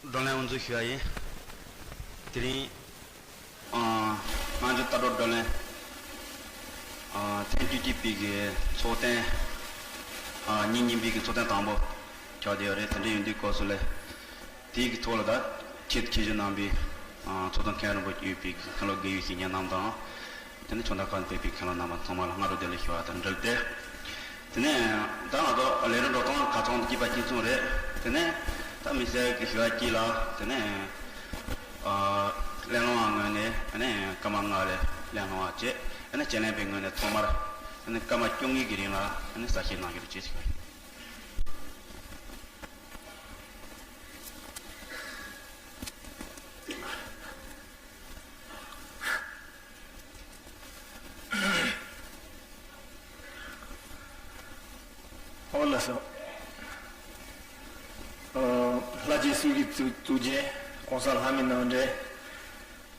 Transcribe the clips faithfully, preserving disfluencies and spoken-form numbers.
བགྲོ་གླེང་དབུ་འཛུགས་ཞུ་བ་ཡིན། དེ་རིང་། ཨ། སྔ་འགྱུར་ལྟ་གྲུབ་བགྲོ་གླེང་། ཨ། ཐེངས་བཅུ་གཅིག་པའི་གི་ཚོགས་ཐེངས། ཨ། ཉིན་གཉིས་པའི་གི་ཚོགས་ཐེངས་དང་པོ་ཆགས་བསྡད་ཡོད་རེད། དེ་འདྲ་ཡིན་དུས་སྐབས་སུ་ལས། དེའི་གི་ཐོག་ལ་ད་ཆེད་དུ་ཆེད་ཞུ་གནང་པའི། ཨ། ཚོགས་གཙོ་མཁན་རིན་པོ་ཆེ་ཡོད་པའི་མཁན་སློབ་དགེ་བའི་བཤེས་གཉེན་རྣམས་དང་། དེ་ནས་ཕྱོགས་མཐའ་ཁག་ནས་ཕེབས་པའི་མཁན་སློབ་རྣམ་པ་ཚང་མ་ལ་སྔ་དྲོ་བདེ་ལེགས་ཞུ་བ་དང་འབྲེལ་ཏེ། དེ་ནས་ད་ང་ཚོ་ལས་རིམ་འགྲོ་སྟངས་ཁ་ཚང་དུ་སྐྱིད་པ་སྐྱིད་ཚོང་རེད། དེ་ནས་ད་དམིགས་བསལ་གྱི་ཞུ་བ་གཅིག་ལ། དེ་ནས་ཨ། གླེང་སློང་བ་ངོས་ནས་ཨ་ནི་སྐར་མ་ལྔ་རེ་གླེང་སློང་བ་བྱས། ཨ་ནི་དཔྱད་གླེང་པའི་ངོས་ནས་ཐོག་མར་ཨ་ནི་སྐར་མ་བཅོ་ལྔའི་གི་རིང་ལ་ཨ་ནི་གསལ་བཤད་གནང་རྒྱུ་བཅས་ཞུ་བ་ཡིན། ཨོ་ལགས་སོ། ཨ། ལྷ་རྗེ་བསོད་ཀྱི་གཙུག་གཙུག་རྒྱན་༸གོང་ས་ལྷ་མིའི་རྣམ་འདྲེན།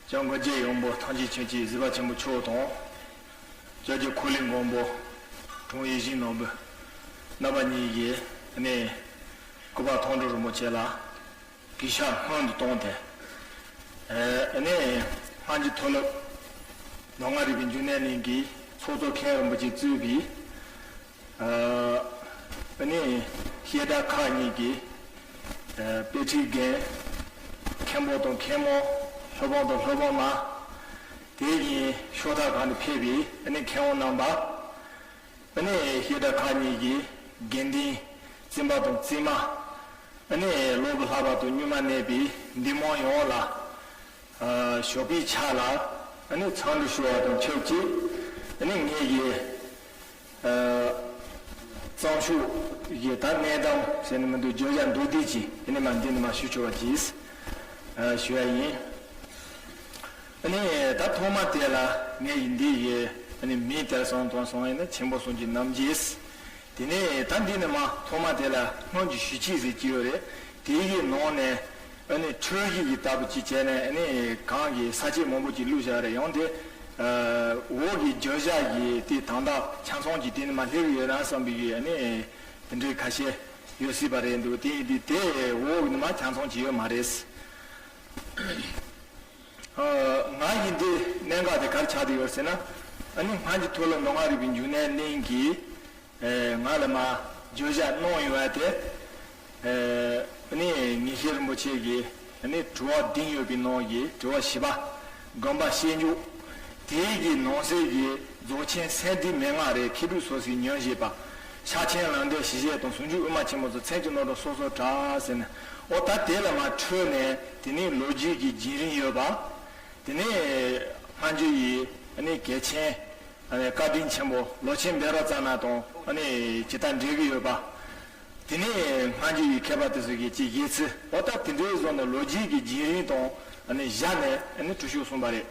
སྐྱབས་མགོན་རྗེ་ཡོན་པོ་ཐམས་ཅད་མཁྱེན་ཅིང་གཟིགས་པ་ཆེན་པོ་མཆོག་དང་། སྐྱབས་རྗེ་ཁོ་ལིང་མགོན་པོ་དྲུང་ཡིག་ཆེན་ནོར་བུ་རྣམ་པ་གཉིས་ཀྱིས་ནི་སྐུ་པར་མཐོང་གྲོལ་རིན་པོ་ཆེ་ལ་གུས་ཕྱག་སྔོན་དུ་བཏང་སྟེ། ཨ་ནི་སྔ་འགྱུར་མཐོ་སློབ་ནང་ང་རིག་པའི་འབྱུང་གནས་གླིང་གི་ཚོགས་གཙོ་མཁན་རིན་པོ་ཆེ་གཙོས་པའི། ཨ་ནི་བཤད་གྲྭ་ཁག་གཉིས་ཀྱི་ཨ་དཔེ་ཁྲིད་འགན། མཁན་པོ་དང་མཁན་མོ། སློབ་དཔོན་དང་སློབ་དཔོན་མ། དེ་བཞིན་ཕྱོགས་མཐའ་ཁག་ནས་ཕེབས་པའི་ཨ་ནི་མཁས་དབང་རྣམ་པ། ཨ་ནི་བཤད་གྲྭ་ཁག་གཉིས་ཀྱི་དགེ་འདུན། བཙུན་པ་དང་བཙུན་མ། ཨ་ནི་སློབ་བུ་ལྷག་པ་དང་སྨྱུག་མ་གནས་པའི་འདུས་མང་ཡོངས་ལ། ཨ་ཞོགས་པའི་ཆ་ལ་ཨ་ནི་འཚམས་འདྲི་ཞུ་བ་དང་ཆབས་ཅིག་ཨ་ནི་ངེད་ཀྱི་ཨ་གཙང་ཕྱོགས་ཀྱི་ད་གནས་གཏམ་ཟེར་ནི་མི་འདུག་བརྗོད་བྱ་མདོར་བསྡུས་ཅིག་ཨ་ནི་མ་འདི་ནི་མ་ཞུ་ཆོག་པ་གྱིས། ཨ་ཞུ་བ་ཡིན། ཨ་ནི་ད་ཐོག་མ་དེ་ལ་ངས་ཡིན་འདི་ཡི་ཨ་ནི་མིང་དེར་སོང་དོན་སོང་ཡིན་ན་ཆེན་པོ་གསུམ་གྱི་རྣམ་འབྱེད། དེ་ནས་ད་འདི་ནི་མ་ཐོག་མ་དེ་ལ་སྔོན་གྱི་ཞུ་ཆེད་ཟེར་གྱི་ཡོད་རེད། དེ་ཡི་ནང་ནས་ཨ་ནི་འཕྲོས་གཞི་གི་ལྟ་བུ་ཅིག་བྱས་ནས་ཨ་ནི་གང་གི་ས་བཅད་མང་པོ་ཅིག་བླུགས་བཞག་རེད། ཡང་དེ་འོག་གི་བརྗོད་བྱ་ཡི་དེ་དང་ད་ཆ་ཚང་གྱི་དེ་ནི་མ་སླེབས་ཡོད་ན་བསམ་པའི་ཨ་ནི་དེ་འདྲའི་ཁ་ཤས་ཡོད་སྲིད་པ་རེད་འདུག་དེ་ཡིན་དུས་དེ་འོག་གི་ནི་མ་ཆ་ཚང་གྱི་ཡོད་མ་རེད། ང་ཡིན་དེ་གནད་འགག་དེ་ག་རེ་ཆགས་བསྡད་ཡོད་ཟེར་ན། ཨ་ནི་སྔ་འགྱུར་མཐོ་སློབ་ནང་ང་རིག་པའི་འབྱུང་གནས་གླིང་གིས་ང་ལ་མ་བརྗོད་བྱ་གནང་ཡོད་པ་དེ། ཨ་ནི་ངེས་ཤེས་རིན་པོ་ཆེ་གིས་ཨ་ནི་དྲི་བ་བདུན་ཡོད་པའི་ནང་གི་དྲི་བ་བཞི་པ། དགོངས་པ་བཤད་འཇུག་དེའི་གི་ནང་གསེས་ཀྱི་རྫོགས་ཆེན་སེམས་སྡེའི་མན་ངག་རེད། མཁས་གྲུབ་སོ་སོའི་ཉོན་བཞེས་པ། ཕྱག་ཆེན་ལམ་འབྲས་ཞི་བྱེད་དང་ཟུང་འཇུག་དབུ་མ་ཆེན་པོ་སོགས་མཚན་གྱི་རྣམ་གྲངས་སོ་སོར་གྲགས་ཟེར་ནས། འོ་ད་དེ་ལ་མ་འཕྲོས་ནས་དེ་ནས་ལོ་རྒྱུས་ཀྱི་རྒྱུན་རིང་ཡོད་པ། དེ་ནས་སྔ་འགྱུར་ཡི་ཨ་ནི་གལ་ཆེན་ཨ་ནི་བཀའ་དྲིན་ཆེན་པོ་ལོ་ཆེན་བཻ་རོ་ཙ་ན་དང་ཨ་ནི་ཇི་ལྟར་འབྲེལ་གྱི་ཡོད་པ། དེ་ནས་སྔ་འགྱུར་ཡི་མཁས་པ་དེ་ཚོ་གི་ཅིག་བཞེད་ཚུལ། འོ་ད་དེ་འདྲའི་བཟོ་ནས་ལོ་རྒྱུས་ཀྱི་རྒྱུན་རིང་དང་ཨ་ནི་བཞག་ནས་ཨ་ནི་འཁྲུལ་ཞུགས་གསུངས་པ་རེད།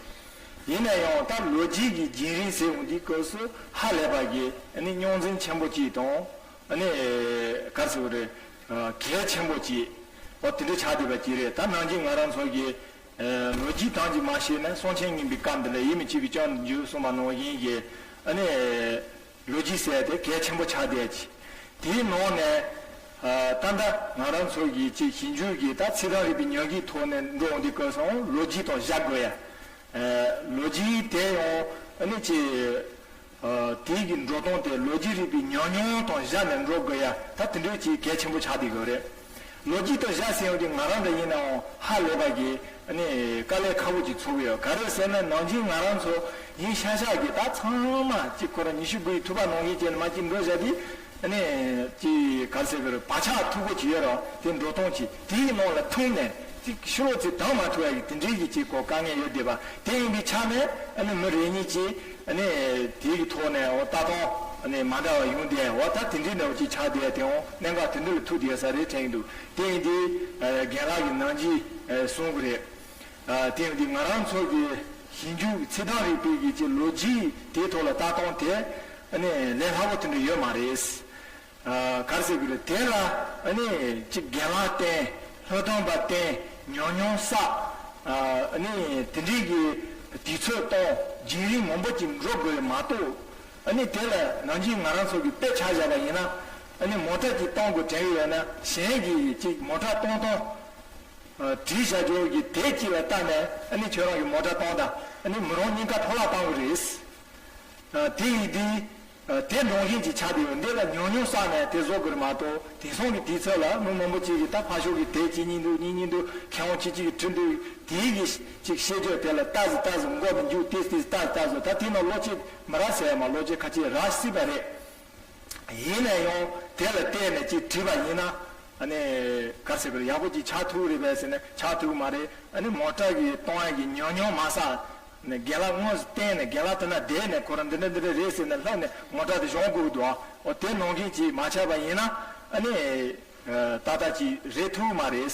ཡིན་ན་ཡང་ད་ལོ་རྒྱུས་ཀྱི་རྒྱུན་རིང་ཟེར་འོང་དུས་སྐབས་སུ་ཧ་ལས་པ་གི་ཨ་ནི་རྙོག་འཛིང་ཆེན་པོ་ཅིག་དང་ཨ་ནི་ག་རེ་ཟེར་དགོས་རེད། གལ་ཆེན་པོ་ཅིག་འོ་དེ་འདྲ་ཆགས་བསྡད་པ་ཅིག་རེད། ད་ནང་བཞིན་ང་རང་ཚོ་གི་ལོ་རྒྱུས་ཐམས་ཅད་མ་ཤེས་ན་གསུང་ཆེན་སྙིང་པོའི་སྐབས་འདི་ལ་ཡིད་མི་ཆེས་པའི་སྐྱོན་འཇུག་གསུངས་པ་ནང་བཞིན་གྱི་ཨ་ནི། ལོ་རྒྱུས་ཟེར་དེ་གལ་ཆེན་པོ་ཆགས་བསྡད་ཅིག་དེའི་ནང་ནས་ད་ལྟ་ང་རང་ཚོ་གི་ཅིག་ཞིབ་འཇུག་གི་ད་ཚིག་དོན་རིག་པའི་ཉམས་ཀྱི་ཐོག་ནས་འགྲོ་འོང་དུས་སྐབས་སུ་ལོ་རྒྱུས་དང་བཞག་དགོས་ཡ། ལོ་རྒྱུས་དེ་ཡང་ཨ་ནི་ཅིག་དེའི་གི་འགྲོ་སྟངས་དེ་ལོ་རྒྱུས་རིག་པའི་ཉམས་མྱོང་དང་བཞག་ནས་འགྲོ་དགོས་ཡ། ད་དེ་འདྲའི་ཅིག་གལ་ཆེན་པོ་ཆགས་བསྡད་ཡོད་རེད། ལོ་རྒྱུས་དང་བཞག་ཟེར་ཡོང་དུས་ང་རང་འདྲ་ཡིན་ནའང་ཧ་ལས་པ་གི་ཨ་ནི་དཀའ་ལས་ཁག་པོ་ཅིག་ཚོར་གི་ཡོད། ག་རེ་ཟེར་ན་ནང་བཞིན་ང་རང་ཚོ་ཡིན་ཤག་ཤག་གི་ད་ཚང་མ་གཅིག་ཁོ་རང་ཉི་ཤུ་དགུ་ཡི་ཐུབ་པ་ནང་བཞིན་བྱས་ནས་མར་གཅིག་འགྲོ་བཞག་དུས་ཨ་ནི་གཅིག་ག་རེ་ཟེར་གི་རེད། བག་ཆགས་མཐུག་པོ་ཅིག་ཡོད་རེད། དེ་འགྲོ་སྟངས་ཅིག་དེའི་ནང་ལ་ཐུག་ནས་གཅིག་ཕྱི་ལོགས་ཚུར་ལྡང་མ་ཐུབ་ཡ་གི་དེ་འདྲའི་གི་གཅིག་གོ་དཀའ་ངལ་ཡོད་བསྡད་པ་དེ་ཡིན་པའི་ཆ་ནས་ཨ་ནི་མི་རེ་གཉིས་ཀྱིས་ཨ་ནི་དེའི་གི་ཐོག་ནས་འོ་ལྟ་སྟངས་ཨ་ནི་མ་འདྲ་བ་ཡོང་བསྡད། འོ་ད་དེ་འདྲའི་ནང་གཅིག་ཆགས་བསྡད་དེའང་གནད་འགག་དེ་འདྲ་ལ་ཐུག་བསྡད་ས་རེད་དྲན་གི་འདུག་དེ་ཡིན་དུས་རྒན་ལགས་ཀྱིས་ནང་བཞིན་གསུང་གི་རེད། དེ་ཡིན་དུས་ང་རང་ཚོ་གི་ཞིབ་འཇུག་ཚིག་དོན་རིག་པའི་གི་ཅིག་ལོ་རྒྱུས་དེའི་ཐོག་ལ་ལྟ་སྟངས་དེ་ཨ་ནི་ལས་སླ་པོ་དེ་འདྲ་ཡོད་མ་རེད། ག་རེ་ཟེར་དགོས་རེད། དེ་ལ་ཨ་ནི་ཅིག་རྒན་ལགས་བསྟེན། སློབ་སྟོན་པ་བསྟེན། ཉམས་མྱོང་བསགས། ཨ་ནི་དེ་འདྲའི་གི་དུས་ཚོད་གཏོང་རྒྱུན་རིང་མང་པོ་ཅིག་འགྲོ་དགོས་མ་གཏོགས། ཨ་ནི་དེ་ལ་ནང་བཞིན་ང་རང་ཚོ་གི་དཔེ་ཆ་བཞག་པ་ཡིན་ན་ཨ་ནི་མོ་ཊ་ཅིག་གཏོང་དགོས་དྲན་གི་ཡོད་ན་གཞན་གྱིས་ཅིག་མོ་ཊ་གཏོང་གཏོང་ བྲིས་བཞག་རྒྱུ་གི་དེབ་ཅིག་ལ་བལྟས་ནས་ཨ་ནི་ཁྱོད་རང་གི་མོ་ཊ་བཏང་དང་ཨ་ནི་མི་རང་གཉིས་ཀ་འཕྲོ་བརླག་བཏང་གི་རེད། དེ་ཡིན་དུས། དེ་འདྲ་བཞིན་ཅིག་ཆགས་བསྡད་ཡོད། འདི་ལ་ཉུང་ཉུང་བསགས་ནས་དེ་བཟོ་དགོས་རེད་མ་གཏོགས་དེང་སང་གི་དུས་ཚོད་ལ་མི་མང་པོ་ཅིག་གིས་ད་ཕར་ཕྱོགས་ཀྱི་དེབ་གཅིག་གཉིས་འདུག་གཉིས་གཉིས་འདུག་མཁས་དབང་ཆེ་ཆེ་གིས་བྲིས་འདུག་དེའི་གི་ཅིག་བཤད་རྒྱུ་དེ་ལ་ལྟ་ཟིག་ལྟ་ཟིག་མགོ་མི་འཇུག་ཏིས་ཏིས་ལྟ་ཟིག་ལྟ་ཟིག་ད་དེ་ནང་བློ་སྐྱེད་མི་རག་ཟེར་ཡ་མ་བློ་སྐྱེད་ཁ་ཅིག་རག་སྲིད་པ་རེད། ཡིན་ན་ཡང་དེ་ལ་བལྟས་ནས་ཅིག་བྲིས་པ་ཡིན་ན་ཨ་ནི་ག་རེ་ཟེར་དགོས་རེད། ཡག་པོ་ཅིག་ཆགས་ཐུབ་རེད་པས་ཟེར་ནས་ཆགས་ཐུབ་ཀྱི་མ་རེད། ཨ་ནི་མོ་ཊ་གི་གཏོང་ཡ་གི་ཉུང་ཉུང་མ་བསགས་ནས་རྒན་ལགས་དངོས་སུ་བསྟན་ནས་རྒན་ལགས་དེ་ན་བསྡད་ནས་ཁོ་རང་འདི་འདྲ་འདི་འདྲ་རེད་ཟེར་ནས་ལྷག་ནས་མོ་ཊ་དེ་གཞུང་དགོས་འདུག་ཨོ་དེ་ནང་བཞིན་ཅིག་མ་ཆགས་པ་ཡིན་ན་ཨ་ནི་ཏག་ཏག་ཅིག་རེད་ཐུབ་མ་རེད།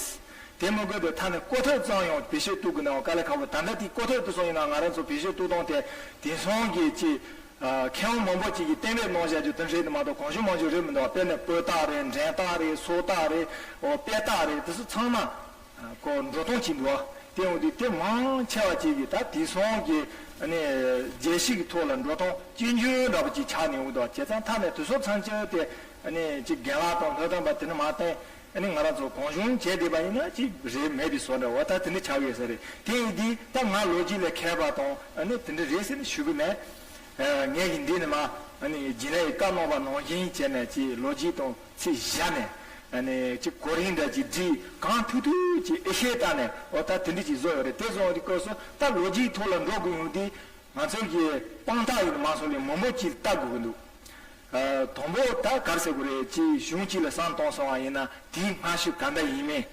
དེ་མི་དགོས་དུས་ཐ་ན་ཀོ་ཐོས་ཙམ་ཡང་བེད་སྤྱོད་གཏོང་དགོས་ན་ཡང་དཀའ་ལས་ཁག་པོ། ད་ལྟ་དེ་ཀོ་ཐོས་དེ་ཚོ་ཡིན་ན་ང་རང་ཚོ་བེད་སྤྱོད་གཏོང་སྟངས་དེ་དེང་སང་གི་ཅིག་མཁས་དབང་མང་པོ་ཅིག་གིས་གཏན་འབེབས་གནང་བཞག་རྒྱུ་དེ་རེད་མ་གཏོགས་གང་བྱུང་མང་བྱུང་རེད་མི་འདུག་དཔེར་ན་སྤོས་རྟགས་རེད། འགྲེང་རྟགས་རེད། སོ་རྟགས་རེད། འོ་དཔེ་རྟགས་རེད། དེ་ཚོ་ཚང་མ་ཁོ་འགྲོ་སྟངས་ཅིག་འདུག་དེ་འོང་དུས་དེ་མང་ཆེ་བ་ཅིག་གིས་ད་དེང་སང་གི་ཨ་ནི་རྒྱལ་སྤྱི་གི་ཐོག་ལ་འགྲོ་སྟངས་གཅིག་གྱུར་འདྲ་པོ་ཅིག་ཆགས་ནས་འོང་འདུག་བྱས་ཙང་ཐ་ན་དེ་ཚོ་ཚང་ཅིག་དེ་ཨ་ནི་ཅིག་རྒན་ལགས་དང་ལྷ་ལྡན་པ་དེ་འདྲ་མ་བསྟེན། ཨ་ནི་ང་རང་ཚོ་གང་བྱུང་བྱས་བསྡད་པ་ཡིན་ན་ཅིག་རེད་མེད་པའི་བཟོ་འདྲ་བ་ད་དེ་འདྲ་ཆགས་ཡོད་ས་རེད། དེ་ཡིན་དུས་ད་ང་ལོ་རྒྱུས་ལ་མཁས་པ་དང་ཨ་ནི་དེ་འདྲ་རེད་ཟེར་ནས་ཞུ་གི་མེད། ངས་ཀྱི་འདི་ནི་མ་ཨ་ནི་རྒན་ལགས་ཀྱིས་བཀའ་གནང་བ་ནང་བཞིན་བྱས་ནས་ཅིག་ལོ་རྒྱུས་དང་ཚིག་བཞག་ནས་ཨ་ནི་ཅིག་གོ་རིམ་འདྲ་ཅིག་བསྒྲིགས་གང་ཐུབ་ཐུབ་ཅིག་ཨེ་ཤེས་བལྟས་ནས་འོ་ད་དེ་འདྲ་ཅིག་བཟོ་ཡོད་རེད། དེ་བཟོ་ཡོང་དུས་སྐབས་སུ་ད་ལོ་རྒྱུས་ཐོག་ལ་འགྲོ་དགོས་ཡོང་དུས། ང་ཚོ་གི་དཔང་རྟགས་ཡིན་མ་སོང་ལས་མང་པོ་ཅིག་ལྟ་དགོས་ཀྱི་འདུག་དང་པོ་ད་ག་རེ་ཟེར་དགོས་རེད། ཅིག་གཞུང་གཅིག་ལ་བསམ་བཏང་སོང་བ་ཡིན་ན་དེའི་སྔ་ཤོས་ག་འདྲ་ཡིན་མིན།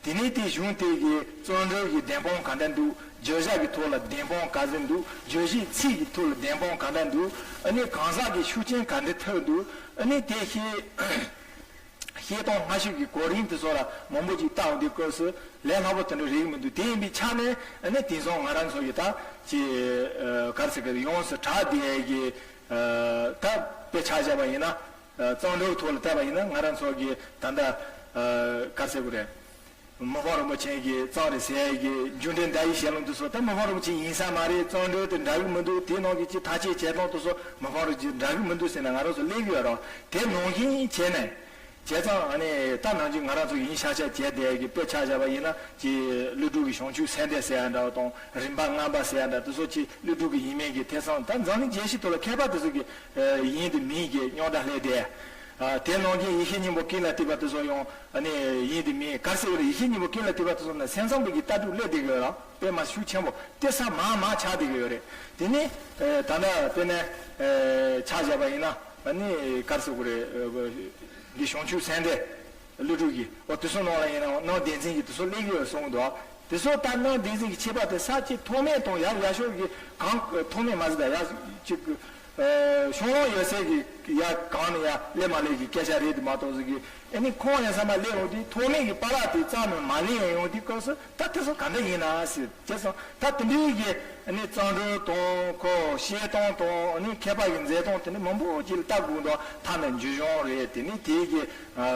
དེ་ནས་དེ་གཞུང་དེ་གི་བརྩམས་སྒྲུང་གི་བདེན་དཔང་ག་འདྲ་འདུག་བརྗོད་བྱ་གི་ཐོག་ལ་བདེན་དཔང་ག་ཚོད་འདུག་རྗོད་བྱེད་ཚིག་གི་ཐོག་ལ་བདེན་དཔང་ག་འདྲ་འདུག་ཨ་ནི་གང་ཟག་གི་ཤུགས་རྐྱེན་ག་འདྲ་ཐེབས་འདུག་ཨ་ནི་དེ་ཤེས། བཤད་སྟངས་སྔ་ཤོས་ཀྱི་གོ་རིམ་དེ་ཚོ་ལ་མང་པོ་ཅིག་བལྟ་འོང་དུས་སྐབས་སུ་ལས་སླ་པོ་དེ་འདྲ་རེད་མི་འདུག་དེ་ཡིན་པའི་ཆ་ནས་ཨ་ནི་དེང་སང་ང་རང་ཚོ་གི་ད་ཅི་ག་རེ་ཟེར་གི་ཡོངས་སུ་གྲགས་བསྡད་ཀྱི་ད་དཔེ་ཆ་བཞག་པ་ཡིན་ན་བརྩམས་སྒྲུང་ཐོག་ལ་བལྟས་པ་ཡིན་ན་ང་རང་ཚོ་གི་ད་ལྟ་ག་རེ་ཟེར་དགོས་རེད། མི་ཕམ་རིན་པོ་ཆེ་གིས་བརྩམས་རེད་ཟེར་གི་འཇུག་འགྲེལ་ཟླ་བའི་ཞལ་ལུང་དེ་ཚོ་ད་མི་ཕམ་རིན་པོ་ཆེ་ཡིན་ས་མ་རེད། བརྩམས་སྒྲུང་དེ་འདྲ་གི་མི་འདུག་དེ་ནང་གི་ཅི་ཐག་གཅོད་བྱེད་སྟངས་དེ་ཚོ་མི་ཕམ་རིན་པོ་ཆེ་འདྲ་གི་མི་འདུག་ཟེར་ནས་ང་རང་ཚོ་སླེབས་ཡོད་རེད། དེ་ནང་བཞིན་བྱས་ནས་བྱས་ཙང་ཨ་ནི་ད་ནང་བཞིན་ང་རང་ཚོ་ཡིན་ཤག་ཤག་བྱས་བསྡད་ཀྱི་དཔེ་ཆ་བཞག་པ་ཡིན་ན་ཅི་ཀླུ་སྒྲུབ་ཀྱི་བྱང་ཆུབ་སེམས་འགྲེལ་ཟེར་ཡ་འདྲ་བ་དང་རིམ་པ་ལྔ་པ་ཟེར་ཡ་འདྲ་དེ་ཚོ་ཅི་ཀླུ་སྒྲུབ་ཀྱི་ཡིན་མིན་གྱི་ཐེ་ཚོམ། ད་འཛམ་གླིང་རྒྱལ་སྤྱིའི་ཐོག་ལ་མཁས་པ་དེ་ཚོ་གི་ཡིན་དེ་མིན་གྱི་རྙོག་དྲ་སླེབས་ཏེ། དེ་ནང་བཞིན་ཡེ་ཤེས་སྙིང་པོ་ཀུན་ལ་ཐེབས་པ་དེ་ཚོ་ཡང་ཨ་ནི་ཡིན་དེ་མིན་ག་རེ་ཟེར་བ་རེད། ཡེ་ཤེས་སྙིང་པོ་ཀུན་ལ་ཐེབས་པ་དེ་ཚོ་ན་སེམས་ཙམ་པའི་གི་ལྟ་གྲུབ་སླེབས་བསྡད་ཀྱི་ཡོད་རེད། དཔེ་མ་ཤུགས་ཆེན་པོ་དེ་ས་མང་མང་ཆགས་བསྡད་ཀྱི་ཡོད་རེད། དེ་ནི་ད་ལྟ་དཔེར་ན་ཆ་བཞག་པ་ཡིན་ན་ཨ་ནི་ག་རེ་ཟེར་དགོས་རེད། འདི་བྱང་ཆུབ་སེམས་འགྲེལ། ཀླུ་སྒྲུབ་ཀྱི་འོ་དེ་ཚོ་ནང་ལ་ཡིན་ནའང་སྣང་བདེན་འཛིན་གྱི་དེ་ཚོ་སླེབས་ཡོད་གསུངས་འདུག་དེ་ཚོ་ད་སྣང་བདེན་འཛིན་གྱི་ཁྱད་པར་དེ་ས་ཆེ་མཐོ་དམན་དང་ཡར་ཡར་ཤོག་གི་གང་མཐོ་དམན་མ་ཟད་ད་ཡར་ཅིག་ཤོང་ལོང་ཡོད་ཚད་ཀྱི་ཡར་གང་ནས་ཡར་སླེབས་མ་སླེབས་ཀྱི་སྐད་ཆ་རེད་དེ་མ་གཏོགས་ཟིག་གི་ཨ་ནི་ཁོང་ཡང་ས་མ་སླེབས་འོང་དུས་མཐོ་དམན་གྱི་པ་རག་དེ་རྩ་ནས་མ་སླེབས་ཡང་ཡོང་དུས་སྐབས་སུ་ད་དེ་ཚོ་ག་འདྲ་ཡིན་ན་ཟེར་བྱས་སོང་། ད་དེ་འདྲའི་གི་ཨ་ནི་བརྩམས་སྒྲུང་དང་ཁོ་བཤད་སྟངས་དང་ཨ་ནི་མཁས་པ་གི་མཛད་སྟངས་དེ་འདྲ་མང་པོ་ཅིག་ལ་ལྟ་དགོས་འདུག་ཐ་ན་འཇུ་གཞུང་རེད། དེ་ནི་དེའི་གི་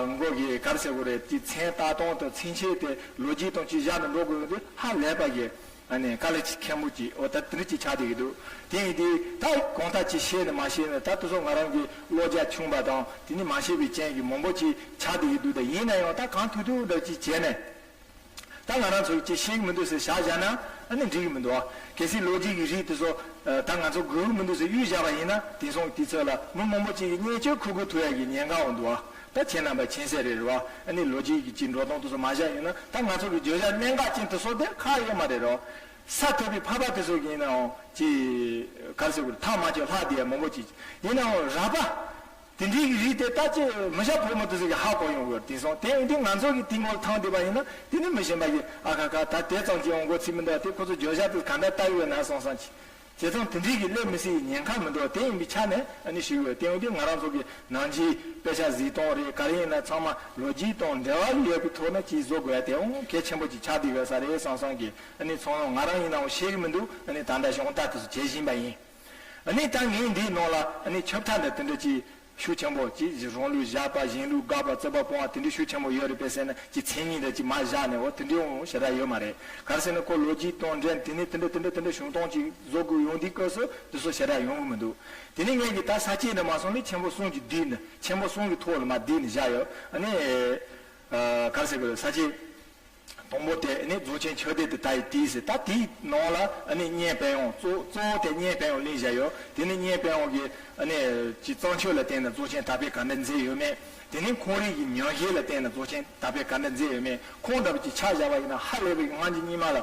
མགོ་གི་ག་རེ་ཟེར་དགོས་རེད། དེ་མཚན་ལྟ་སྟངས་དང་མཚན་བྱེད་དེ་ལོ་རྒྱུས་དང་གཅིག་བཞག་ནས་འགྲོ་དགོས་ཡོད་དུས་ཧ་ལས་པ་གི་ཨ་ནི་དཀའ་ལས་ཆེན་པོ་ཅིག་འོ་ད་དེ་འདྲ་ཅིག་ཆགས་བསྡད་ཀྱི་འདུག་དེ་ཡིན་དུས་ད་གང་ལྟར་ཅིག་ཤེས་ནས་མ་ཤེས་ནས་ད་དེ་ཚོ་ང་རང་གི་བློ་རྒྱ་ཆུང་བ་དང་དེ་ནི་མ་ཤེས་པའི་རྐྱེན་གྱིས་མང་པོ་ཅིག་ཆགས་བསྡད་ཀྱི་འདུག་ད་ཡིན་ན་ཡང་ད་གང་ཐུབ་ཐུབ་འདྲ་ཅིག་བྱས་ནས། ད་ང་རང་ཚོ་ཅིག་ཤེས་ཀྱི་མི་འདུག་ཟེར་བཞག་བཞག་ན་ཨ་ནི་འགྲིག་གི་མི་འདུག་གལ་སྲིད་ལོ་རྒྱུས་ཀྱི་རིགས་དེ་ཚོ་ད་ང་ཚོ་དགོས་ཀྱི་མི་འདུག་ཟེར་གཡུག་བཞག་པ་ཡིན་ན་དེང་སང་དུས་ཚོད་ལ་མི་མང་པོ་ཅིག་གིས་བརྙས་བཅོས་ཁུར་དགོས་ཐུག་ཡ་གི་ཉེན་ཁ་འོང་འདུག་ད་ཁྱེད་རྣམ་པ་མཁྱེན་གསལ་རེད་རེད་བ། ཨ་ནི་ལོ་རྒྱུས་ཀྱི་ཅིག་འགྲོ་སྟངས་དེ་ཚོ་མ་བཞག་ཡོད་ན་ད་ང་ཚོ་གི་བརྗོད་བྱ་གནད་འགག་ཅན་དེ་ཚོ་དེ་ཁག་ཡོད་མ་རེད་རོ། ས་ཐོབ་པའི་ཕ་པ་དེ་ཚོ་གི་ཡིན་ནའང་ཅིག་ག་རེ་ཟེར་དགོས་རེད། ཐག་མ་ཆོད་ལྷག་བསྡད་ཡ་མང་པོ་ཅིག་ཡིན་ནའང་ར་པ། དེ་འདྲའི་རིགས་དེ་ལྟ་ཅི་མི་ཤ་ཕོ་མོ་དེ་ཚོ་གི་ཧ་གོ་ཡོང་གི་ཡོད་དེང་སང་དེ་ཡིན་དུས་ང་ཚོ་གི་དེ་ངོ་ཐང་བསྡད་པ་ཡིན་ན་དེ་ནི་མི་གཞན་པ་གི་ཨ་ཁ་ཁ་ད་དེ་ཙམ་གྱི་འོང་གོ་ཚིག་མི་འདུག་དེ་ཁོ་ཚོ་བརྗོད་བྱ་དེ་ག་འདྲ་ལྟ་གི་ཡོད་ན་སོང་སང་ཅི། བྱས་ཙང་དེ་འདྲའི་གི་སླེབས་མི་སྲིད་ཉེན་ཁ་མི་འདུག་དེ་ཡིན་པའི་ཆ་ནས་ཨ་ནི་ཞུ་གི་ཡོད། དེ་ཡིན་དུས་ང་རང་ཚོ་གི་ནང་ཆེན་དཔེ་ཆ་གཟིགས་སྟངས་རེད་ག་རེ་ཡིན་ན་ཚང་མ་ལོ་རྒྱུས་དང་འབྲེལ་བ་ཡོད་པའི་ཐོག་ནས་ཅིག་བཟོ་དགོས་ཡ་དེ་འོང་གལ་ཆེན་པོ་ཅིག་ཆགས་བསྡད་ཡོད་ས་རེད་སང་སང་གི་ཨ་ནི་ཚང་མ་ང་རང་ཡིན་ནའང་ཤེས་གི་མི་འདུག་ཨ་ནི་ད་ལྟ་གཞུང་དག་དེ་ཚོ་བྱེད་བཞིན་པ་ཡིན། ཨ་ནི་ད་ངས་འདིའི་ནང་ལ་ཨ་ནི་ཁྱབ་ཐག་འདི་དེ་འདྲ་ཅིག་ཤུགས་ཆེན་པོ་ཅིག་རང་ལུགས་བཞག་པ་གཞན་ལུགས་དགག་པ་རྩོད་པ་སྤོང་བ་དེ་འདྲ་ཤུགས་ཆེན་པོ་ཡོད་རེད་པས་ཟེར་ན་ཅིག་མཚན་ཉིད་འདྲ་ཅིག་མ་བཞག་ནས་འོ་དེ་འདྲའི་འོང་ཞེ་དྲག་ཡོད་མ་རེད། ག་རེ་ཟེར་ན་ཁོ་ལོ་རྒྱུས་དང་འབྲེལ་དེ་ནས་དེ་འདྲ་དེ་འདྲ་དེ་འདྲ་བྱུང་སྟངས་ཅིག་བཟོ་དགོས་ཡོང་དུས་སྐབས་སུ་དེ་ཚོ་ཞེ་དྲག་ཡོང་གི་མི་འདུག་དེ་ནས་ངས་ཀྱི་ད་ས་བཅད་འདྲ་མ་སོང་ལས་ཆེན་པོ་གསུམ་གྱི་བསྡུས་ནས་ཆེན་པོ་གསུམ་གྱི་ཐོག་ལ་མ་བསྡུས་ནས་བཞག་ཡོད། ཨ་ནི་ག་རེ་ཟེར་དགོས་རེད། ས་བཅད། དང་པོ་དེ་ནི་རྫོགས་ཆེན་ཆོས་སྡེ་དེ་ད་ཡི་དེའི་ཟེར། ད་དེའི་ནང་ལ་ཨ་ནི་གཉན་པད་ཡང་གཙོ་གཙོ་བོ་དེ་གཉན་པད་ཡང་གླེང་བཞག་ཡོད། དེ་ནི་གཉན་པད་ཡང་གི་ཨ་ནི་ཅི་བརྩམས་ཆོས་ལ་བརྟེན་ནས་རྫོགས་ཆེན་དར་སྤེལ་ག་འདྲ་མཛད་ཡོད་མེད། དེ་ནི་ཁོང་རང་གི་ཉམས་བཞེས་ལ་བརྟེན་ནས་རྫོགས་ཆེན་དར་སྤེལ་ག་འདྲ་མཛད་ཡོད་མེད། ཁོང་འདྲ་བ་ཅིག་ཆ་བཞག་པ་ཡིན་ན་ཧ་ལས་པའི་སྔ་འགྱུར་རྙིང་མ་ལ་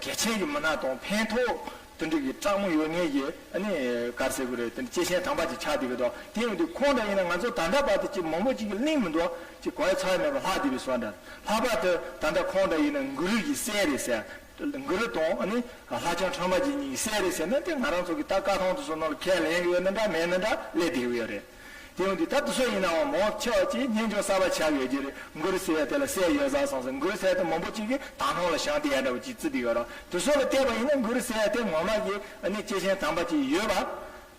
གལ་ཆེན་གྱི་མི་སྣ་དང་ཕན་ཐོགས་དེ་འདྲ་གི་སྤྲང་མོ་ཡོད་ངེས་ཀྱི་ཨ་ནི་ག་རེ་ཟེར་དགོས་རེད། དེ་ནི་སྐྱེས་ཆེན་དམ་པ་ཅིག་ཆགས་བསྡད་ཀྱི་འདུག་དེ་ཡིན་དུས་ཁོང་འདྲ་ཡིན་ན་ང་ཚོ་ད་ལྟ་བར་དུ་ཅིག་མང་པོ་ཅིག་གིས་གླེང་མི་འདུག་ཅིག་གོ་ཡ་ཚོར་ཡ་མེད་པ་ལྷག་བསྡད་པའི་བཟོ་འདྲ། ལྷག་པར་དུ་ད་ལྟ་ཁོང་འདྲ་ཡིན་ན་གུ་རུ་ཡི་སྲས་རེད་ཟེར། གུ་རུ་དང་ཨ་ནི་ལྷ་ལྕམ་ཁྲོས་མ་གཉིས་ཀྱི་སྲས་རེད་ཟེར་ན་དེ་ང་རང་ཚོ་གི་ད་བཀའ་ཐང་དེ་ཚོ་ནང་ལ་ཁས་ལེན་གི་ཡོད་ན་འདྲ་མེད་ན་འདྲ་སླེབས་བསྡད་ཀྱི་ཡོད་རེད། དེ་ཡང་འདི་ད་དེ་ཚོ་ཡིན་ནའང་མང་ཆེ་བ་ཅིག་སྙན་ཅོག་གསར་པ་ཆགས་ཡོད་ཀྱི་རེད། གུ་རུ་ཟེར་ཡ་དེ་ལ་སྲས་ཡོད་ས་སོང་ཟེར། གུ་རུ་ཟེར་ཡ་དེ་མང་པོ་ཅིག་གིས་དག་སྣང་ལ་བཞག་བསྡད་ཡ་འདྲ་བོ་ཅིག་བརྩི་བསྡད་ཡོད་རེད། དེ་ཚོ་ལ་བལྟས་པ་ཡིན་ན་གུ་རུ་ཟེར་ཡ་དེ་ངོ་མ་གི་ཨ་ནི་སྐྱེས་ཆེན་དམ་པ་ཅིག་ཡོད་པ་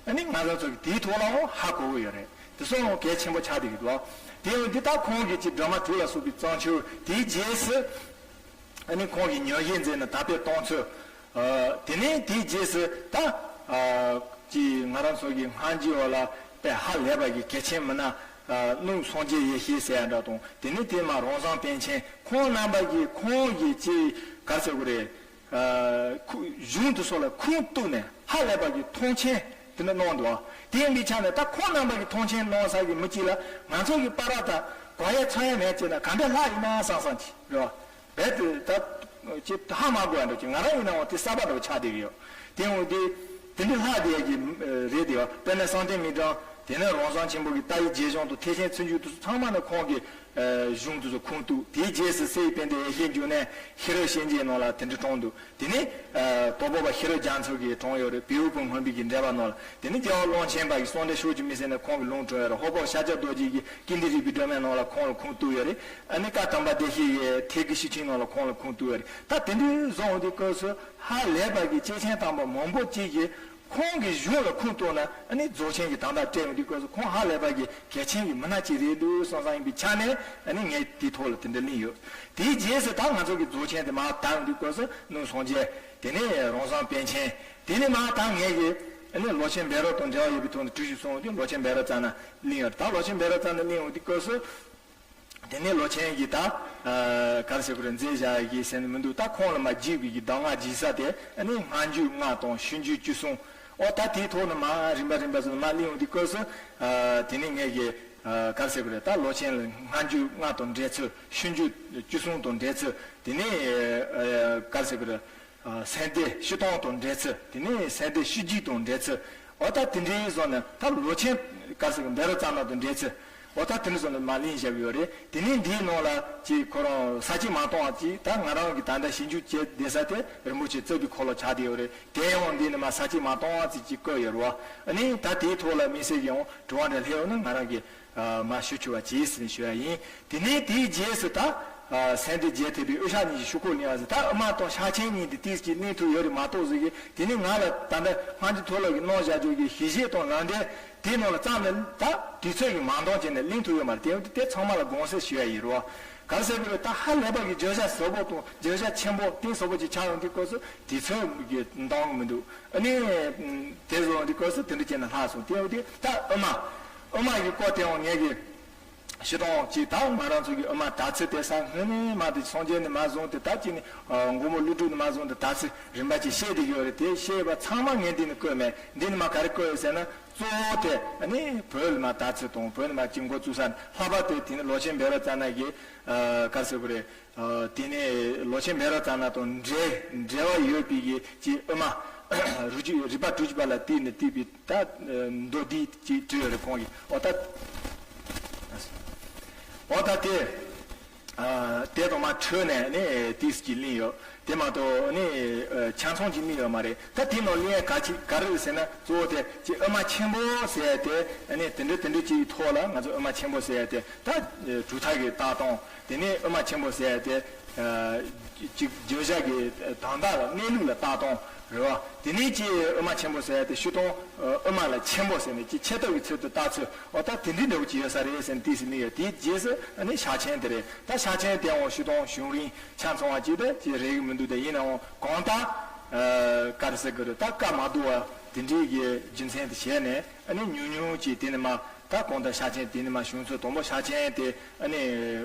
ཨ་ནི་ང་རང་ཚོ་གི་དེའི་ཐོག་ལའང་ཧ་གོ་གི་ཡོད་རེད། དེ་ཚོ་ཡང་གལ་ཆེན་པོ་ཆགས་བསྡད་ཀྱི་འདུག་དེ་ཡང་འདི་ད་ཁོང་གི་ཅིག་སྒྲོལ་མ་དྲུག་ལ་སོགས་པའི་བརྩམས་ཆོས་དེའི་རྗེས་སུ། ཨ་ནི་ཁོང་གིས་ཉམས་བཞེས་མཛད་ནས་དར་སྤེལ་གཏོང་ཚུལ། ཨ། དེ་ནས་དེའི་རྗེས་སུ་ད། ཨ། ཅིག་ང་རང་ཚོ་གི་སྔ་འགྱུར་བ་ལ་དཔེ་ཧ་ལས་པ་གི་གལ་ཆེན་མི་སྣ། ཨ། གླིང་སངས་རྒྱས་ཡེ་ཤེས་ཟེར་ཡ་འདྲ་དང་དེ་ནས་དེ་མ་རང་བཟང་པཎ་ཆེན་ཁོང་རྣམ་པ་གིས་ཁོང་གི་ཅིག་ག་རེ་ཟེར་དགོས་རེད། ཨ། ཁུ་གཞུང་དེ་ཚོ་ལ་ཁུངས་གཏུགས་ནས་ཧ་ལས་པ་གི་མཐོང་ཆེན་དེ་འདྲ་གནང་འདུག་དེ་ཡིན་པའི་ཆ་ནས་ད་ཁོང་རྣམ་པ་གི་མཐོང་ཆེན་གནང་ས་གི་མི་གཅིག་ལ་ང་ཚོ་གི་བར་ད་གོ་ཡ་ཚོར་ཡ་མེད་ཅེ་ན་ག་འདྲ་ལྷག་ཡིན་ན་བསམ་བསམ་གྱིས་རེད་བ། རྦད་དེ་ད་ཅི་ཧ་མ་གོ་ཡ་འདྲ་ཅིག་ང་རང་ཡིན་ནའང་དེ་གསར་པ་འདྲ་བོ་ཆགས་བསྡད་ཀྱི་ཡོད། དེ་འོང་དེ་དེ་འདྲའི་ལྷག་བསྡད་ཡ་གི་རེད་དེ། དཔེར་ན་བསམ་གཏན་མི་གྲངས་དེ་ནས་རང་བཟང་ཆེན་པོ་གི་རྟ་ཡི་རྗེས་གཞུང་དང་ཐེག་ཆེན་ཚུལ་འཇུག་དེ་ཚོ་ཚང་མ་ནི་ཁོང་གི་གཞུང་དེ་ཚོ་ཁུངས་གཏུགས། དེའི་རྗེས་སུ་སའི་དཔལ་ལྡན་ཡེ་ཤེས་འབྱུང་གནས་ཤེས་རབ་བཤད་རྒྱན་ནང་ལ་དེ་འདྲ་དྲངས་འདུག་དེ་ནས་དོལ་པོ་པ་ཤེས་རབ་རྒྱ་མཚོ་གིས་དྲངས་ཡོད་རེད། བེའུ་བུ་སྔོན་པོ་གི་འགྲེལ་པ་ནང་ལ། དེ་ནས་རྒྱལ་བ་ཀློང་ཆེན་པ་གིས་གསང་བདེ་ཕྱོགས་ཀྱི་མི་ཟེར་ནས་ཁོང་གི་ལུང་དྲངས་ཡོད་རེད། ཧོར་པོ་ཤཱཀྱ་རྡོ་རྗེ་གིས་ཀིན་ཏི་རི་པའི་སྒྲོན་མེ་ནང་ལ་ཁོང་ལ་ཁུངས་གཏུགས་ཡོད་རེད། ཨ་ནི་བཀའ་དམ་པ་བདེ་གཤེགས་ཀྱི་ཐེག་གི་ཤེར་ཕྱིན་ནང་ལ་ཁོང་ལ་ཁུངས་གཏུགས་ཡོད་རེད། ད་དེ་འདྲའི་བཟོ་འོང་དུས་སྐབས་སུ་ཧ་ལས་པ་གི་སྐྱེས་ཆེན་དམ་པ་མང་པོ་གཅིག་གིས་ཁོང་གི་གཞུང་ལ་ཁུངས་གཏུགས་ན་ཨ་ནི་རྫོགས་ཆེན་གྱི་དམ་བཏགས་སྤྲད་འོང་དུས་སྐབས་སུ་ཁོང་ཧ་ལས་པ་གི་གལ་ཆེན་གྱི་མི་སྣ་གཅིག་རེད་འདུག་བསམ་བསམ་ཡིན་པའི་ཆ་ནས་ཨ་ནི་ངས་དེའི་ཐོག་ལ་དེ་འདྲ་གླེང་ཡོད། དེའི་རྗེས་སུ་ད་ང་ཚོ་གི་རྫོགས་ཆེན་དེ་མར་དར་འོང་དུས་སྐབས་སུ་གླིང་སངས་རྒྱས། དེ་ནས་རང་བཟང་པཎ་ཆེན། དེ་ནས་མར་ད་ངས་ཀྱི་ཨ་ནི་ལོ་ཆེན་བཻ་རོ་དང་འབྲེལ་བ་ཡོད་པའི་ཐོག་ནས་དྲི་ཞིག་སོང་དུས་ལོ་ཆེན་བཻ་རོ་ཙ་ན་གླེང་ཡོད། ད་ལོ་ཆེན་བཻ་རོ་ཙ་ན་གླེང་འོང་དུས་སྐབས་སུ། དེ་ནས་ལོ་ཆེན་གྱིས་ད་ཨ་ག་རེ་ཟེར་དགོས་རེད། མཛད་བཞག་ཡ་གི་ཟེར་ནས་མི་འདུག་ད་ཁོང་ལ་མར་བརྒྱུད་པའི་གི་གདམས་ངག་རྒྱས་ས་དེ་ཨ་ནི་སྔ་འགྱུར་ལྔ་དང་ཕྱི་འགྱུར་བཅུ་གསུམ། འོ་ད་དེའི་ཐོག་ནས་མར་རིམ་པ་རིམ་པ་ཟེར་ནས་མར་གླེང་འོང་དུས་སྐབས་སུ། ཨ་དེ་ནས་ངས་ཀྱི་ཨ་ག་རེ་ཟེར་དགོས་རེད། ད་ལོ་ཆེན་ལ་སྔ་འགྱུར་ལྔ་དང་འབྲེལ་ཚུལ། ཕྱི་འགྱུར་བཅུ་གསུམ་དང་འབྲེལ་ཚུལ། དེ་ནས་ཨ་ག་རེ་ཟེར་དགོས་རེད། ཨ་སེང་ལྡེང་སྤྱིར་བཏང་དང་འབྲེལ་ཚུལ། དེ་ནས་སེང་ལྡེང་ཕྱི་རྒྱུད་དང་འབྲེལ་ཚུལ། འོ་ད་དེ་འདྲའི་བཟོ་ནས་ད་ལོ་ཆེན་ག་རེ་ཟེར་གི་བཻ་རོ་ཙ་ན་དང་འབྲེལ་ཚུལ། འོ་ད་དེ་འདྲ་བཟོ་ནས་མར་གླེང་བཞག་གི་ཡོད་རེད། དེ་ནས་འདིའི་ནང་ལ་ཅིག་ཁོ་རང་ས་བཅད་མ་སྟོང་བ་ཅིག་ད་ང་རང་གི་ད་ལྟ་ཞིབ་འཇུག་བྱས་བསྡད་ས་དེ་རིན་པོ་ཆེ་རྩ་བའི་འཁོར་ལོ་ཆགས་བསྡད་ཡོད་རེད། དེ་ཡང་འདི་ནས་མར་ས་བཅད་མ་སྟོང་བ་ཅིག་ཅིག་བཀོད་ཡོད་རེད་བ། ཨ་ནི་ད་དེའི་ཐོག་ལ་དམིགས་བསལ་གྱི་ཡང་དྲི་བ་འདྲ་སླེབས་ཡོང་ན་ང་རང་གིས་མར་ཞུ་ཆོག་པ་བྱས་ཟིན་ཞུ་ཡ་ཡིན། དེ་ནས་དེའི་རྗེས་སུ་ད། ཨ་སེང་ལྡེང་རྒྱལ་ཐེབས་པའི་དབུ་ཞྭ་གཉིས་ཀྱི་ཤོག་ཁོག་གླེང་བ་ཟེར། ད་ཨུ་མ་དང་ཤ་ཆེན་གཉིས་འདི་ཏིས་ཀྱིས་གླེང་ཐུབ་ཡོད་རེད་མ་གཏོགས་ཟེར་གི། དེ་ནི་ང་ལ་ད་ལྟ་སྔ་འགྱུར་མཐོ་སློབ་ཀྱི་གནང་བཞག་རྒྱུ་གི་ཞིབ་བཤེར་དང་ལམ་འབྲས་དེའི་ནང་ལ་བརྩམས་ནས་ད་དུས་ཚོད་ཀྱི་མ་འདང་བྱས་ནས་གླེང་ཐུབ་ཡོད་མ་རེད། དེ་དེ་ཚང་མ་ལ་དགོངས་སེལ་ཞུ་ཡ་ཡིན་རོ། ག་རེ་ཟེར་དགོས་རེད། ད་ཧ་ལས་པ་གི་བརྗོད་བྱ་ཟབ་པོ་དང་བརྗོད་བྱ་ཆེན་པོ་གཏིང་ཟབ་པོ་ཅིག་ཆགས་ཡོང་དུས་སྐབས་སུ་དུས་ཚོད་ཀྱི་འདང་མི་འདུག་ཨ་ནི་དེ་བཟོ་ཡོང་དུས་སྐབས་སུ་དེ་འདྲ་བྱས་ནས་ལྷག་སོང་། དེ་ཡོང་དུས་ད་ཨུ་མ་ཨུ་མ་གི་སྐོར་དེའང་ངས་གི་སྤྱིར་བཏང་གཅིག་ད་ང་རང་ཚོ་གི་ཨུ་མ་དར་ཚུལ་དེ་ས་སྔོན་ནས་མ་དེ་སངས་རྒྱས་ནས་མ་བཟུང་སྟེ་ད་གཅིག་ནི་མགོན་པོ་ཀླུ་སྒྲུབ་ནས་མ་བཟུང་སྟེ་དར་ཚུལ་རིམ་པ་གཅིག་བཤད་བསྡད་ཀྱི་ཡོད་རེད། དེ་བཤད་པ་ཚང་མ་ངས་འདི་ནས་བཀོད་མེད། འདི་ནས་མ་ག་རེ་བཀོད་ཡོད་ཟེར་ན་གཙོ་བོ་དེ་ཨ་ནི་བོད་ལ་མ་དར་ཚུལ་དང་བོད་ནས་མ་གཅིག་འགོ་བཙུགས་ས་ནས་ལྷག་པར་དུ་དེ་ནི་ལོ་ཆེན་བཻ་རོ་ཙ་ན་གི་ག་རེ་ཟེར་དགོས་རེད། དེ་ནས་ལོ་ཆེན་བཻ་རོ་ཙ་ན་དང་འབྲེལ་འབྲེལ་བ་ཡོད་པའི་གི་གཅིག་ཨུ་མ་རིག་རིག་པ་དྲུག་ཅུ་པ་ལ་བརྟེན་ནས་བཏུས་པའི། ད་མདོ་འདི་ཅིག་བྲིས་ཡོད་རེད་ཁོང་གིས། འོ་ད། འོ་ད་དེ། ཨ་དེ་དང་མ་འཕྲོས་ནས་ནི་ཏིས་ཀྱི་གླེང་ཡོད། དེ་མ་གཏོགས་ནི་ཨ་ཆ་ཚང་ཅིག་གླེང་ཡོད་མ་རེད། ད་དེ་ནང་གླེང་ཡ་ག་ཅི་ག་རེ་རེད་ཟེར་ན་གཙོ་བོ་དེ་ཅིག་ཨུ་མ་ཆེན་པོ་ཟེར་ཡ་དེ་ནི་དེ་འདྲ་དེ་འདྲ་ཅིག་ཐོག་ལ་ང་ཚོ་ཨུ་མ་ཆེན་པོ་ཟེར་ཡ་དེ་ད་གྲུབ་མཐའ་གི་ལྟ་སྟངས། དེ་ནས་ཨུ་མ་ཆེན་པོ་ཟེར་ཡ་དེ། ཨ་ཅིག་བརྗོད་བྱ་གི་དོན་དག་ལ་གནས་ལུགས་ལ་ལྟ་སྟངས་རེད་བ། དེ་ནས་ཅིག་ཨུ་མ་ཆེན་པོ་ཟེར་ཡ་དེ་ཕྱི་དོན་ཨུ་མ་ལ་ཆེན་པོ་ཟེར་ནས་ཅིག་ཆེ་སྟོབས་ཀྱི་ཚུལ་དུ་ལྟ་ཚུལ། འོ་ད་དེ་འདྲའི་འདྲ་བོ་ཅིག་ཡོད་ས་རེད་ཟེར་ནས་ཏིས་སི་གླེང་ཡོད། དེའི་རྗེས་སུ་ཨ་ནི་ཤ་ཆེན་དེ་རེད། ད་ཤ་ཆེན་དེའང་ཕྱི་དོན་གཞུང་རིང་ཆ་ཚང་བ་ཅིག་དེ་ཅིག་རེད་གི་མི་འདུག་དེ་ཡིན་ནའང་གང་ལྟར་ཨ་ག་རེ་ཟེར་དགོས་རེད། ད་བཀའ་མ་བསྡུ་བ་དེ་འདྲའི་གི་རྒྱུ་མཚན་དེ་བྱས་ནས་ཨ་ནི་ཉུང་ཉུང་ཅིག་དེ་ནས་མ། ད་གང་ལྟར་ཤ་ཆེན་དེ་ནས་མ་བྱུང་ཚུལ་དང་པོ་ཤ་ཆེན་དེ་ཨ་ནི་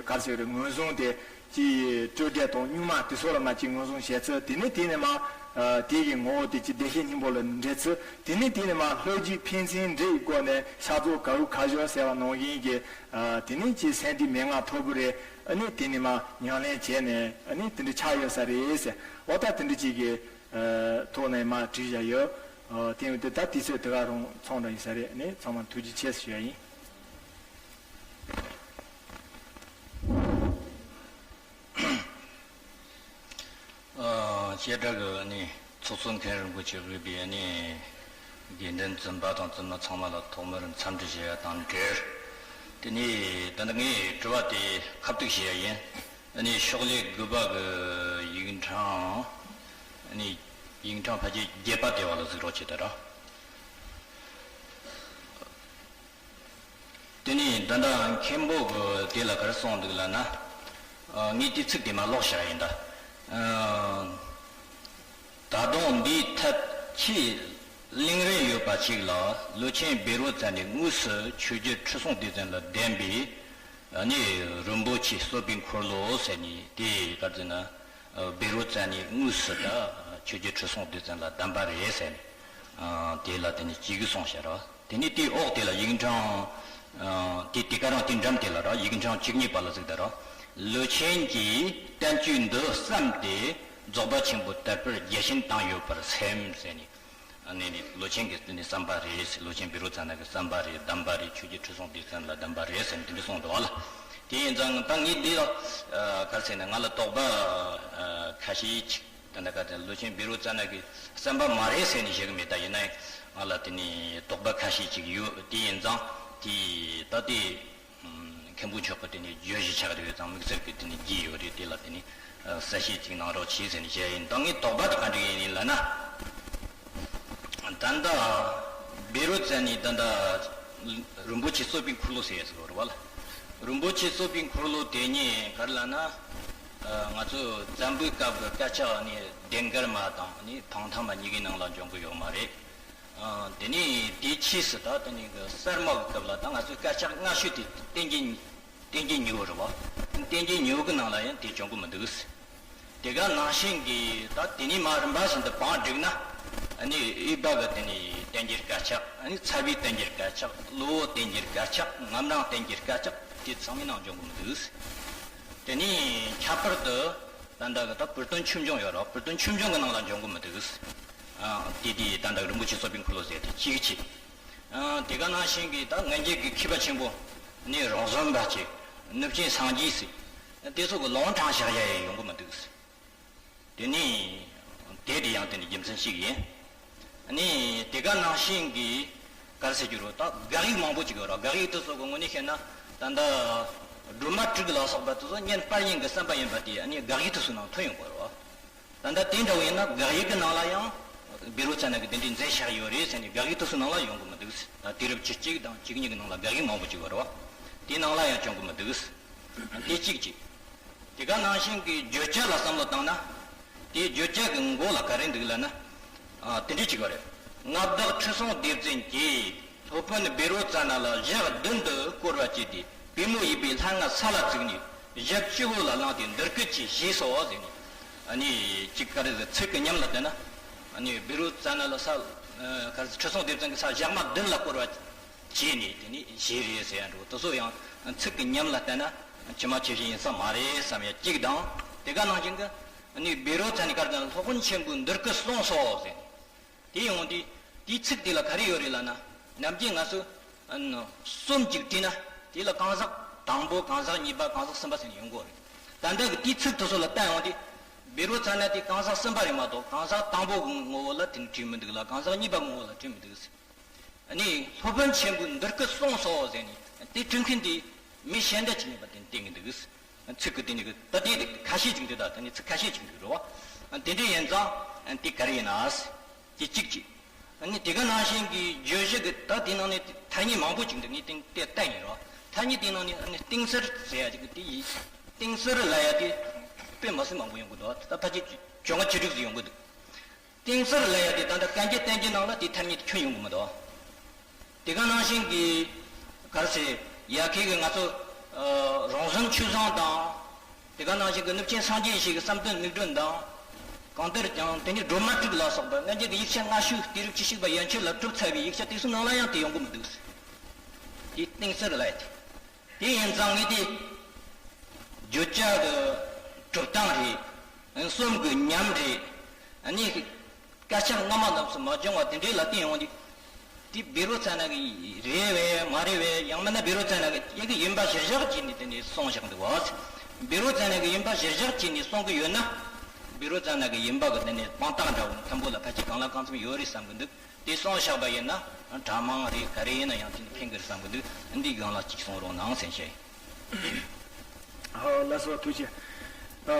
ག་རེ་ཟེར་རེད། ངོས་བཟུང་དེ་ ཀྱི་སྤྲོས་བྲལ་དང་གཉུག་མ་དེ་ཚོ་ལ་ང་ཅིག་ངོས་བཟུང་བྱས་ཚུལ། དེ་ནས་དེ་ནས་མ་ཨ་དེ་གི་ངོ་བོ་དེ་ཅིག་བདེ་གཤེགས་སྙིང་པོ་ལ་འདྲེས་ཚུལ། དེ་ནས་དེ་ནས་མ་ལྷོ་རྒྱུད་ཕན་ཚུན་འདྲེས་སྒོ་ནས་ཤ་ཚོགས་ག་འུ་ཁ་བཞོ་ཟེར་བ་ནང་བཞིན་གྱི་ཨ་དེ་ནས་ཀྱི་སེམས་སྡུག་མན་ངག་ཐོར་བུ་རེ་ཨ་ནི་དེ་ནས་མ་ཉམས་ལེན་བྱས་ནས་ཨ་ནི་དེ་འདྲ་ཆགས་ཡོད་ས་རེད་ཟེར། འོ་ད་དེ་འདྲ་ཅིག་གི་ཨ་ཐོག་ནས་མ་བྲིས་བཞག་ཡོད། ཨ་དེ་ཡང་དེ་ད་དུས་ཚོད་དེ་ག་རང་ཚང་འདྲ་ཡིན་ས་རེད། ཨ་ནི་ཚང་མ་ཐུགས་རྗེ་ཆེ་ཞུ་ཡ་ཡིན། ཨ་བཤད་གྲྭ་གི་ཨ་ནི་ཚོགས་གཙོ་མཁན་རིན་པོ་ཆེ་དབུས་པའི་ཨ་ནི་དགེ་འདུན་བཙུན་པ་དང་བཙུན་མ་ཚང་མ་ལ་ཐོག་མར་འཚམས་འདྲི་ཞུ་ཡ་དང་འབྲེལ། དེ་ནས་ད་ལྟ་ངས་དྲི་བ་དེ་ཁ་གཏུགས་བྱེད་ཡ་ཡིན། ཨ་ནི་ཤོག་ལྷེ་དགུ་པ་གི་ཡིག་ཕྲེང་། ཨ་ནི་ཡིག་ཕྲེང་ཕལ་ཆེར་བརྒྱད་པ་དེ་བ་ལ་གཟིགས་རོགས་བྱེད་ད་ར། དེ་ནས་ད་ལྟ་མཁན་པོ་གི་དེ་ལ་ག་རེ་གསུངས་འདུག་ལབ་ན། ཨ་ངས་དེ་ཚིག་དེ་མ་ཀློག་བཞག་ཡིན་ད། ཨ་ད་དུང་འདིའི་ཐད་ཆེས་གླེང་རིན་ཡོད་པ་ཞིག་ལ། ལོ་ཆེན་བཻ་རོ་ཙ་ནས་དངོས་སུ་ཆོས་རྒྱལ་ཁྲི་སྲོང་ལྡེ་བཙན་ལ་གདམས་པའི་ཨ་ནི་རིན་པོ་ཆེ་གསོལ་བའི་འཁོར་ལོ་ཟེར་ནས་དེ་ག་རེ་ཟེར་ན། ཨ་བཻ་རོ་ཙ་ནས་དངོས་སུ་ད་ཆོས་རྒྱལ་ཁྲི་སྲོང་ལྡེ་བཙན་ལ་གདམས་པ་རེད་ཟེར་ནས། ཨ་དེ་ལ་དེ་ནས་ཅིག་གསུངས་བཞག་ར། དེ་ནས་དེའི་འོག་དེ་ལ་ཡིག་ཕྲེང་། ཨ་དེ་དེ་ག་རང་དེ་འགྲམ་དེ་ལ་ར་ཡིག་ཕྲེང་བཅུ་གཉིས་པ་ལ་གཟིགས་ད་ར། ལོ་ཆེན་གྱིས་བསྟན་བཅོས་འདི་བརྩམས་ཏེ་རྫོགས་པ་ཆེན་པོ་དར་སྤེལ་རྒྱས་ཤིང་བཏང་ཡོད་པར་སེམས་ཟེར་ནས། ཨ་ནི་ནི་ལོ་ཆེན་གྱི་དེ་ནི་བསམ་པ་རེད། ལོ་ཆེན་བཻ་རོ་ཙ་ན་གི་བསམ་པ་རེད། གདམས་པ་རེད། ཆོས་རྒྱལ་ཁྲི་སྲོང་ལྡེ་བཙན་ལ་གདམས་པ་རེད་ཟེར་ནས་དེ་འདྲ་གསུངས་འདུག་བ་ལ། དེ་ཡིན་ཙང་ད་ངས་འདི་ལ་ཨ་ག་རེ་ཟེར་ན་ང་ལ་དོགས་པ་ཨ་ཁ་ཤས་ཅིག་ད་ལྟ་ག་དེ་ལོ་ཆེན་བཻ་རོ་ཙ་ན་གི་བསམ་པ་མ་རེད་ཟེར་ནས་བཤད་གི་མེད། ད་ཡིན་ན་ང་ལ་དེ་ནི་དོགས་པ་ཁ་ཤས་ཅིག་ཡོད། དེ་ཡིན་ཙང་དེ་ད་དེ་མཁན་པོ་མཆོག་གི་དེ་ནི་བརྗོད་གཞི་ཆགས་བསྡད་ཡོད་ཙང་དམིགས་བསལ་གྱི་དེ་ནི་རྒྱུས་ཡོད་རེད། དེ་ལ་དེ་ནི་གསལ་བཤད་ཅིག་གནང་རོགས་གྱིས་ཟེར་ནས་བཤད་ཡིན། ད་ངའི་དོགས་པ་དེ་ག་འདྲ་ཡིན་ལབ་ན། ད་ལྟ་བཻ་རོ་ཙ་ནས་ད་ལྟ་རིན་པོ་ཆེ་གསོལ་བའི་འཁོར་ལོ་ཟེར་ཡ་ཟིག་ཡོད་རེད་བ་ལ། རིན་པོ་ཆེ་གསོལ་བའི་འཁོར་ལོ་དེ་ཉིད་ག་རེ་ལབ་ན། ང་ཚོ་བཙན་པོའི་སྐབས་ཀྱི་སྐད་ཆ་ནི་ལྡན་དཀར་མ་དང་ནི་ཕང་ཐང་མ་གཉིས་ཀའི་ནང་ལ་འབྱུང་གི་ཡོད་མ་རེད། ཨ། དེ་ནས་དེའི་ཕྱིས་སུ་ད་དེ་ནས་གི་གསར་མ་གི་སྐབས་ལ་ད་ང་ཚོས་སྐད་ཆ་སྔ་ཤོས་དེ་བསྟན་རྒྱས་བསྟན་རྒྱས་ཉི་འོད་རེད་བ། བསྟན་རྒྱས་ཉི་འོད་ཀྱི་ནང་ལ་ཡང་དེ་བྱུང་གི་མི་འདུག་དེ་ག་ནང་བཞིན་གྱི་ད་དེ་ནས་མ་རིམ་པ་བཞིན་དུ་བང་བསྒྲིགས་ན། ཨ་ནི་དབུས་པ་གི་དེ་ནས་བསྟན་རྒྱས་སྐད་ཆ། ཨ་ནི་ཚ་བའི་བསྟན་རྒྱས་སྐད་ཆ། གློ་བོ་བསྟན་རྒྱས་སྐད་ཆ། ངམ་རང་བསྟན་རྒྱས་སྐད་ཆ། དེ་ཚང་མའི་ནང་འབྱུང་གི་མི་འདུག་དེ་ནས་ཁྱད་པར་དུ་ད་ལྟ་གི་ད་བུ་སྟོན་ཆོས་འབྱུང་ཡོད་རེད་བ། བུ་སྟོན་ཆོས་འབྱུང་གི་ནང་ལ་འབྱུང་གི་མི་འདུག་ཨ། དེ་དེ་ད་ལྟ་རིན་པོ་ཆེ་གསོལ་བའི་འཁོར་ལོ་ཟེར་དེ་གཅིག་བྱས། ཨ། དེ་ག་ནང་བཞིན་གྱི་ད་སྔོན་ཆད་ཀྱི་མཁས་པ་ཆེན་པོ་ནི་རོང་ཟོམ་པ་བྱས། ནུབ་ཆེན་སངས་རྒྱས་ཟེར། དེ་ཚོ་གི་ལུང་དྲངས་བཞག་ཡ་ཡང་ཡོང་གི་མི་འདུག་དེ་ནི་དེ་དེ་ཡང་དེ་ནི་རྒྱུ་མཚན་ཞིག་ཡིན། ནི་དེ་ག་ནང་བཞིན་གྱི་ག་རེ་ཟེར་རྒྱུ་རེད། ད་དགག་ཡིག་མང་པོ་ཅིག་ཡོད་རེད། དགག་ཡིག་དེ་ཚོ་གི་ངོས་ནས་བཤད་ན་ད་ལྟ་སྒྲོལ་མ་དྲུག་ལ་སོགས་པ་དེ་ཚོ་བསྙེན་པར་ཡིན་གྱི་བསམ་པ་ཡིན་པ་དེ་ནི་དགག་ཡིག་དེ་ཚོའི་ནང་ཐོན་ཡོང་གི་རེད་བ། ད་ལྟ་དེ་འདྲ་བོ་ཡིན་ན་དགག་ཡིག་གི་ནང་ལ་ཡང་བཻ་རོ་ཙ་ན་གིས་དེ་འདྲའི་མཛད་བཞག་ཡོད་རེད་ཟེར་ནས་དགག་ཡིག་དེ་ཚོའི་ནང་ལ་ཡོང་གི་མི་འདུག་ད་དུས་རབས་བཅུ་གཅིག་དང་བཅུ་གཉིས་ཀྱི་ནང་ལ་དགག་ཡིག་མང་པོ་ཅིག་ཡོད་རེད་བ། དེའི་ནང་ལ་ཡང་བྱུང་གི་མི་འདུག་དེ་གཅིག་བྱས། དེ་ག་ནང་བཞིན་གྱི་བརྗོད་བྱ་ལ་བསམ་བློ་བཏང་ན། དེའི་བརྗོད་བྱ་གི་མགོ་ལ་ག་རེ་འདུག་ལབ་ན། ཨ། དེ་འདྲ་ཅིག་ཡོད་རེད། མངའ་བདག་ཁྲི་སྲོང་ལྡེ་བཙན་གྱིས་སློབ་དཔོན་བཻ་རོ་ཙ་ན་ལ་ཞག་བདུན་དུ་བསྐོར་བ་བྱས་ཏེ། པུས་མོ་དབྱུག་པའི་ལྷ་ང་ས་ལ་བཙུགས་ནས་ཞབས་སྤྱི་བོ་ལ་བླངས་ཏེ་འདི་སྐད་ཅེས་བཞེས་སོ་ཟེར་ནས། ཨ་ནི་ཅིག་ག་རེ་ཟེར། ཚིག་གི་ཉམས་ལ་བལྟས་ན། ཨ་ནི་བཻ་རོ་ཙ་ན་ལ་ས། ཨ། ག་རེ་ཟེར། ཁྲི་སྲོང་ལྡེ་བཙན་གྱིས་ས་ཞག་མ་བདུན་ལ་བསྐོར་བ་བྱས་ནས་དེ་ནས་བཞེས་རེད་ཟེར་ཡ་འདྲ་བོ་དེ་ཚོ་ཡང་ཚིག་གི་ཉམས་ལ་བལྟས་ན་ཇི་མ་ཇི་བཞིན་ཡིན་ས་མ་རེད་བསམ་ཡ་གཅིག་དང་། དེ་ག་ནང་བཞིན་གྱི་ཨ་ནི་བཻ་རོ་ཙ་ནས་ག་རེ་ཟེར། སློབ་དཔོན་ཆེན་པོས་འདི་སྐད་གསུངས་སོ་ཟེར། དེ་ཡོང་དུས་དེའི་ཚིག་དེ་ལ་ག་རེ་ཡོད་རེད་ལབ་ན། ནམ་རྒྱུན་ང་ཚོ་ཨ་ནི་རྩོམ་ཅིག་བྲིས་ན་དེ་ལ་གང་ཟག་དང་པོ། གང་ཟག་གཉིས་པ། གང་ཟག་གསུམ་པ་ཟེར་ནས་ཡོང་གི་ཡོད་རེད། ད་ལྟ་གི་དེའི་ཚིག་དེ་ཚོ་ལ་བལྟས་ཡོང་དུས་བཻ་རོ་ཙ་ན་དེ་གང་ཟག་གསུམ་པ་རེད་མ་གཏོགས་གང་ཟག་དང་པོ་གི་ངོ་བོ་ལ་དེ་ནི་བྲིས་མི་འདུག་ལ། གང་ཟག་གཉིས་པ་གི་ངོ་བོ་ལ་བྲིས་མི་འདུག་ཨ་ནི་སློབ་དཔོན་ཆེན་པོས་འདི་སྐད་གསུངས་སོ་ཟེར་ནས་དེ་བྲིས་མཁན་དེ་མི་གཞན་དག་ཅིག་ཡིན་པ་དེ་བསྟན་གྱི་འདུག་ཚིག་གི་དེ་ནི་གི་ད་དེ་ཁ་ཤས་ཅིག་འདུག་ད་དེ་ནི་ཚིག་ཁ་ཤས་ཅིག་འདུག་རེད་བ། དེ་འདྲ་ཡིན་ཙང་དེ་ག་རེ་ཡིན་ན། དེ་གཅིག་བྱས། ཨ་ནི་དེ་ག་ནང་བཞིན་གྱི་བརྗོད་གཞི་གི་ད་དེ་ནང་ནས་ཐ་སྙད་མང་པོ་ཅིག་འདུག་ངས་དེ་དེ་བལྟས་ཡིན་རོ། ཐ་སྙད་དེ་ནང་ནས་ཨ་ནི་གཏིང་གསར་ཟེར་ཡ་ཅིག་གི་དེ་ཡིན། གཏིང་གསར་ལབ་ཡ་དེ་དཔེ་མི་སྲིད་མང་པོ་ཡོང་གི་འདུག་ད་ཕལ་ཆེར་བཅོ་ལྔ་བཅུ་དྲུག་ཙམ་ཡོང་གི་འདུག་གཏིང་གསར་ལབ་ཡ་དེ་ད་ལྟ་བཀའ་འགྱུར་བསྟན་འགྱུར་ནང་ལ་དེ་ཐ་སྙད་དེ་ཁྱོན་ཡོང་གི་མི་འདུག་དེ་ག་ནང་བཞིན་གྱི་ག་རེ་ཟེར། ཡ་གི་གི་ང་ཚོ་ཨ་རོང་ཟོམ་ཆོས་བཟང་དང་ དེ་ག་ནང་བཞིན་གྱི་ནུབ་ཆེན་སངས་རྒྱས་ཡེ་ཤེས་ཀྱི་བསམ་གཏན་དམིགས་སྒྲོན་དང་། གང་ལྟར་ཀྱང་དེ་ནི་སྒྲོལ་མ་དྲུག་ལ་སོགས་པ་སྔ་འགྱུར་གྱི་ཡིག་ཆ་སྔ་ཤོས་ཏེ་རབས་བཅུ་གཅིག་པ་ཡན་ཆོད་ལ་གྲུབ་ཚར་བའི་ཡིག་ཆ་དེ་ཚོའི་ནང་ལ་ཡང་དེ་ཡོང་གི་མི་འདུག། དེ་གཏིང་ཟབ་ལ་ཡོད་དེ། དེ་ཡིན་ཙང་ངས་དེ་བརྗོད་བྱ་གི་གྲུབ་སྟངས་རེད། གསུང་གི་ཉམས་རེད། ཨ་ནི་སྐད་ཆ་སྔ་མ་རྣམས་སུ་མ་བྱུང་བ་དེ་འདྲའི་ལ་བརྟེན་ཡོང་དུས། དེ་བཻ་རོ་ཙ་ན་གི་རེད་བས་མ་རེད་བས། ཡང་མིན་ན་བཻ་རོ་ཙ་ན་གི་ཡི་གེ་ཡིན་པ་གཞིར་བཞག་བྱས་ནས་དེ་ནས་གསུངས་བཞག་འདུག་བ། བཻ་རོ་ཙ་ན་གི་ཡིན་པ་གཞིར་བཞག་བྱས་ནས་གསུང་གི་ཡོད་ན། བཻ་རོ་ཙ་ན་གི་ཡིན་པ་གི་དེ་ནས་དཔང་རྟགས་འདྲ་བོ་མཐུན་པོ་ལ་ཕལ་ཆེར་གང་ལ་གང་འཚམ་ཡོད་རེད་བསམ་གི་འདུག། དེ་གསུངས་བཞག་པ་ཡིན་ན་གྲྭ་མང་རེད། ག་རེ་ཡིན་ན་ཡང་དེ་ནས་ཕན་གི་རེད་བསམ་གི་འདུག། འདི་གཞུག་ལ་གཅིག་གསུང་རོགས་གནང་ཟེར་བཤད་ཡིན། ཨ། ལགས་སོ། ཐུགས་རྗེ་ཆེ། ཨ།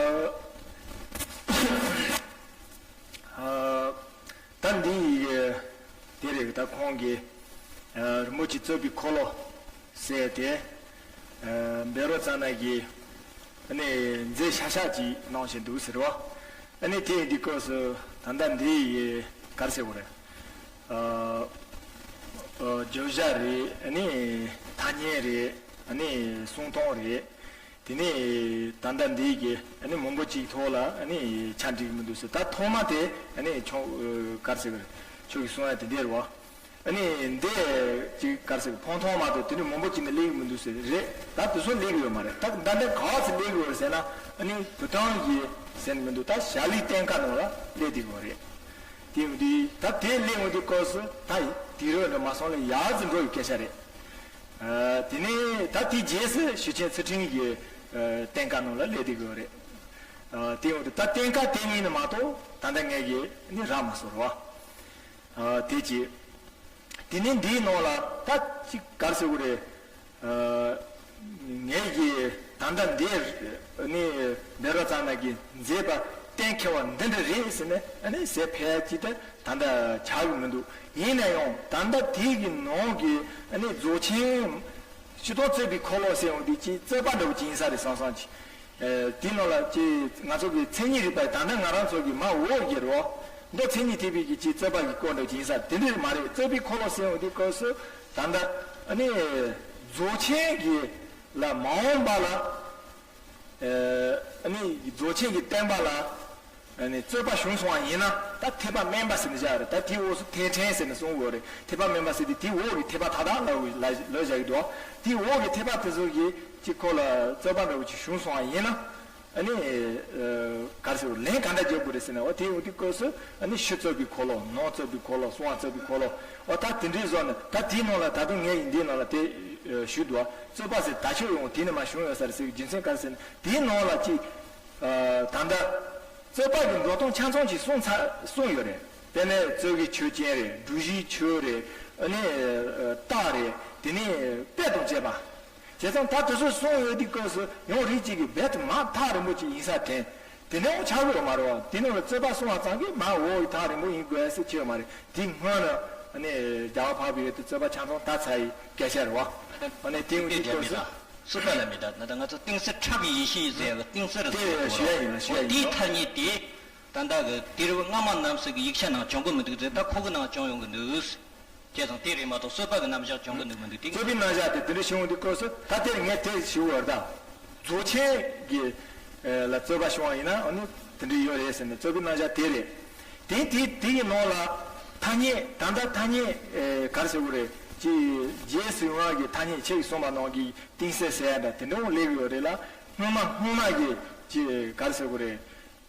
ཨ། ད་འདི་ཡི་དེ་རེད། ད་ཁོང་གིས་ཨ་རིན་པོ་ཆེ་རྩོད་པའི་འཁོར་ལོ་ཟེར་ཏེ། ཨ། བཻ་རོ་ཙ་ན་གི་ཨ་ནི་མཛད་ཤག་ཤག་ཅིག་གནང་བཞིན་འདུག་ཟེར་བ། ཨ་ནི་དེ་ཡི་འདི་སྐབས་སུ་ད་ལྟ་འདི་ཡི་ག་རེ་ཟེར་དགོས་རེད། ཨ། ཨ། བརྗོད་བྱ་རེད། ཨ་ནི་ཐ་སྙད་རེད། ཨ་ནི་གསུང་སྟངས་རེད། དེ་ནས་ད་ལྟ་འདི་གི་ཨ་ནི་མང་པོ་ཅིག་ཐོག་ལ་ཨ་ནི་ཆ་འགྲིག་མི་འདུག་ཟེར། ད་ཐོག་མ་དེ་ཨ་ནི་ཁྱོད་ག་རེ་ཟེར་གི་རེད། ཁྱོད་ཀྱིས་གསུང་ཡ་དེ་འདྲ་རེད་བ། ཨ་ནི་འདི་ཅིག་ག་རེ་ཟེར་གི། ཕོན་ཐོགས་མ་གཏོགས་དེ་ནས་མང་པོ་ཅིག་ནི་སླེབས་ཀྱི་མི་འདུག་ཟེར། རེད། ད་དེ་ཚོ་སླེབས་ཀྱི་ཡོད་མ་རེད། ད་ད་ལྟ་ག་ཚོད་སླེབས་ཀྱི་ཡོད་རེད་ཟེར་ན། ཨ་ནི་བུ་ཐང་གི་ཟེར་ནི་མི་འདུག། ད་བྱ་ལས་བསྟན་ཁ་ནང་ལ་སླེབས་བསྡད་ཀྱི་ཡོད་རེད། དེ་ཡིན་དུས་ད་དེ་སླེབས་ཡོང་དུས་སྐབས་སུ་ད་དུས་རབས་འདྲ་མ་སོང་ལ་ཡག་ཙམ་འགྲོ་ཡི་སྐད་ཆ་རེད། ཨ། དེ་ནས་ད་དེའི་རྗེས་སུ་ཞུ་ཆེན་ཚུལ་ཁྲིམས་ཀྱི་ཨ་བསྟན་ཁ་ནང་ལ་སླེབས་བསྡད་ཀྱི་ཡོད་རེད། ཨ། དེ་ཡོང་དུས་ད་བསྟན་ཁ་དེ་ཉིད་ནི་མ་གཏོགས་ད་ལྟ་ངས་ཀྱིས་ནི་རག་མ་སོང་རེད་བ། ཨ། དེ་གཅིག། དེ་ནས་འདིའི་ནང་ལ་ད་ཅིག་ག་རེ་ཟེར་དགོས་རེད། ཨ། ངས་ཀྱིས་ད་ལྟ་འདི་ནི་བཻ་རོ་ཙ་ན་གིས་མཛད་པ་གཏན་འཁེལ་བ་འདི་འདྲ་རེད་ཟེར་ནས་ཨ་ནི་ཟེར་ཕལ་ཆེར་ད་ད་ལྟ་ཆགས་ཀྱི་མི་འདུག། ཡིན་ན་ཡང་ད་ལྟ་དེའི་གི་ནང་གི་ཨ་ནི་རྫོགས་ཆེན་སྤྱིར་བཏང་རྩོད་པའི་འཁོར་ལོ་ཟེར་ཡོང་དུས་ཅིག་རྩོད་པ་འདྲ་བོ་ཅིག་ཡིན་ས་རེད་བསམ་བསམ་གྱི། ཨ། དེའི་ནང་ལ་ཅིག་ང་ཚོ་གི་མཚན་ཉིད་རིག་པ་ད་ལྟ་ང་རང་ཚོ་གི་མ་འོག་གི་རོ། མདོ་མཚན་ཉིད་ཐེག་པའི་གི་ཅིག་རྩོད་པ་གི་སྐོར་འདྲ་བོ་ཅིག་ཡིན་ས་དེ་འདྲ་མ་རེད། རྩོད་པའི་འཁོར་ལོ་ཟེར་ཡོང་དུས་སྐབས་སུ་ད་ལྟ་ཨ་ནི་རྫོགས་ཆེན་གྱི་ལ་མ་འོངས་པ་ལ། ཨ་ནི་རྫོགས་ཆེན་གྱི་བསྟན་པ་ལ་ཨ་ནི་རྩོད་པ་བྱུང་སོང་བ་ཡིན་ན། ད་ཐེག་པ་དམན་པ་ཟེར་ནས་བཞག་རེད། ད་དེའི་འོག་སུ་ཐེག་ཕྲན་ཟེར་ནས་གསུང་དགོས་རེད། ཐེག་པ་དམན་པ་ཟེར་དུས་དེའི་འོག་གི་ཐེག་པ་མཐའ་དག་ལ་ལ་ལ་བཞག་གི་འདུག། དེའི་འོག་གི་ཐེག་པ་དེ་ཚོ་གི་གཅིག་ཁོ་ལ་རྩོད་པ་འདྲ་བོ་ཅིག་བྱུང་སོང་བ་ཡིན་ན། ཨ་ནི་ཨ་ག་རེ་ཟེར། ལན་ག་འདྲ་རྒྱག་དགོས་རེད་ཟེར་ན། འོ་དེ་འོ་དེ་སྐབས་སུ་ཨ་ནི་ཕྱི་རྩོད་པའི་འཁོར་ལོ། ནང་རྩོད་པའི་འཁོར་ལོ། གསང་བ་རྩོད་པའི་འཁོར་ལོ། འོ་ད་དེ་འདྲའི་བཟོ་ནས་ད་དེའི་ནང་ལ་ད་དུང་ངས་ཡིན་འདིའི་ནང་ལ་དེ་ཨ་ཞུས་འདུག། རྩོད་པ་ཟེར་ད་ཆོས་ཡོང་དེ་ནས་མ་བྱུང་ཡོད་ས་རེད་ཟེར་བའི་རྒྱུ་མཚན་ག་རེ་ཟེར་ན། དེའི་ནང་ལ་ཅིག་ཨ་ད་ལྟ་རྩོད་པ་གི་འགྲོ་སྟངས་ཆ་ཚང་ཅིག་གསུངས་ཚར་གསུངས་ཡོད་རེད། དེ་ནས་རྩོད་ཀྱི་ཆོས་ཅན་རེད། སྒྲུབ་གཞིའི་ཆོས་རེད། ཨ་ནི་ཨ་རྟགས་རེད། དེ་ནས་དཔེ་དང་བཅས་པ། བྱས་ཙང་ད་དེ་ཚོ་གསུངས་ཡོད་དུས་སྐབས་སུ་ཡང་རིགས་གཅིག་གིས་རྦད་དེ་མར་ཐག་རིང་པོ་ཅིག་ཡིན་ས་དྲན། དེ་འདྲ་ཡང་ཆགས་ཀྱི་ཡོད་མ་རེད་བ། དེ་ནང་ལ་རྩོད་པ་གསུངས་པ་ཙམ་གྱིས་མར་འོག་གི་ཐག་རིང་པོ་ཡིན་དགོས་ཟེར་ཆེ་ཡོད་མ་རེད། དེ་སྔོན་ལ་ཨ་ནི་རྒྱལ་བ་འཕགས་པའི་ཡུལ་དུ་རྩོད་པ་ཆ་ཚང་དར་ཚར་ཡི་སྐད་ཆ་རེད་བ། ཨ་ནི་དེ་ཡོང་དུས་སྐབས་སུ། རྩོད་པ་ལ་མི་གདའ། ད་ལྟ་ང་ཚོ་གཏིང་ཟབ་ཁྲག་གི་ཡེ་ཤེས་ཟེར་བ་གཏིང་ཟབ་རེད། དེ་ཟེར་ཞུ་ཡ་ཡིན་ལ། ཞུ་ཡ་ཡིན། དེའི་ཐ་སྙད་དེ་ད་ལྟ་གི་དུས་རབས་སྔ་མ་རྣམས་སུ་གི་ཡིག་ཆ་ནང་བྱུང་གི་མི་འདུག་ཟེར། ད་ཁོ་གི་ནང་བྱུང་ཡོང་གི་འདུག། བྱས་ཙང་དེ་རེད་མ་གཏོགས་རྩོད་པ་གི་རྣམ་གཞག་བྱུང་གི་འདུག་མི་འདུག་དེ། རྩོད་པའི་རྣམ་གཞག་དེ་དེ་འདྲ་བྱུང་ཡོང་དུས་སྐབས་སུ་ད་དེར་ངས་དེ་ཞུ་བར་ད། རྫོགས་ཆེན་གྱི་ལ་རྩོད་པ་བྱུང་བ་ཡིན་ན་ཨ་ནི་དེ་འདྲ་ཡོད་རེད་ཟེར་ནས་རྩོད་པའི་རྣམ་གཞག་དེ་རེད། དེ་དེ་དེ་ཡི་ནང་ལ་ཐ་སྙད། ད་ལྟ་ཐ་སྙད་ག་རེ་ཟེར་དགོས་རེད། ཅིག་རྗེས་སུ་ཡི་རང་གི་ཐ་སྙད་ཆེ་གི་གསུངས་པ་ནང་གི་གཏིང་ཟབ་ཟེར་ཡ་འདྲ་དེ་འདྲ་བོ་སླེབས་ཡོད་རེད་ལ། སྔོན་མ་སྔོན་མ་གི་ཅིག་ག་རེ་ཟེར་དགོས་རེད།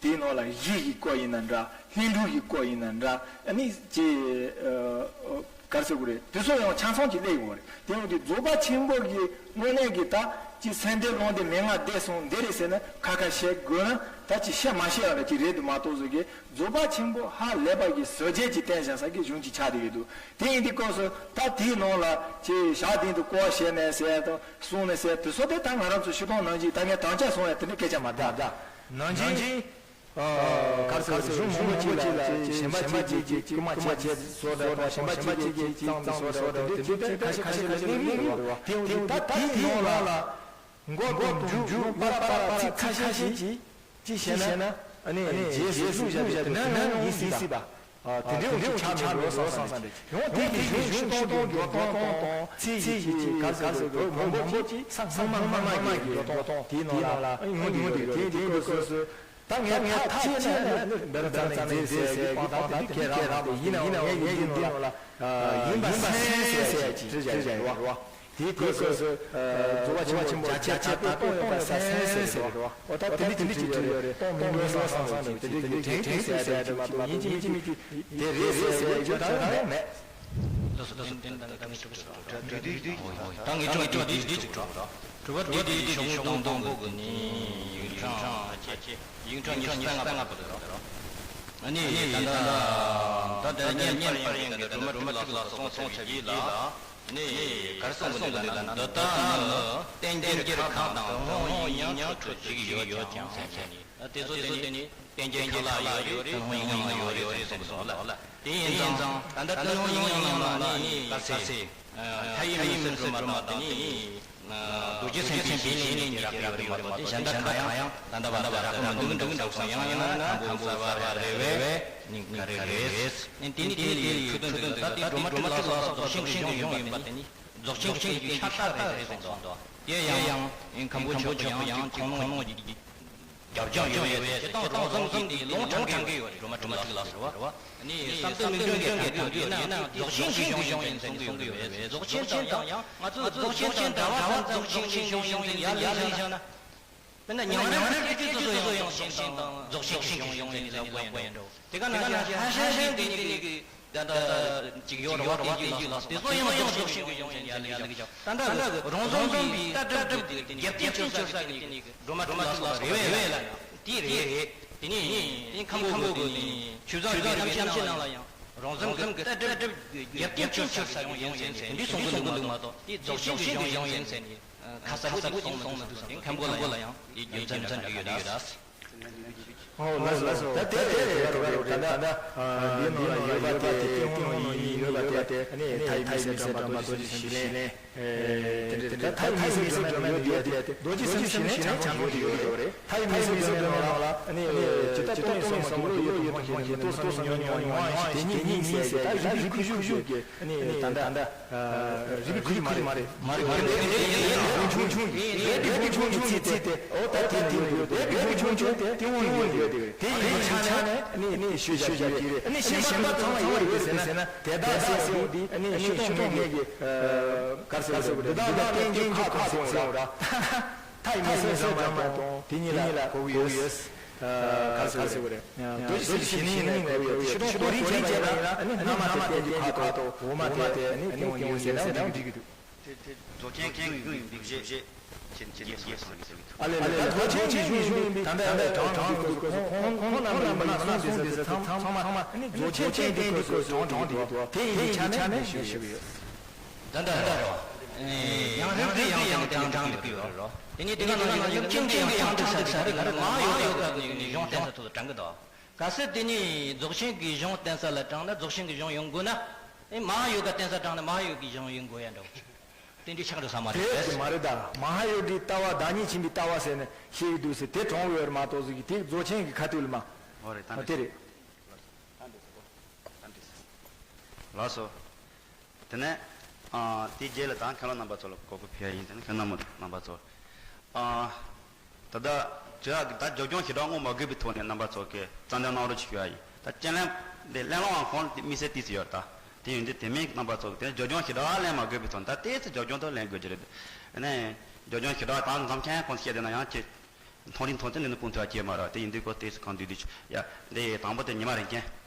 དེའི་ནང་ལ་གཞི་གི་སྐོར་ཡིན་ན་འདྲ། ལྷུན་གྲུབ་ཀྱི་སྐོར་ཡིན་ན་འདྲ། ཨ་ནི་ཅི་ཨ་ག་རེ་ཟེར་དགོས་རེད། དེ་ཚོ་ཡང་ཆ་ཚང་ཅིག་སླེབས་ཡོད་རེད། དེ་ཡོང་དུས་རྫོགས་པ་ཆེན་པོ་གི་དངོས་གནས་ཀྱི་ད་ཅི་སེམས་སྡེ་རླུང་སྡེ་མན་ངག་བསྡད་སོང་འདི་རེད་ཟེར་ན་ཁ་ཁ་བཤད་དགོས་ན་ད་ཅི་བཤད་མ་བཤད་ཡག་རེད་ཅིག་རེད་འདུག་མ་གཏོགས་བཟོ་གི་རྫོགས་པ་ཆེན་པོ་ཧ་ལས་པ་གི་ཟབ་རྒྱས་ཀྱི་བསྟན་བཞག་ས་གི་གཞུང་ཅིག་ཆགས་བསྡད་ཡོད་འདུག། དེ་ཡིན་དུས་སྐབས་སུ་ད་དེའི་ནང་ལ་ཅི་ཞག་བདུན་དུ་སྐོར་བ་བྱས་ནས་ཟེར་ཡ་དང་། གསུངས་ནས་ཟེར་དེ་ཚོ་དེ་ད་ང་རང་ཚོ་ཤི་སྟོང་ནང་བཞིན་ད་ངས་དམ་བཅའ་སོང་ཡ་དེ་འདྲ་སྐད་ཆ་མ་གདའ། ནང་བཞིན། ཨ་ག་རེ་ཟེར། གཞུང་མང་པོ་ཅིག་ལ་ཅིག་གཞན་པ་ཅིག་གིས་ཅིག་སྐུལ་མ་བྱས་བཟོ་འདྲ་དང་། གཞན་པ་ཅིག་གིས་ཅིག་བཏང་ནས་བཟོ་འདྲ་དེ་འདྲ་ཅིག་ད་ཁ་ཤས་ཁ་ཤས་ལ་གླེང་གི་ཡོད་རེད་བ། དེ་ཡོང་དུས་ད་དེའི་ནང་ལ་མགོ་དང་མཇུག་ནང་པར་པར་ཚིག་ཁ་ཤས་ཤིག་ཅིག་བཤད་ན། ཨ་ནི་རྗེས་སུ་བླུགས་བཞག་པའི་དེ་འདྲ་ཡང་ཡིན་སྲིད་པ། དེ་འདྲའི་འོག་ཅིག་ཆགས་མེད་འགྲོ་བསམ་བསམ་རེད། ཡང་དེ་གི་གཞུང་ཆོས་དོན་གྱི་འགྲོ་སྟངས་དང་ཚིག་གི་ག་ཟེར་དགོས། མང་པོ་ཅིག་ཚང་མ་མང་མང་གི་འགྲོ་སྟངས་དེའི་ནང་ལ་ཡོང་གི་ཡོད་རེད། དེ་དེ་སྐབས་སུ་ད་ངས་ཐག་བཅད་ནས་འབེ་ར་ཙ་ནས་མཛད་ཟེར་གྱི་དཔང་རྟགས་དེ་འདྲ་ཁྱེད་རང་རང་དེ་ཡིན་ནའང་ངས་ངས་འདི་ནང་ལ་ཡིན་པ་སེམས་ཟེར་ཡ་ཅིག་བྲིས་བཞག་ཡོད་རེད་བ། དེའི་སྐབས་སུ་རྫོགས་པ་ཆེན་པོ་བརྒྱ་ཆ་བརྒྱ་དེ་སྟོང་ཡོད་པ་སེམས་ཟེར་རེད་བ། འོ་ད་དེ་འདྲ་ཅིག་བྲིས་ཡོད་རེད། སྟོང་མིན་འགྲོ་བསམ་བསམ་ནས་ཅིག་དེ་འདྲ་གི་དྲན་དྲན་ཟེར་ཡ་དེ་མ་གཏོགས་ཡིན་གཅིག་མིན་གཅིག་མིན་གཅིག་དེ་རེད་ཟེར་ཡ་ཡོད་ད་ཡང་མེད། ལགས་སོ། ལགས་སོ། ད་ངས་དྲི་བ་ཞུ་རོགས། ད་ངས་དྲི་བ་འདི་འདི་ཅིག་དྲི་བ། དྲི་བ་འདི་འདི་ཞོགས་དང་དང་པོ་གི་ནི་ཡིག་ཕྲེང་ཡིག་ཕྲེང་ཉི་ཤུ་རྩ་ལྔ་པ་དེ་རེད། ཨ་ནི་ད་ལྟ་ད་ལྟ་བརྙན་པར་ཡིན་གྱི་ད་སྒྲོལ་མ་ཕྲུག་ལགས་སུ་ལ་སོང་ཚར་བའི་རྗེས་ལ་ནི་ག་རེ་གསུང་གི་འདུག་ལབ་ན། འདི་ལྟ་ནི་བསྟན་འགྱུར་ཁག་དང་དོན་ལྷུང་ཡིག་རྙིང་ཁྲོད་དུ་བཞུགས་ཡོད་ཀྱང་ཟེར་ནས། དེ་ཚོ་དེ་ནི་བསྟན་འགྱུར་ཁག་ལ་ཡོད་རེད། དོན་ལྷུང་ཡིག་རྙིང་ལ་ཡོད་རེད་ཟེར་གི་འདུག་ལ། དེ་ཡིན་ཙང་ད་ལྟ་དོན་ལྷུང་ཡིག་རྙིང་ནང་ལ་ནི་ག་ཟེར། མཐའ་ཡས་མུན་སེལ་སྒྲོལ་མ་དང་དེ་ནི་རྡོ་རྗེ་སེམས་དཔའི་ཞལ་ནས་ཉིད་ཀྱི་རབ་རིམ་པ་དེ་གཞན་དག་གང་ཡང་ད་ལྟ་བར་དུ་རག་གི་མི་འདུག་འདུག་བསམ་སོང་། ཡང་ཡིན་ན་ཁམ་བུ་གསར་བ་རེ་རེ་བས་ནི་ག་རེ་རེད། ནི་དེ་ནི་དེ་ཡི་ཁྲིད་སྟོན་དུ་ད་དེ་སྒྲོལ་མ་ཕྲུག་ལ་སོགས་རྫོགས་ཆེན་གྱི་གཞུང་ཡིན་པ་དེ་ནི་རྫོགས་ཆེན་གྱི་ཤ་སྟག་རེད་ཟེར་སོང་། དེ་ཡང་ཁམ་བུ་ཆོས་ཀྱི་ཡང་ཁོང་རྣམས་ཀྱི་རྒྱབ་ལྗོངས་ཡོད་པའི་སྤྱིར་བཏང་རོང་ཟོམ་གྱི་དེ་ལུང་དྲངས་མཁན་ཡོད་རེད། སྒྲོལ་མ་ཕྲུག་ལ་སོགས་རེད་བ། ནི་བསམ་གཏན་མིག་སྒྲོན་གྱི་དང་དུ་ཡིན་ན་རྫོགས་ཆེན་གྱི་གཞུང་ཡིན་ཟེར་ནས་གསུང་གི་ཡོད་རེད། རྫོགས་ཆེན་དང་ཡང་ང་ཚོས་རྫོགས་ཆེན་དང་འདྲ་བ་ཙམ་རྫོགས་ཆེན་གྱི་གཞུང་ཡིན་ཟེར་ཡར་ལས་བཞག་ན། དཔེར་ན་ཉམས་རིམ་རིགས་ཀྱི་དེ་ཚོ་ཡང་རྫོགས་ཆེན་དང་རྫོགས་ཆེན་གྱི་གཞུང་ཡིན་ཟེར་ནས་ལབ་དགོས་ཡིན་འགྲོ། དེ་ག་ནང་བཞིན་ཧ་ཤ་ཤན་གྱི་ནི་གི་ད་ལྟ་ཅིག་ཡོད་རེད་བ། དེ་ཡིག་ལ་དེ་ཚོ་ཡང་རྫོགས་ཆེན་གྱི་གཞུང་ཡིན་ཟེར་ནས་ཡར་ལས་བཞག། ད་ལྟ་རོང་ཟོམ་གྱི་ལྟ་གྲུབ་ཀྱི་རྒྱབ་རྟེན་ཆགས་ས་གི་ནི་གི་སྒྲོལ་མ་ཕྲུག་ལ་སོགས་པ་རེད་བས་ལ་ཡང་དེ་རེད། དེ་ནི་དེ་ཁམ་བུ་གི་ནི་ཆོས་བཟང་གི་ཐམས་ཅད་ནང་ལ་ཡང་རོང་ཟོམ་གྱི་ལྟ་གྲུབ་ཀྱི་རྒྱབ་རྟེན་ཆགས་ས་གི་གཞུང་ཡིན་ཟེར་ནས་དེ་འདྲ་གསུང་གི་འདུག་མ་གཏོགས་དེ་རྫོགས་ཆེན་གྱི་གཞུང་ཡིན་ཟེར་ནས་ཁ་གསལ་པོ་ཅིག་གསུང་མི་འདུག་ཟེར་ནས་ཁམ་བུ་ལ་ཡང་དེ་རྒྱུ་མཚན་ཙམ་ཞིག་ཡོད་རེད། ཨོ་ལགས་སོ། ད་དེ་དེ་དེ་རེད། ད་ད་འདི་ནང་ལ་ཡོད་པ་དེ་ཏིང་ཧོང་ནང་ཡིན་ཡོད་པ་དེ་ཨ་ནི་མཐའ་ཡས་མུན་སེལ་སྒྲོལ་མ་རྡོ་རྗེ་སེམས་དཔའི་ཞལ་ནས། དེ་འདྲ་ད་མཐའ་ཡས་མུན་སེལ་སྒྲོལ་མ་ཡོད་དེ་རྡོ་རྗེ་སེམས་དཔའི་ཞལ་ནས་ཆ་ངོ་དེ་ཡོད་རེད། མཐའ་ཡས་མུན་སེལ་སྒྲོལ་མའི་ནང་ལ་ཨ་ནི་ཇི་ལྟར་སྟོང་ཉིད་སོགས་མ་གི་བློ་ཡོད་དོ་མཐོང་ཞིང་རྟོག་བསམ་ནས་མྱོང་མྱོང་མྱོང་ཡང་ཞིག་དེ་ཉིད་ཉིད་ཟེར་གྱི་ད་རིག་པའི་ཁུ་བྱུག་གི་ཨ་ནི་ད་ད་ད། རིག་པའི་ཁུ་བྱུག་མ་རེད། མ་རེད། དེ་དེ་དེ་དེ་ལས་དེ་ཆུང་ཆུང་གི་ལས་དེ་ཆུང་ཆུང་གི་ཚིག་དེ་ཨོ་ད་དེ་དེ་ཡོད་དེ་ལས་དེ་ཆུང་ཆུང་དེ་ཏིང་ཧོང་ཡོད་དེ་དེ་ཡིན་ཆ་ནས་ནི་ནི་ཤོད་བཞག་གི་རེད། ནི་གཞན་པ་ཚང་མ་ཡོད་རེད་ཟེར་ན་དེ་དག་ཟེར་ཡོད་དེ་ནི་ཤོད་སྟོང་ངེས་ཀྱི་གར་ཟེར་བ་རེད། འདི་དག་ལ་བརྟེན་གྱི་ཁ་ཁ་ཟེར་བ་རེད། མཐའ་ཡས་མུན་སེལ་སྒྲོལ་མ་དང་དེ་གཉིས་ལ་གོ་གི་ཡོད། གར་ཟེར་བ་རེད། རྡོ་རྗེ་སེམས་དཔའི་ཞལ་ནས་གོ་གི་ཡོད། ཤོད་སྟོང་གོ་རིམ་བྱས་པ་ཡིན་ན་ནི་སྔ་མ་དེ་བརྟེན་གྱི་ཁ་དང་འོག་མ་དེ་ནི་ཏིང་ཧོང་ཡོད་ཟེར་ན་འགྲིག་གི་འདུག། དེ་དེ་རྫོགས་ཆེན་གྱི་གཞུང་ཡིན་པའི་བཞེད་བཞེད་བྱེད་བྱེད་ངེས་སོ་ཟེར་གྱི་འདུག། ཨ་ལས་ལས་ད་རྫོགས་ཆེན་གྱི་གཞུང་ཡིན་པའི་ད་ལྟ་ད་ལྟ་གྲངས་གྲངས་ཀྱི་སྐོར་སུ་ཁོང་ཁོང་ཁོང་རྣམ་པ་ཡིན་ན་གསུངས་ཟིན་ཟེར་ཚང་ཚང་མ་ཚང་མ་ནི་རྫོགས་ཆེན་བསྟན་འགྱུར་སྐོར་སུ་གྲངས་གྲངས་འདུག། དེ་ཡིན་པའི་ཆ་ནས་ངས་ཞུས་ཡོད། ད་ལྟ་ད་ལྟ་ཡང་རིགས་ཀྱི་ཡང་དང་དང་དང་འདུག་ཡོད་རོ། དེ་ནས་དེ་ག་ནང་བཞིན་ཡུལ་ཅན་གྱི་ཡང་དང་དུ་ས་རིགས་ལ་མ་ཡོད་ཡོད་སྐབས་ནས་གཞུང་གཏན་ས་ཐོག་ཏུ་དྲངས་ཀྱི་འདུག། གལ་སྲིད་དེ་ནས་རྫོགས་ཆེན་གྱི་གཞུང་བསྟན་ས་ལ་དྲངས་ན་རྫོགས་ཆེན་གྱི་གཞུང་ཡོང་དགོས་ན། ཨེ་མ་ཧཱ་ཡོ་ག་བསྟན་ས་དྲངས་ན་མ་ཧཱ་ཡོ་གི་གཞུང་ཡོང་དགོས་ཡ་འདྲ་བོ་ཅིག་དེ་འདྲའི་ཆགས་འགྲོ་ས་མ་རེད། དེ་མ་རེད་ད། མ་ཧཱ་ཡོ་གི་ལྟ་བ་བདག་ཉིད་ཆེན་པོའི་ལྟ་བ་ཟེར་ནས་བཤད་ཀྱི་འདུག་ཟེར་དེ་དྲངས་ཡོད་རེད་མ་གཏོགས་ཟེར་གི་དེ་རྫོགས་ཆེན་གྱི་ཁ་ཐུག་ལ་མ། ཨོ་རེད་ད་དེ་རེད། ལགས་སོ། དེ་ནས་ཨ་དེའི་རྗེས་ལ་ད་མཁན་སློབ་རྣམ་པ་ཚོ་ལ་གོ་སྐབས་ཕུལ་ཡ་ཡིན། དེ་ནས་མཁན་རྣམ་པ་ཚོ་ཨ། ད་ལྟ་དྲི་བ་ད་སྦྱོར་སྐྱོང་བྱེ་བྲག་དངོས་མ་དགོས་པའི་ཐོག་ནས་རྣམ་པ་ཚོ་གིས་རྩ་འདོན་གནང་རོགས་ཞུ་ཡ་ཡིན། ད་སྤྱན་ལམ་དེ་གླེང་སློང་བ་ཁོང་དམིགས་བསལ་ཏོག་ཙམ་ཡོད་རེད་ད། དེ་ཡིན་དུས་དེ་མིན་རྣམ་པ་ཚོ་གིས་དེ་སྦྱོར་སྐྱོང་བྱེ་བྲག་ལེན་མ་དགོས་པའི་ཐོག་ནས་ད་ཏོག་ཙམ་སྦྱོར་སྐྱོང་ཐོག་ལེན་དགོས་ཀྱི་རེད། ཨ་ནི་སྦྱོར་སྐྱོང་བྱེ་བྲག་ད་འཛོམས་མཁན་ཁོང་ཚོ་བཤད་བསྡད་ན་ཡང་ཁྱེད་མཐོང་རིང་མཐོང་ཚད་འདི་ནས་སྤུངས་ཐུབ་ཡ་ཁྱེད་མ་རེད། དེ་ཡིན་དུས་ཁོ་ཏོག་ཙམ་གང་འདུག་འདུག་ཡ། འདི་དང་པོ་དེ་ཉི་མ་རིག་ཅན།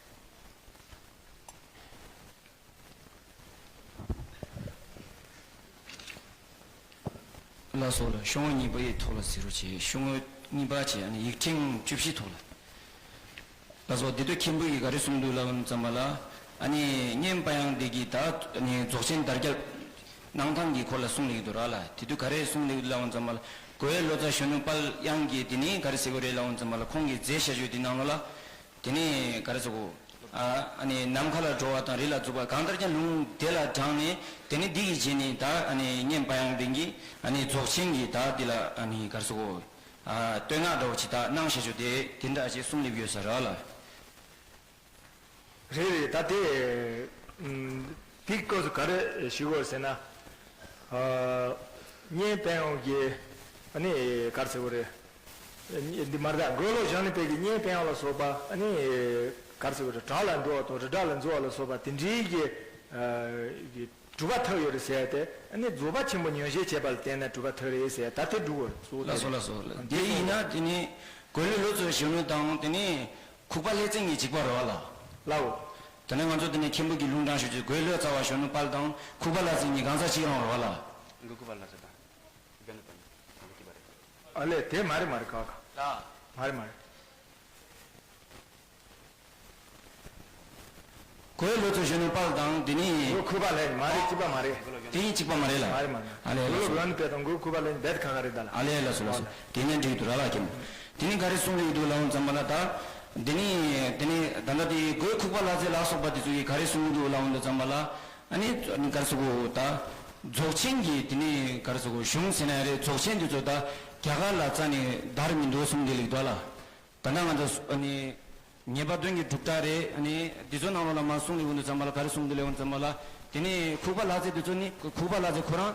ལགས་སོ་ལགས། ཤོག་ངོས་གཉིས་པའི་ཐོག་ལ་གཟིགས་རོགས་བྱེད། ཤོག་ངོས་གཉིས་པ་བྱས་ཨ་ནི་ཡིག་ཕྲེང་བཅུ་བཞི་ཐོག་ལ། ལགས་སོ། འདི་དུས་མཁན་པོ་ཡིས་ག་རེ་གསུངས་འདུག་ལབ་ཙམ་པ་ལ། ཨ་ནི་གཉན་པ་དབྱངས་འདི་གིས་ད་ཨ་ནི་རྫོགས་ཆེན་དར་རྒྱས་གནང་སྟངས་ཀྱི་སྐོར་ལ་གསུངས་ལེགས་འདུག་ར་ལ། དེ་དུས་ག་རེ་གསུངས་ལེགས་འདུག་ལབ་ཙམ་པ་ལ། གོས་ལོ་ཙཱ་གཞོན་ནུ་དཔལ་དབྱངས་ཀྱིས་དེ་ནི་ག་རེ་ཟེར་དགོས་རེད་ལབ་ཙམ་པ་ལ། ཁོང་གིས་མཛད་བཞག་རྒྱུ་དེ་ནང་ལོགས་ལ། དེ་ནས་ག་རེ་ཟེར་དགོས། ཨ་ནི་ནམ་མཁའ་ལ་འགྲོ་བ་དང་རི་ལ་འཛུགས་པ་གང་ལྟར་ཀྱང་ལུང་དེ་ལ་དྲངས་ནས་དེ་ནས་འདི་གི་རྗེས་ནས་ད་ཨ་ནི་གཉན་པ་དབྱངས་འདི་གིས་ཨ་ནི་རྫོགས་ཆེན་གྱི་ད་འདི་ལ་ཨ་ནི་ག་རེ་ཟེར་དགོས། ཨ་བསྟོད་བསྔགས་འདྲ་བོ་ཅིག་ད་གནང་བཞག་རྒྱུ་དེ་དེ་འདྲ་ཅིག་གསུངས་ལེགས་ཡོད་ས་རེད་ལ། རེད་རེད། ད་དེ་ཨམ། དེའི་སྐབས་སུ་ག་རེ་ཞུ་དགོས་ཟེར་ན། ཨ། གཉེན་སྤེལ་ཡོང་གི་ཨ་ནི་ག་རེ་ཟེར་དགོས་རེད། འདི་མ་རེད་ད། མགོ་ལོག་བཞག་ནས་པའི་གི་གཉེན་སྤེལ་ཡོང་ལ་སོགས་པ་ཨ་ནི་ག་རེ་ཟེར་དགོས་རེད། བྲག་ལ་འགྲོ་བ་དང་རི་བྲག་ལ་འཛུལ་བ་ལ་སོགས་པ་དེ་འདྲའི་གི་ཨ། གི་གྲུབ་པ་ཐོབ་ཡོད་རེད་ཟེར་ཏེ། ཨ་ནི་རྫོགས་པ་ཆེན་པོ་ཉམས་བཞེས་བྱས་པ་ལ་བརྟེན་ནས་གྲུབ་པ་ཐོབ་རེད་ཟེར། ད་དེ་འགྲུབ་དགོས་གཙོ་བོ་དེ་ལགས་སོ་རེད། ལགས་སོ། དེ་ཡིན་ན་དེ་ནི་གོས་ལེགས་ལོ་ཙཱ་བའི་གཞོན་ནུ་དང་དེ་ནི་ཁུག་པ་ལྷ་རྩེ་གཉིས་གཅིག་པ་རེད་བ་ལ། ལའོ། དེ་ནས་ང་ཚོ་དེ་ནས་མཁན་པོ་གི་ལུང་དྲངས་ཞུ་རྒྱུ། གོས་ལེགས་ལོ་ཙཱ་བ་གཞོན་ནུ་དཔལ་དང་ཁུག་པ་ལྷ་རྩེ་གཉིས་གང་ཟག་གཅིག་རང་རེད་བ་ལ། མགོ་ཁུག་པ་ལྷ་རྩེ་དང་། དཔལ་ནི་དཔལ་ནི་གཅིག་པ་རེད། ཨ་ལས། དེ་མ་རེད་མ་རེད། ཁ་ཁ། ལ། མ་རེད་མ་རེད། གོས་ལེགས་ལོ་ཙཱ་གཞོན་ནུ་དཔལ་དང་དེ་ནི། མགོ་ཁུག་པ་ལྷ་རྩེ་མ་རེད། གཅིག་པ་མ་རེད། དེ་ཡིན་གཅིག་པ་མ་རེད་ལ། མ་རེད་མ་རེད། ཨ་ལས། ལགས་སོ། གོས་ལེགས་ལོ་ཙཱ་བ་དང་གོས་ཁུག་པ་ལྷ་རྩེ་རྦད་ཁ་ཁ་རེད་ད་ལ། ཨ་ལས། ལགས་སོ་ལགས་སོ། དེ་ནས་འགྲིག་འདུག་ར་ལ་ཁྱེད་མོ། དེ་ནི་ག་རེ་གསུང་གི་འདུག་ལབ་ཙམ་པ་ལ་ད། དེ་ནི་དེ་ནི་ད་ལྟ་དེ་གོས་ཁུག་པ་ལྷ་རྩེ་ལ་སོགས་པ་དེ་ཚོ་གིས་ག་རེ་གསུང་གི་འདུག་ལབ་ཙམ་པ་ལ། ཨ་ནི་ག་རེ་ཟེར་དགོས་ད། རྫོགས་ཆེན་གྱི་དེ་ནི་ག་རེ་ཟེར་དགོས། གཞུང་ཟེར་ན་ཡང་རེད། རྫོགས་ཆེན་དེ་ཚོ་ད་རྒྱ་གར་ལ་རྩ་ནས་དར་མི་འདུག་གསུང་གི་འདུག་ལ། ད་ལྟ་ང་ཚོ་ཨ་ནི་ངེས་པ་དོན་གྱི་གྲུབ་མཐའ་རེད། ཨ་ནི་འདི་ཚོ་ནང་ལོགས་ལ་མར་གསུང་ལེ་འོང་དུས་ཙམ་པ་ལ་ག་རེ་གསུང་འདུག་ལེ་འོང་ཙམ་པ་ལ། དེ་ནས་ཁུག་པ་ལྷ་རྩེ་དེ་ཚོ་ནི། ཁུག་པ་ལྷ་རྩེ་ཁོ་རང་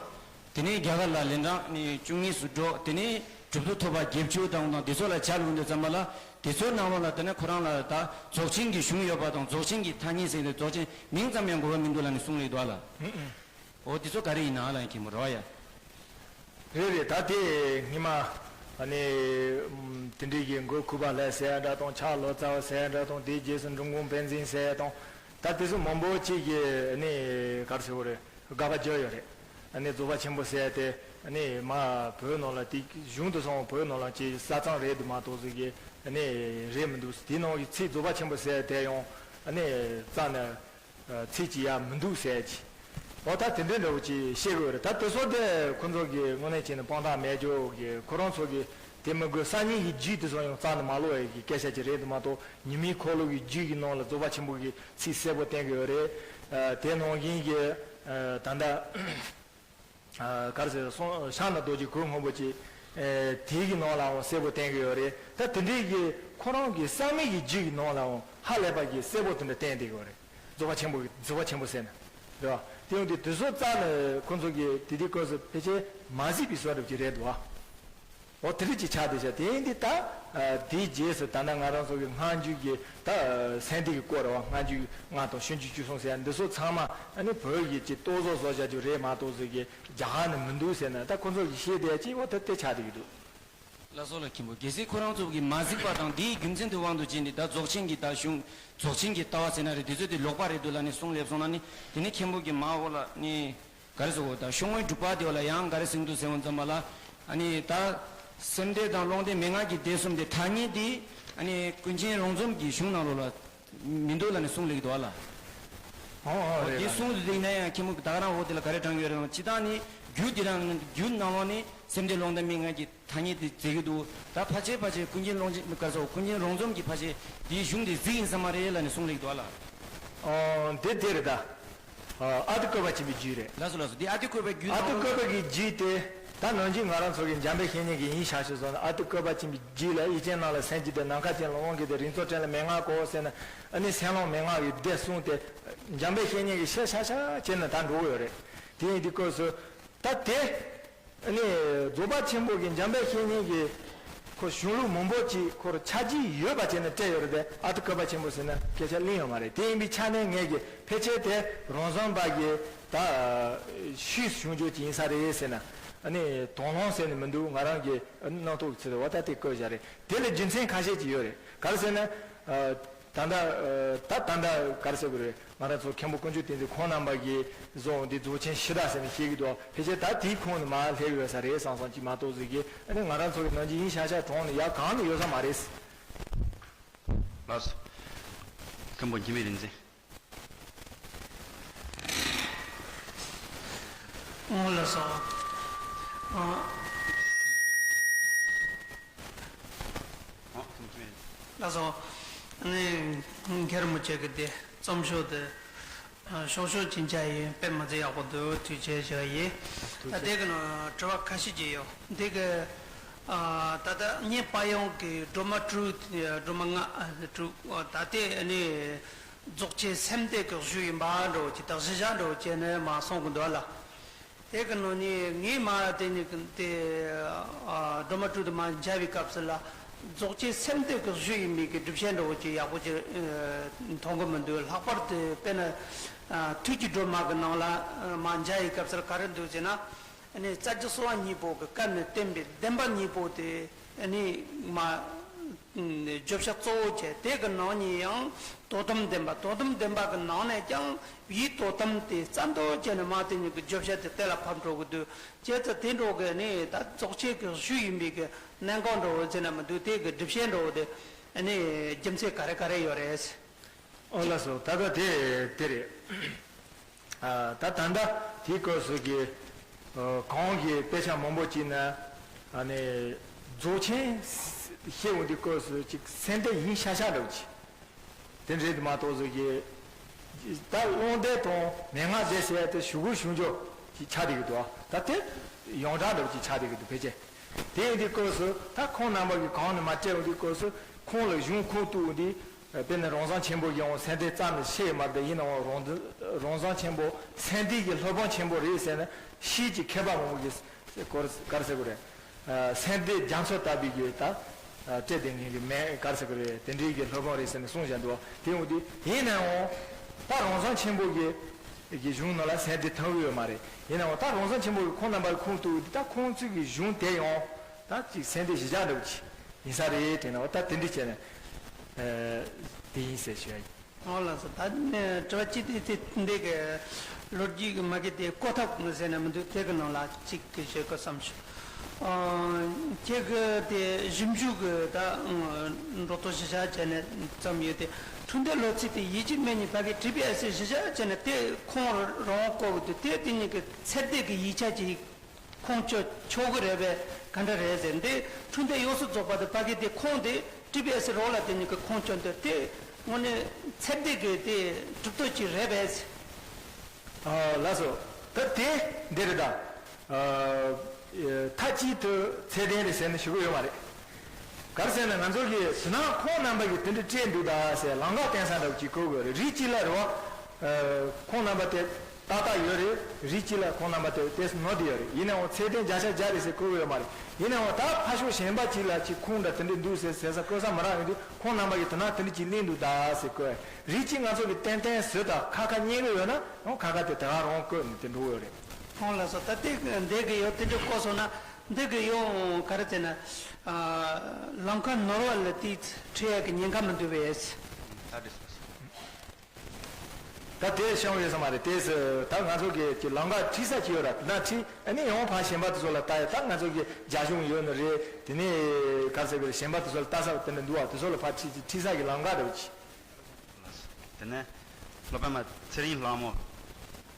དེ་ནས་རྒྱ་གར་ལ་ལན་གྲངས་ནི་བཅུ་གཉིས་སུ་འགྲོ། དེ་ནས་གྲུབ་ཐོབ་ཐོབ་པ་བརྒྱད་ཅུ་དང་དང་དེ་ཚོ་ལ་ཆ་ལུགས་འདུག་ཙམ་པ་ལ། དེ་ཚོའི་ནང་ལོགས་ལ་དེ་ནས་ཁོ་རང་ལ་ད་རྫོགས་ཆེན་གྱི་གཞུང་ཡོད་པ་དང་། རྫོགས་ཆེན་གྱི་ཐ་སྙད་ཟེར་ཏེ་རྫོགས་ཆེན་མིང་ཙམ་ཡང་དགོས་པ་མི་འདུག་ལབ་ནས་གསུང་ལེ་འདུག་ལ། འོ་དེ་ཚོ་ག་རེ་ཡིན་ན་ལ་ཡང་མཁྱེན་པོ་རོ་ཡ། རེད་རེད། ད་དེ་སྔོན་མ་ཨ་ནི་དེ་འདྲའི་གི་མགོ་ཁུག་པ་ལྷ་ཟེར་ཡ་འདྲ་དང་། ཕྱག་ལོ་ཙཱ་བ་ཟེར་ཡ་འདྲ་དང་། དེའི་རྗེས་སུ་འབྲོམ་སྐོང་པཎ་ཆེན་ཟེར་ཡ་དང་། ད་དེ་ཚོ་མང་པོ་ཅིག་གི་ཨ་ནི་ག་རེ་ཟེར་དགོས་རེད། དགག་པ་བརྒྱབ་ཡོད་རེད། ཨ་ནི་རྫོགས་པ་ཆེན་པོ་ཟེར་ཡ་དེ་ཨ་ནི་མ་བོད་ནང་ལ་དེ་གཞུང་དུ་སོང་བོད་ནང་ལ་ཅིག་ས་མཚམས་རེད་འདུག་མ་གཏོགས་ཟིག་གི་ཨ་ནི་རེད་མི་འདུག་དེའི་ནང་གི་ཚིག་རྫོགས་པ་ཆེན་པོ་ཟེར་ཡ་དེ་ཡང་ཨ་ནི་རྩ་ནས། ཚིག་ཅིག་ཡང་མི་འདུག་ཟེར་གྱི། འོ་ད་དེ་འདྲའི་འདྲ་བོ་ཅིག་བཤད་དགོས་རེད། ད་དེ་ཚོ་དེ་ཁོ་ཚོ་གི་དངོས་གནས་བྱས་ན་དཔང་རྟགས་མེད་ཅོག་གི། ཁོ་རང་ཚོ་གི་དེ་མི་དགོས། སང་ཉིན་གྱི་རྒྱུད་དེ་ཚོ་ཡང་རྩ་ནས་མ་ཀློག་ཡས་ཀྱི་སྐད་ཆ་ཅིག་རེད་འདུག་མ་གཏོགས། ཉི་མའི་འཁོར་ལོ་གི་རྒྱུད་ཀྱི་ནང་ལ་རྫོགས་པ་ཆེན་པོ་གི་ཚིག་གསལ་པོ་བསྟན་གྱི་ཡོད་རེད། དེ་ནང་བཞིན་གྱི་ད་ལྟ། ག་རེ་ཟེར། སོང་ཤང་ན་རྡོ་རྗེ་གོས་སྔོན་པོ་ཅིག་དེའི་གི་ནང་ལའང་གསལ་པོ་བསྟན་གྱི་ཡོད་རེད། ད་དེ་འདྲའི་གི་ཁོ་རང་གི་བསམ་མེད་ཀྱི་རྒྱུད་ཀྱི་ནང་ལའང་ཧ་ལས་པ་གི་གསལ་པོ་དེ་འདྲ་བསྟན་བསྡད་ཀྱི་ཡོད་རེད། རྫོགས་པ་ཆེན་པོ་གི་རྫོགས་པ་ཆེན་པོ་ཟེར་ན་རེད་བ། དེ་ཡོང་དུས་དེ་ཚོ་རྩ་ནས་ཁོ་ཚོ་གི་དེ་དུས་སྐབས་སུ་ཕལ་ཆེར་མ་གཟིགས་པའི་བཟོ་འདྲ་ཅིག་རེད་འདུག་བ། འོ་དེ་རིགས་ཀྱི་ཆ་དེ་བྱས། དེ་ཡིན་དུས་ད་དེའི་རྗེས་སུ་ད་ལྟ་ང་རང་ཚོ་གི་སྔ་འགྱུར་གྱི་ད་སེམས་སྡེ་གི་སྐོར་རེད་བ། སྔ་འགྱུར་ལྔ་དང་ཕྱི་འགྱུར་བཅུ་གསུམ་ཟེར་ཡ་འདི་ཚོ་ཚང་མ་ཨ་ནི་བོད་ཀྱི་ཅིག་རྟོག་བཟོ་བཟོ་བྱ་རྒྱུ་རེད་མ་གཏོགས་ཟེར་གི་རྒྱ་གར་ནས་མི་འདུག་ཟེར་ན། ད་ཁོ་ཚོ་གིས་བཤད་བསྡད་ཡ་ཅིག་འོ་ད་དེ་ཆགས་བསྡད་ཀྱི་འདུག་ལགས་སོ་ལགས་མཁན་པོ། གལ་སྲིད་ཁོ་རང་ཚོ་གིས་མ་གཟིགས་པ་དང་། དེའི་རྒྱུ་མཚན་དུ་དབང་དུ་བྱས་ནས་ད་རྫོགས་ཆེན་གྱི་ད་གཞུང་། རྫོགས་ཆེན་གྱི་ལྟ་བ་ཟེར་ན་རེད། དེ་ཚོ་དེ་ལོག་པ་རེད་འདུག་ལབ་ནས་གསུང་སླེབས་སོང་ན་ནི། དེ་ནི་མཁན་པོ་གིས་མ་འོ་ལ་ནི། ག་རེ་ཟེར་དགོས། ད་ཤོག་ངོས་དྲུག་པ་དེ་བ་ལ་ཡང་ག་རེ་གསུངས་འདུག་ཟེར་འོང་ཙམ་པ་ལ། ཨ་ནི་ད་སེམས་སྡེ་དང་ཀློང་སྡེ་མན་ངག་གི་སྡེ་གསུམ་དེ་ཐ་སྙད་དེ་ཨ་ནི་ཀུན་མཁྱེན་རོང་ཟོམ་གྱི་གཞུང་ནང་ལོགས་ལ་མི་འདུག་ལབ་ནས་གསུངས་ལེགས་འདུག་ཨ་ལ། ཨོ་ཨོ་རེད། དེ་གསུངས་འདུག་དེ་ཡིན་ན་ཡང་མཁན་པོ་ད་ག་རང་འོག་དེ་ལ་ག་རེ་དྲངས་ཡོད་རེད་ལབ་ན། སྤྱིར་བཏང་ནི་རྒྱུད་དེ་རང་རྒྱུད་ནང་ལོགས་ནི་སེམས་སྡེ་ཀློང་སྡེ་མན་ངག་གི་ཐ་སྙད་དེ་མཛད་ཀྱི་འདུག་ད་ཕལ་ཆེར་ཕལ་ཆེར་ཀུན་མཁྱེན་ཀློང་ཆེན་ག་རེ་ཟེར། ཀུན་མཁྱེན་རོང་ཟོམ་གྱིས་ཕལ་ཆེར་དེའི་གཞུང་དེ་གཟིགས་ཡིན་ས་མ་རེད་ལབ་ནས་གསུངས་ལེགས་འདུག་ཨ་ལ། ཨོ་དེ་དེ་རེད་ད། ཨ་ཏི་བཀོད་པ་ཆེན་པོའི་རྒྱུད་རེད། ལགས་སོ་ལགས་སོ། འདི་ཨ་ཏི་བཀོད་པའི་རྒྱུད། ཨ་ཏི་བཀོད་པ་གི་རྒྱུད་དེ་ད་ནང་བཞིན་ང་རང་ཚོ་གི་འཇམ་དཔལ་བཤེས་གཉེན་གྱི་ཡིན་ཤག་ཤག་སོང་ན། ཨ་ཏི་བཀོད་པ་ཆེན་པོའི་རྒྱུད་ལ། ཡེ་ཤེས་ནང་ལ་སེམས་བསྐྱེད་དེ། ནམ་མཁའ་ཅན་ལ་དབང་བསྐུར་ཏེ། རིག་མཚོ་སྤྲིན་ལ་མན་ངག་བསྐུར་ཟེར་ན། ཨ་ནི་སེམས་ཀློང་མན་ངག་གི་སྡེ་གསུམ་དེ་འཇམ་དཔལ་བཤེས་གཉེན་གྱིས་ཤེས་ཤག་ཤག་བྱས་ནས་ད་འགྲོ་གི་ཡོད་རེད། དེ་ཡིན་དུས་སྐབས་སུ་ད་དེ། ཨ་ནི་རྫོགས་པ་ཆེན་པོ་གི་འཇམ་དཔལ་བཤེས་གཉེན་གྱིས་ཁོ་གཞུང་ལུགས་མང་པོ་ཅིག་ཁོར་ཆ་རྒྱུས་ཡོད་པ་བྱས་ནས་སྤྲད་ཡོད་རེད་དེ། ཨ་ཏི་བཀོད་པ་ཆེན་པོ་ཟེར་ན་སྐད་ཆ་གླེང་ཡོད་མ་རེད། དེ་ཡིན་པའི་ཆ་ནས་ངས་ཀྱི་ཕལ་ཆེར་དེ་རོང་ཟོམ་པ་གི་ད་ཤུལ་བྱུང་རྒྱུ་ཅིག་ཡིན་ས་རེད་ཟེར་ན། ཨ་ནི་དོགས་སློང་ཟེར་ནས་མི་འདུག་ང་རང་གི་རྣམ་རྟོག་གི་ཚུལ་དུ་འོ་ད་དེ་བཀོད་བཞག་རེད། དེ་ལ་རྒྱུ་མཚན་ཁ་ཤས་ཅིག་ཡོད་རེད། ག་རེ་ཟེར་ན། ད་ལྟ་ད་ལྟ་ག་རེ་ཟེར་དགོས་རེད། ང་རང་ཚོ་མཁན་པོ་དཀོན་མཆོག་བསྟན་འཛིན་ཁོང་རྣམ་པ་གིས་བཟོ་འོང་དེ་རྫོགས་ཆེན་ཕྱི་དར་ཟེར་ནས་བཤད་ཀྱི་འདུག་ཕལ་ཆེར་ད་དེའི་ཁོངས་ནས་མར་སླེབས་ཡོད་ས་རེད་བསམ་བསམ་ཅིག་མ་གཏོགས་ཟིག་གི། ཨ་ནི་ང་རང་ཚོ་གི་ནང་བཞིན་ཡིན་ཤག་ཤག་གྲོངས་ནས་ཡར་གང་ནས་ཡོད་ས་མ་རེད། ལགས་སོ། མཁན་པོ་འཇིགས་མེད་རིག་འཛིན། ཨོ་ལགས་སོ། ཨ། ལགས་སོ། ཨ་ནི་མཁན་རིན་པོ་ཆེ་གི་དེ་རྩོམ་ཤོག་དེ་ཤོག་ཤོག་ཅིག་མཇལ་ཡིན། དཔེ་མི་ཚེ་ཡག་པོ་འདུག་ཐུགས་རྗེ་ཆེ་ཡིན། ད་དེ་གི་ནང་དྲི་བ་ཁ་ཤས་ཅིག་ཡོད། འདི་གི་ད་ལྟ་གཉེན་སྤེལ་ཡོང་གི་སྒྲོལ་མ་དྲུག་སྒྲོལ་མ་ལྔ་དྲུག་ད་ལྟའི་ཨ་ནི། རྫོགས་ཆེན་སེམས་སྡེ་གི་གཞུང་ཡིན་པ་འདྲ་བོ་ཅིག་དང་གཞི་བཞག་འདྲ་བོ་བྱས་ནས་མར་གསུང་གི་འདུག་ལ། དེ་གི་ནང་ནས་ངས་མར་དེ་ནས་དེ་ཨ་སྒྲོལ་མ་སྤྲུལ་དུ་མར་མཇལ་བའི་སྐབས་སུ་ལ། རྫོགས་ཆེན་སེམས་སྡེ་གི་གཞུང་ཡིན་པའི་གི་སྒྲུབ་བྱེད་འདྲ་བོ་ཅིག་ཡག་པོ་ཅིག་ཨ་མཐོང་གི་མི་འདུག་ལྷག་པར་དུ་དཔེར་ན་ཨ་ཐུགས་ཀྱི་སྒྲོལ་མ་གི་ནང་ལ་ཨ་མར་མཇལ་བའི་སྐབས་སུ་ལ་ག་རེ་འདུག་ཟེར་ན། ཨ་ནི་རྩ་རྒྱུད་གསང་བ་གཉིས་པོ་གི་སྐབས་ནས་བསྟན་པའི་བདེན་པ་གཉིས་པོ་དེ་ཨ་ནི་མར་བརྗོད་བྱ་གཙོ་བོ་བྱས། དེ་གི་ནང་ནས་ཡང་དོ་དམ་བདེན་པ། དོ་དམ་བདེན་པ་གི་ནང་ནས་ཀྱང་བའི་དོ་དམ་དེ་རྩ་འདོད་བྱས་ནས་མར་དེ་ཉིད་ཀྱི་བརྗོད་བྱ་དེ་གཏན་ལ་ཕབ་འགྲོ་གི་འདུག་བྱས་ཙང་དེ་འདྲ་གི་ནི་ད་རྫོགས་ཆེན་གྱི་གཞུང་ཡིན་པའི་གི་གནད་འགག་འདྲ་བོ་ཟེར་ན་མི་འདུག་དེ་གི་སྒྲུབ་བྱེད་འདྲ་བོ་དེ་ཨ་ནི་རྒྱུ་མཚན་ག་རེ་ག་རེ་ཡོད་རེད། ཨོ་ལགས་སོ། ད་ལྟ་དེ་དེ་རེད། ཨ་ད་ད་ལྟ་དེའི་སྐབས་སུ་གི་ཨ་གོང་གི་དཔེ་ཆ་མང་པོ་ཅིག་ན་ཨ་ནི་རྫོགས་ཆེན་བཤད་འོང་དུས་སྐབས་སུ་ཅིག་སེམས་སྡེ་ཡིན་ཤག་ཤག་འདྲ་བོ་ཅིག་དེ་འདྲའི་དུ་མ་གཏོགས་སུ་གི་ད་ཀློང་སྡེ་དང་མན་ངག་སྡེ་ཟེར་ཡ་དེ་ཞུ་གུ་ཞུ་འཇོག་ཅིག་ཆགས་བསྡད་ཀྱི་འདུག་ད་དེ་ཡོངས་གྲགས་འདྲ་བོ་ཅིག་ཆགས་བསྡད་ཀྱི་འདུག་ཕལ་ཆེར། དེ་ཡིན་དུས་སྐབས་སུ་ད་ཁོང་རྣམ་པ་གི་གོང་ནས་མར་བཀྲལ་འོང་དུས་སྐབས་སུ་ཁོང་ལ་གཞུང་ཁུངས་གཏུགས་འོང་དུས། དཔེར་ན་རང་བཟང་ཆེན་པོ་གི་ཡང་སེམས་སྡེ་ཙམ་ནས་བཤད་མ་རེད། ཡིན་ནའང་རང་རང་བཟང་ཆེན་པོ་སེམས་སྡེ་གི་སློབ་དཔོན་ཆེན་པོ་རེད་ཟེར་ན་ཤེས་ཀྱི་མཁས་པ་མང་པོ་གི་སྐོར་ག་རེ་ཟེར་དགོས་རེད། སེམས་སྡེ་རྒྱ་མཚོ་ལྟ་བུའི་གི་ད་སྤྲད་དེ་ངེས་ཀྱི་མེད་ག་རེ་ཟེར་དགོས་རེད། དེ་འདྲའི་གི་སློབ་དཔོན་རེད་ཟེར་ནས་གསུངས་བཞག་འདུག་དེ་འོང་དུས་ཡིན་ནའང་ད་རང་བཟང་ཆེན་པོ་གི་གི་གཞུང་ནང་ལ་སེམས་སྡེ་ཐོན་གི་ཡོད་མ་རེད། ཡིན་ནའང་ད་རང་བཟང་ཆེན་པོ་གི་ཁོང་རྣམ་པ་ཁུངས་གཏུགས་འོང་དུས་ད་ཁོང་ཚོའི་གི་གཞུང་དེ་ཡང་ད་ཅིག་སེམས་སྡེ་གཞི་བཞག་འདྲ་བོ་ཅིག་ཡིན་ས་རེད་དྲན་ན་བ་ད་དེ་འདྲ་བྱས་ན་ཨ་དེ་ཡིན་ཟེར་ཞུ་ཡ་ཡིན། ཨོ་ལགས་སོ། ད་ནི་དྲི་བ་གཅིག་དེ་དེ་འདི་གི་ལོ་རྒྱུས་ཀྱི་མ་གི་དེ་བཀོད་ཐབས་ཟེར་ན་མི་འདུག་དེ་གི་ནང་ལ་གཅིག་གི་བཤད་དགོས་བསམ་བྱུང་། ཨ་ཁྱེད་ཀྱི་དེ་ཞིབ་འཇུག་གི་ད་འགྲོ་ཐོ་གཞི་བཞག་བྱས་ནས་བརྩམས་ཡོད་དེ། འཕྲིན་སྟེགས་ལོ་ཚིགས་དེ་ཡིད་ཆེས་མེད་ཉིད་ཕ་གི་ཊི་བི་ཨེ་སི་གཞི་བཞག་བྱས་ནས་དེ་ཁོང་རང་བཀོད་གི་འདུག་དེ་དེ་གཉིས་ཀྱི་ཚད་ལྡན་གྱི་ཡིག་ཆ་ཅིག་ཁུངས་བཅོལ་ཆོག་གི་རེད་པས། ག་འདྲ་རེད་ཟེར། འདི་འཕྲིན་སྟེགས་ཡོངས་སུ་རྫོགས་པ་དེ་ཕ་གི་དེ་ཁུངས་དེ་ཊི་བི་ཨེ་སི་རོགས་ལ་དེ་ཉིད་ཀྱི་ཁུངས་བཅོལ་འདོད་དེ་དངོས་གནས་ཚད་ལྡན་གྱི་དེ་གྲུབ་ཐོབ་ཅིག་རེད་པས། ཨ་ལགས་སོ། ད་དེ་འདི་རེད་ད། ཨ་མཐའ་གཅིག་ཏུ་ཚད་ལྡན་རེད་ཟེར་ནས་ཞུ་གི་ཡོད་མ་རེད། ག་རེ་ཟེར་ན་ང་ཚོ་གིས་དེ་ན་ཁོང་རྣམ་པ་གིས་དེ་འདྲ་སྤྲད་འདུག་ད་ཟེར་ལམ་ཁ་བསྟན་ས་འདྲ་བོ་ཅིག་བཀོད་དགོས་རེད། རིགས་གཅིག་ལ་རེད་བ། ཁོང་རྣམ་པ་དེ་ཏག་ཏག་ཡོད་རེད། རིགས་གཅིག་ལ་ཁོང་རྣམ་པ་དེ་ཏོག་ཙམ་ནོར་བསྡད་ཡོད་རེད། ཡིན་ནའང་ཚད་ལྡན་བརྒྱ་ཆ་བརྒྱ་རེད་ཟེར་བཀོད་གི་ཡོད་མ་རེད། ཡིན་ནའང་ད་ཕར་ཕྱོགས་གཞན་པ་གཅིག་ལ་ཅིག་ཁུངས་འདྲ་དེ་འདྲ་འདུག་ཟེར་ཟེར་ས་བཀོད་ས་མ་རག་ཡོང་དུས་ཁོང་རྣམ་པ་གིས་དེ་ན་དེ་འདྲ་ཅིག་གླེང་འདུག་ད་ཟེར་བཀོད། རིགས་གཅིག་ང་ཚོ་གིས་ཏན་ཏན་བཟོས་དང་ཁ་ཁ་རྙེད་གི་ཡོད་ན་ཡང་ཁ་ཁ་དེ་དེ་ག་རང་བཀོད་ནས་དེ་འགྲོ་གི་ཡོད་རེད། ཁོང་ལ་སོ་ད་དེ་འདས་གི་ཡོད་དེ་འདྲ་བཀོད་སོང་ན་འདི་གི་ཡང་ག་རེ་ཟེར་ན། ལམ་ཁ་ནོར་བ་ལ་དེ་ཁྲིད་ཡག་གི་ཉེན་ཁ་མི་འདུག་པས། ད་དེ་བྱུང་ཡོད་ས་མ་རེད། དེ་ད་ང་ཚོ་གི་ཀྱི་ལམ་ཁ་ཁྲིད་ས་ཅིག་ཡོད་ར། དེ་ན་ཁྲིད་ཨ་ནི་ཡང་ཕར་གཞན་པ་དེ་ཚོ་ལ་ལྟ་ཡ། ད་ང་ཚོ་གི་རྒྱ་གཞུང་ཡོད་ནི་རེད། དེ་ནས་ག་རེ་ཟེར་དགོས་རེད། གཞན་པ་དེ་ཚོ་ལ་ལྟ་ས་དེ་འདྲ་འདུག་བ། དེ་ཚོ་ལ་ཕར་ཁྲིད་ཁྲིད་ས་གི་ལམ་ཁ་རེད་བ་ཅི། དེ་ནས་སློབ་དཔོན་མ་ཚེ་རིང་ལྷ་མོ།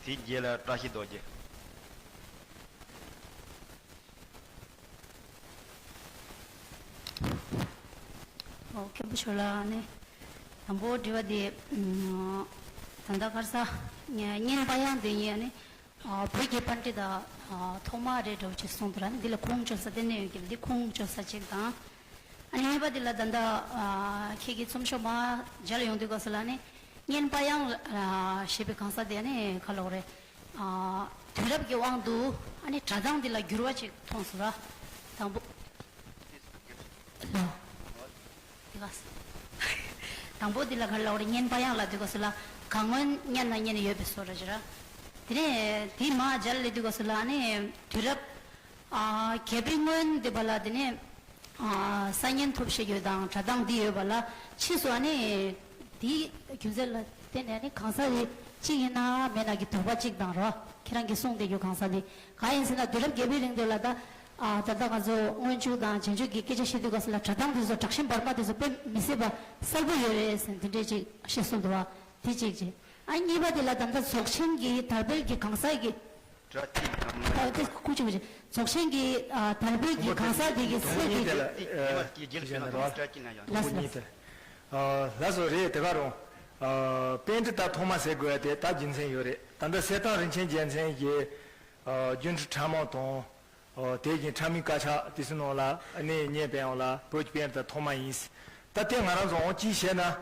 དེའི་རྗེས་ལ་བཀྲ་ཤིས་རྡོ་རྗེ། ཨོ་མཁན་པོ་ཞོ་ལགས་ནི། དང་པོ་དྲི་བ་དེ། ད་ལྟ་ག་རེ་ཟ། བསྙེན་པ་དབྱངས་དེ་ཡིན་ནི། བོད་ཀྱི་པཎྜི་ཏ་ཐོག་མ་རེད་འདྲ་བོ་ཅིག་གསུངས་འདུག་ར། འདི་ལ་ཁུངས་བཅོལ་ས་དེ་ནས་ཡོང་གི། འདི་ཁུངས་བཅོལ་ས་ཅིག་དང་། ཨ་ནི་གཉིས་པ་འདི་ལ་ད་ལྟ་ཁྱེད་ཀྱི་རྩོམ་ཤོག་མ་མཇལ་ཡོང་དུས་སྐབས་སུ་ལ་ནི། བསྙེན་པ་དབྱངས་ཞེས་པའི་གང་ཟག་དེ་ནི་ག་ལབ་དགོས་རེད། དུས་རབས་ཀྱི་དབང་དུ་ཨ་ནི་སྒྲ་གདངས་འདི་ལ་འགྱུར་བ་ཅིག་མཐོང་སོང་ར། དང་པོ། འདི་ག་དང་པོ་འདི་ལ་ག་ལབ་དགོས་རེད། བསྙེན་པ་དབྱངས་ལ་དུས་སྐབས་སུ་ལ་གང་སྔོན་བསྙེན་ན་བསྙེན་ཡོད་པའི་བཟོ་འདྲ་ཅིག་ར། དེ་ནས་དེ་མ་མཇལ་ལེ་དུས་སྐབས་སུ་ལ་ཨ་ནི་དུས་རབས། ཨ་རྒྱལ་པོའི་སྔོན་འདི་བ་ལ་དེ་ནས་ཨ་ས་བསྙེན་ཐུབ་ཤེས་ཡོད་དང་སྒྲ་གདངས་འདི་ཡོད་པ་ལ་ཕྱིས་སུ་ཨ་ནི་དེའི་རྒྱུ་མཚན་ལ་བརྟེན་ནས་ཨ་ནི་གང་ཟག་རེ་གཅིག་ཡིན་ན་མེད་ན་གི་དོགས་པ་གཅིག་དང་རོ། ཁྱེད་རང་གིས་གསུངས་བསྡད་རྒྱུ་གང་ཟག་འདི་གང་ཡིན་ཟེར་ན་དུས་རབས་རྒྱལ་པོའི་རིང་དུ་ལ་ད་ཨ་ད་ལྟ་ང་ཚོ་སྔོན་འཇུག་དང་རྗེས་འཇུག་གི་སྐད་ཆ་བཤད་དུས་སྐབས་སུ་ལ་སྒྲ་གདངས་འདི་ཚོ་དྲག་ཞན་བར་མ་འདི་ཚོ་དཔེ་མི་སྲིད་པ་གསལ་པོ་ཡོད་རེད་ཟེར་འདི་འདྲས་ཅིག་བཤད་སྲོལ་འདུག་བ། དེ་གཅིག་བྱས། ཨ་གཉིས་པ་དེ་ལ་ད་ལྟ་རྫོགས་ཆེན་གྱི་དར་སྤེལ་གྱི་གང་ཟག་གི་ཨ་དེ་ཁུ་ཆུ་ཁུ་ཆུ། རྫོགས་ཆེན་གྱི་ཨ་དར་སྤེལ་གྱི་གང་ཟག་དེ་གི་ཚད་དེ་གི་ལགས་སོ་ལགས་སོ། རེད་དེ་ག་རུང་། པཎྜི་ཏ་ཐོག་མ་ཟེར་དགོས་ཡ་དེ་ད་རྒྱུ་མཚན་ཡོད་རེད། ད་ལྟ་གསེར་ཐང་རིན་ཆེན་རྒྱལ་མཚན་གྱི་རྒྱུན་ཁྲི་ཕྲ་མོ་དང་། ཨོ་དེ་བཞིན་ཕྲ་མོའི་དཀར་ཆག་དེ་ཚོའི་ནང་ལ་གནས་བརྙེས་པའང་ལ་བོད་ཀྱི་པཎྜི་ཏ་ཐོག་མ་ཡིན། ད་དེ་ང་རང་ཚོ་འོང་ཅིའི་ཕྱིར་ན་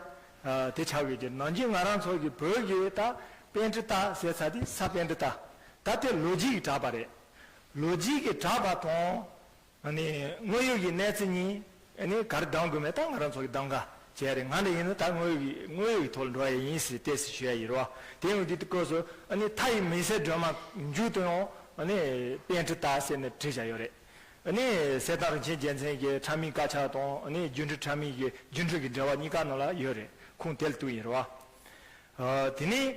ཨ། དེ་ཆགས་ཡོད་ཀྱི། ནང་བཞིན་ང་རང་ཚོ་གི་བོད་ཀྱི་ད་པཎྜི་ཏ་ཟེར་ཚར་དེ་ས་པཎྜི་ཏ། ད་དེ་ལོ་རྒྱུས་ཀྱིས་གྲགས་པ་རེད། ལོ་རྒྱུས་ཀྱིས་གྲགས་པ་དང་། ཨ་ནི་དངོས་ཡོད་ཀྱི་གནས་ཚུལ་གཉིས། ཨ་ནི་ག་རེ་གདམ་དགོས་མེད་ད་ང་རང་ཚོ་གི་གདམ་ག་བྱས་རེད། ང་འདྲ་ཡིན་ན་ད་དངོས་ཡོད་ཀྱི་དངོས་ཡོད་ཀྱི་ཐོག་ལ་འགྲོ་ཡ་ཡིན་ཟེར་ཏོག་ཙམ་ཞུ་ཡ་ཡིན་རོ། དེ་ཡོང་དུས་དེ་སྐབས་སུ་ཨ་ནི་མཐའ་ཡི་མེ་སྲེག་སྒྲོན་མ་མཇུག་ཏུ་ཡང་ཨ་ནི་པཎྜི་ཏ་ཟེར་ནས་བྲིས་བཞག་ཡོད་རེད། ཨ་ནི་གསེར་ཐང་རིན་ཆེན་རྒྱལ་མཚན་གྱི་ཕྲ་མའི་དཀར་ཆག་དང་ཨ་ནི་སྒྱུ་འཕྲུལ་ཕྲ་མའི་གི་སྒྱུ་འཕྲུལ་གྱི་འགྲེལ་པ་གཉིས་ཀ་ནང་ལ་ཡོད་རེད། ཁུངས་དེ་ལ་གཏུགས་ཡིན་རོ། ཨ། དེ་ནས།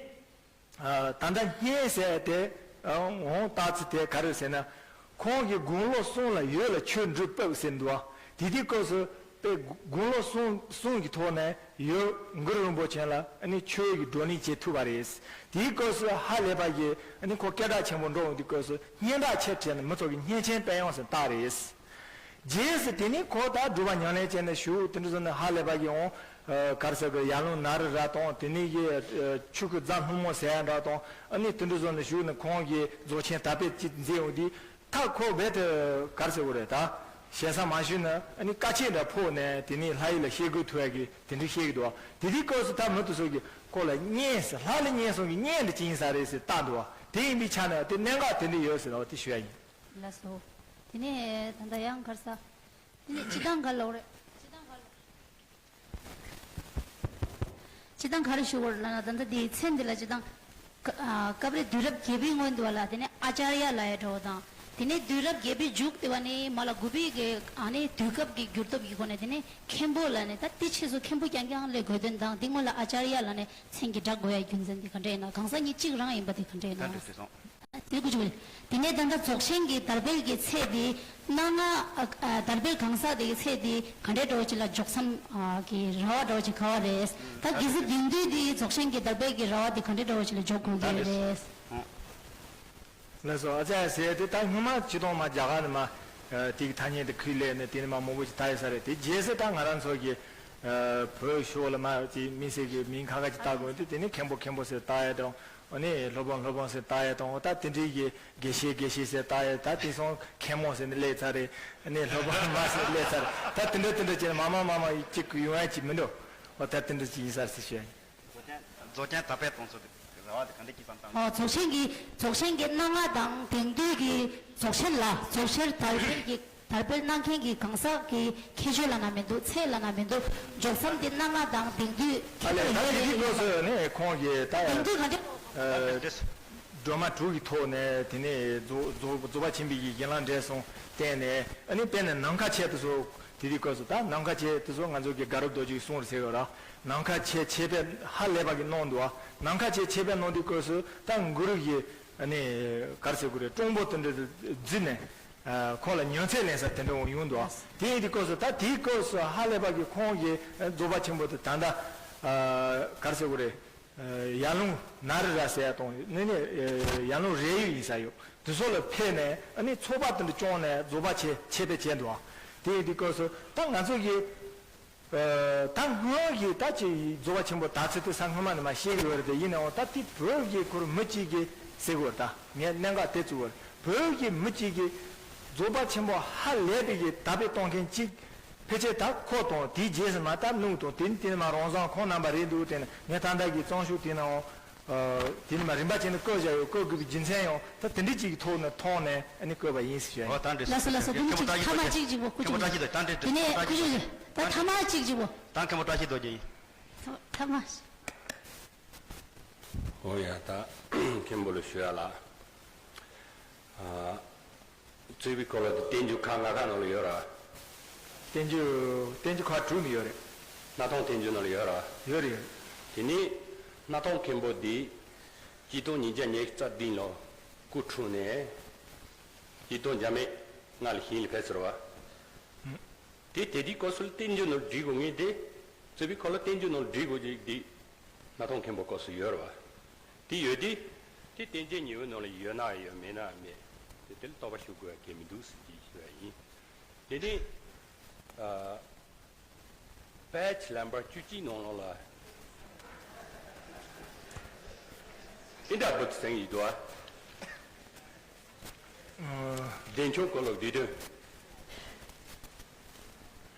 ཨ། ད་ལྟ་སྙན་ཟེར་དེ། ཨ། འོང་། རྟགས་ཚིག་དེ་ག་རེ་ཟེར་ན། ཁོང་གིས་དགུང་ལོ་གསུམ་ལ་ཡུལ་ལ་ཆོས་སྒྲུབ་ཕེབས་ཟེར་འདུག་བ། དེ་དུས་སྐབས་སུ་དཔེ་དགུང་ལོ་གསུམ་གསུམ་གྱི་ཐོག་ནས་ཡུལ་གུ་རུ་རིན་པོ་ཆེ་ལ་ཨ་ནི་ཆོས་ཀྱི་བགྲོ་གླེང་བྱེད་ཐུབ་པ་རེད། དེའི་སྐབས་སུ་ཧ་ལས་པ་གི་ཨ་ནི་ཁོ་སྐད་གྲགས་ཆེན་པོ་འགྲོ་འོང་དུས་སྐབས་སུ་སྙན་གྲགས་ཆེ་བྱས་ནས་མི་ཚོ་གི་སྙན་ཆེན་དཔལ་ཡོན་ཟེར་བཏགས་རེད། རྗེས་སུ་དེ་ནས་ཁོ་ད་སྒྲུབ་པ་ཉམས་ལེན་བྱས་ནས་བཞུགས། དེ་འདྲ་སོང་ནས་ཧ་ལས་པ་གི་འོང་། ཨ། ག་རེ་ཟེར་དགོས། ཡར་ཀླུང་ནཱ་རོ་ར་དང་དེ་ནས་གི་ཨ་ཆོས་སྐུ་རྫ་སྣུམ་མོ་ཟེར་ཡ་འདྲ་དང་། ཨ་ནི་དེ་འདྲ་སོང་ནས་བཞུགས་ནས་ཁོང་གིས་རྫོགས་ཆེན་དར་སྤེལ་ཅིག་མཛད་འོང་དུས་ད་ཁོ་རྦད་དེ་ག་རེ་ཟེར་དགོས་རེད། ད་ཞེ་ས་མ་ཞུས་ན་ཨ་ནི་དཀའ་སྤྱད་འདྲ་ཕོག་ནས་དེ་ནས་ལྷ་ཡུལ་ལ་གཤེགས་དགོས་ཐུག་ཡ་གི་དེ་འདྲ་བཤད་ཀྱི་འདུག་བ། དེ་དུས་སྐབས་སུ་ད་མི་དེ་ཚོ་གིས་ཁོ་ལ་སྙན་ཟེར། ལྷ་ལ་སྙན་སོང་གི་སྙན་འདྲ་ཅིག་ཡིན་ས་རེད་ཟེར་བཏགས་འདུག་བ། དེ་ཡིན་པའི་ཆ་ནས་དེ་གནད་འགག་དེ་འདྲ་ཡོད་ཟེར་བ་དེ་ཞུ་ཡ་ཡིན། ལགས་སོ། དེ་ནས་ད་ལྟ་ཡང་ག་རེ་ཟ། དེ་ནས་སྤྱིར་བཏང་ག་ལོག་རེད། སྤྱིར་བཏང་ག་ལོག་སྤྱིར་བཏང་ག་རེ་ཞུ་དགོས་རེད་ལབ་ན། ད་ལྟ་དེའི་མཚན་འདི་ལ་སྤྱིར་བཏང་། ཀ་ཨ་སྐབས་རེ་དུས་རབས་བརྒྱད་པའི་སྔོན་དུ་བ་ལ་དེ་ནས་ཨ་ཅར་ཡ་ལབ་ཡ་འདྲ་བོ་དང་། དེ་ནས་དུས་རབས་བརྒྱད་པའི་མཇུག་དེ་བ་ནས་མ་ལ་དགུ་པའི་གི་ཨ་ནི་དུས་སྐབས་ཀྱི་འགྱུར་སྟོབས་ཀྱི་སྒོ་ནས་དེ་ནས་མཁན་པོ་ལབ་ནས། ད་དེ་ཕྱིས་སུ་མཁན་པོ་རྐྱང་རྐྱང་ལབ་དགོས་དོན་དང་། དེ་སྔོན་ལ་ཨ་ཅར་ཡ་ལབ་ནས་མཚན་གྱིས་སྒྲ་དགོས་ཡ་རྒྱུ་མཚན་དེ་ག་འདྲ་ཡིན་ན། གང་ཟག་གཉིས་གཅིག་རང་ཡིན་པ་དེ་ག་འདྲ་ཡིན་ན། དེ་ཀུ་ཅུ་རེད། དེ་ནས་ད་ལྟ་རྫོགས་ཆེན་གྱི་དར་སྤེལ་གྱི་ཚད་དེ་སྣ་ལྔ། ཨ་ཨ་དར་སྤེལ་གང་ཟག་དེ་གི་ཚད་དེ་ག་འདྲའི་འདྲ་བོ་ཅིག་ལ་འཇོག་མཚམས་ཨ་གི་ར་བ་འདྲ་བོ་ཅིག་ག་བ་རེད། ད་གལ་སྲིད་དེང་དུས་དེ་རྫོགས་ཆེན་གྱི་དར་སྤེལ་གྱི་ར་བ་དེ་ག་འདྲའི་འདྲ་བོ་ཅིག་ལ་འཇོག་དགོས་ཀྱི་རེད། ལགས་སོ། ཨ་ཅག་ཟེར་དེ་ད་སྔོན་མ་ཅི་གཏོང་མ་རྒྱ་གར་ནས་མ་དེ་གི་ཐ་སྙད་དེ་ཁུལ་ལས་ནས་དེ་ནས་མ་མང་པོ་ཅིག་བཏགས་ཡོད་ས་རེད། དེ་རྗེས་སུ་ད་ང་རང་ཚོ་གི་ཨ་བོད་ཤོག་ལ་མ་ཅིག་མི་སེར་གྱི་མིང་ཁ་ཁ་ཅིག་བཏགས་དགོས་དུས་དེ་ནས་མཁན་པོ་མཁན་པོ་ཟེར་བཏགས་ཡ་དང་། ཨ་ནི་སློབ་དཔོན་སློབ་དཔོན་ཟེར་བཏགས་ཡ་དང་། ད་དེ་འདྲའི་གི་དགེ་བཤེས་དགེ་བཤེས་ཟེར་བཏགས་ཡ། ད་དེང་སང་མཁན་མོ་ཟེར་ནས་སླེབས་ཚར་རེད། ཨ་ནི་སློབ་དཔོན་མ་ཟེར་སླེབས་ཚར་རེད། ད་དེ་འདྲ་དེ་འདྲ་བྱས་ནས་མ་མ་མ་མ་གཅིག་གི་ཡོང་ཡ་ཅིག་མི་འདུག་འོ་ད་དེ་འདྲ་ཅིག་ཡིན་ས་རེད་ཟེར་ཞུ་ཡ་ཡིན། རྫོགས་ཆེན་རྫོགས་ཆེན་དར་སྤེལ་གཏོང་ཚུལ་དེ་རེ་བ་དེ་ག་འདྲ་ཅིག་བསམ་བཏང་། ཨོ་རྫོགས་ཆེན་གྱི་རྫོགས་ཆེན་གྱི་སྣ་ལྔ་དང་དེང་དུས་ཀྱི་རྫོགས་ཆེན་ལ་རྫོགས་ཆེན་དར་སྤེལ་གྱི་དར་སྤེལ་གནང་མཁན་གྱི་གང་ཟག་གི་ཁྱད་ཆོས་ལབ་ན་མི་འདུག་ཚད་ལབ་ན་མི་འདུག་འཇོག་མཚམས་དེ་སྣ་ལྔ་དང་དེང་དུས་ཨ་ལས། ད་དེ་དུས་སྐབས་སུ་ནི་ཁོང་གིས་ད་དེང་དུས་ག་འདྲ། ཨ་སྒྲོལ་མ་དྲུག་གི་ཐོག་ནས་དེ་ནས་རྫོགས་རྫོགས་རྫོགས་པ་ཆེན་པོའི་གི་གཞན་ལམ་འབྲས་གསུམ་བསྟན་ནས། ཨ་ནི་དཔེར་ན་ནམ་མཁའ་ཆེ་དེ་ཚོ་དེ་དུས་སྐབས་སུ། ད་ནམ་མཁའ་ཆེ་དེ་ཚོ་ང་ཚོ་གི་དགའ་རབ་རྡོ་རྗེའི་གསུང་རུ་ཟེར་ཡོད་ར། ནམ་མཁའ་ཆེ་ཆེ་དཔེ་ཧ་ལས་པ་གི་གནང་འདུག་ཨ་ནམ་མཁའ་ཆེ་ཆེ་དཔེ་གནང་དུས་སྐབས་སུ་ད་གུ་རུ་གི་ཨ་ནི་ག་རེ་ཟེར་དགོས་རེད། དྲང་པོ་དེ་འདྲ་བརྫིས་ནས། ཨ་ཁོང་ལ་ཉོན་ཚད་ལེན་ས་དེ་འདྲ་འོང་ཡོང་འདུག་ཨ། དེ་ཡིན་དུས་སྐབས་སུ་ད་དེའི་སྐབས་སུ་ཧ་ལས་པ་གི་ཁོང་གི་རྫོགས་པ་ཆེན་པོ་དེ་ད་ལྟ་ཨ་ག་རེ་ཟེར་དགོས་རེད། ཨ་ཡར་ཀླུང་ནཱ་རོ་ར་ཟེར་ཡ་དང་ནི་ནི་ཨ་ཡར་ཀླུང་རས་ཡུལ་ཡིན་ས་ཡོད། དེ་ཚོ་ལ་ཕེབས་ནས་ཨ་ནི་ཚོགས་པ་དེ་འདྲ་བསྐྱངས་ནས་རྫོགས་པ་ཆེ་ཆེ་དཔེ་བྱས་འདུག་ཨ། དེ་ཡིན་དུས་སྐབས་སུ་ད་ང་ཚོ་གི་ཨ་ད་སྔོན་གྱི་ད་ཅིག་རྫོགས་པ་ཆེན་པོ་དར་ཚུལ་དེ་ས་སྔོན་མ་ནས་མ་བཤད་ཀྱི་ཡོད་རེད་དེ། ཡིན་ནའང་ད་དེ་བོད་ཀྱི་ཁོར་མི་གཅིག་གིས་ཟེར་དགོས་རེད། ད་ངས་གནད་འགག་དེ་བཙུགས་པ་རེད། བོད་ཀྱི་མི་གཅིག་གིས་རྫོགས་པ་ཆེན་པོ་ཧ་ལས་པའི་གི་དར་སྤེལ་གཏོང་མཁན་གཅིག་ཕལ་ཆེར་ད་ཁོ་དང་དེའི་རྗེས་སུ་མ་ད་ནུབ་དང་དེ་ནི་དེ་ནི་མ་རང་བཟང་ཁོང་རྣམ་པ་རེད་འདུག་དེ་ནི་ངས་ད་ལྟ་གི་བརྩམས་ཆོས་དེ་ནའང་། ཨ་དེ་ནི་མ་རིམ་པ་བྱས་ནས་བཀོད་བཞག་ཡོད། བཀོད་དགོས་པའི་རྒྱུ་མཚན་ཡང་ད་དེ་འདྲ་ཅིག་གི་ཐོག་ནས་མཐོང་ནས་ཨ་ནི་བཀོད་པ་ཡིན་ཟེར་ཞུ་ཡ་ཡིན། ཨོ་ད་འདྲ་ལགས་སོ་ལགས་སོ། དེ་ནི་ཅིག་ཐ་མ་གཅིག་གཅིག་པོ་ཀུ་ཅི་མཁན་པོ་བཀྲ་ཤིས་རྡོ་རྗེ། ད་འདྲ་དེ་ནས་ཀུ་ཅི་ད་འདྲ་ད་ཐ་མ་གཅིག་གཅིག་པོ། ད་མཁན་པོ་བཀྲ་ཤིས་རྡོ་རྗེ་ཡིན། ཐ་མ། ཨོ་ཡ་ད་མཁན་པོ་ལ་ཞུ་ཡ་ལ། ཨ། རྩོད་པའི་སྐོར་ལ་དེ་བསྟན་འགྱུར་ཁག་ལྔ་ཁག་ནང་ལ་ཡོད་ར། བསྟན་འགྱུར་བསྟན་འགྱུར་ཁག་དྲུག་ནས་ཡོད་རེད། སྣར་ཐང་བསྟན་འགྱུར་ནང་ལ་ཡོད་ར། ཡོད་རེད། དེ་ནས་སྣར་ཐང་མཁན་པོ་འདི་ཆིག་སྟོང་ཉིས་བརྒྱ་ཉི་ཤུ་རྩ་བདུན་ལོ་སྐུ་འཁྲུངས་ནས་ཆིག་སྟོང་བརྒྱ་མེད་ལྔ་ལ་ཞིང་ལ་ཕེབས་ཟེར་བ། དེ་དེ་དུས་སྐབས་སུ་བསྟན་འགྱུར་ནང་བྲིས་དགོས་ངེས་དེ། རྩོད་པའི་སྐོར་ལ་བསྟན་འགྱུར་ནང་བྲིས་དགོས་ཅིག་འདི་སྣར་ཐང་མཁན་པོ་སྐབས་སུ་ཡོད་ར་བ། དེ་ཡོད་དུས་དེ་བསྟན་བཅོས་ཉི་འོད་ནང་ལ་ཡོད་ན་ཡོད་མེད་ན་མེད། དེ་དེ་ལ་རྟོག་པ་ཞུ་དགོས་ཡ་གལ་མི་འདུག་ཟེར་གྱི་ཞུ་ཡ་ཡིན། དེ་ནས་ཨ་དཔལ་ཆེ་ལམ་བར་བཅུ་གཅིག་ནང་ལོགས་ལ་ཨིན་དྲ་བོད་ཟེར་ཡི་འདུག་ཨ། བདེ་མཆོག་སྐོར་ལ་བསྡུས་དོན།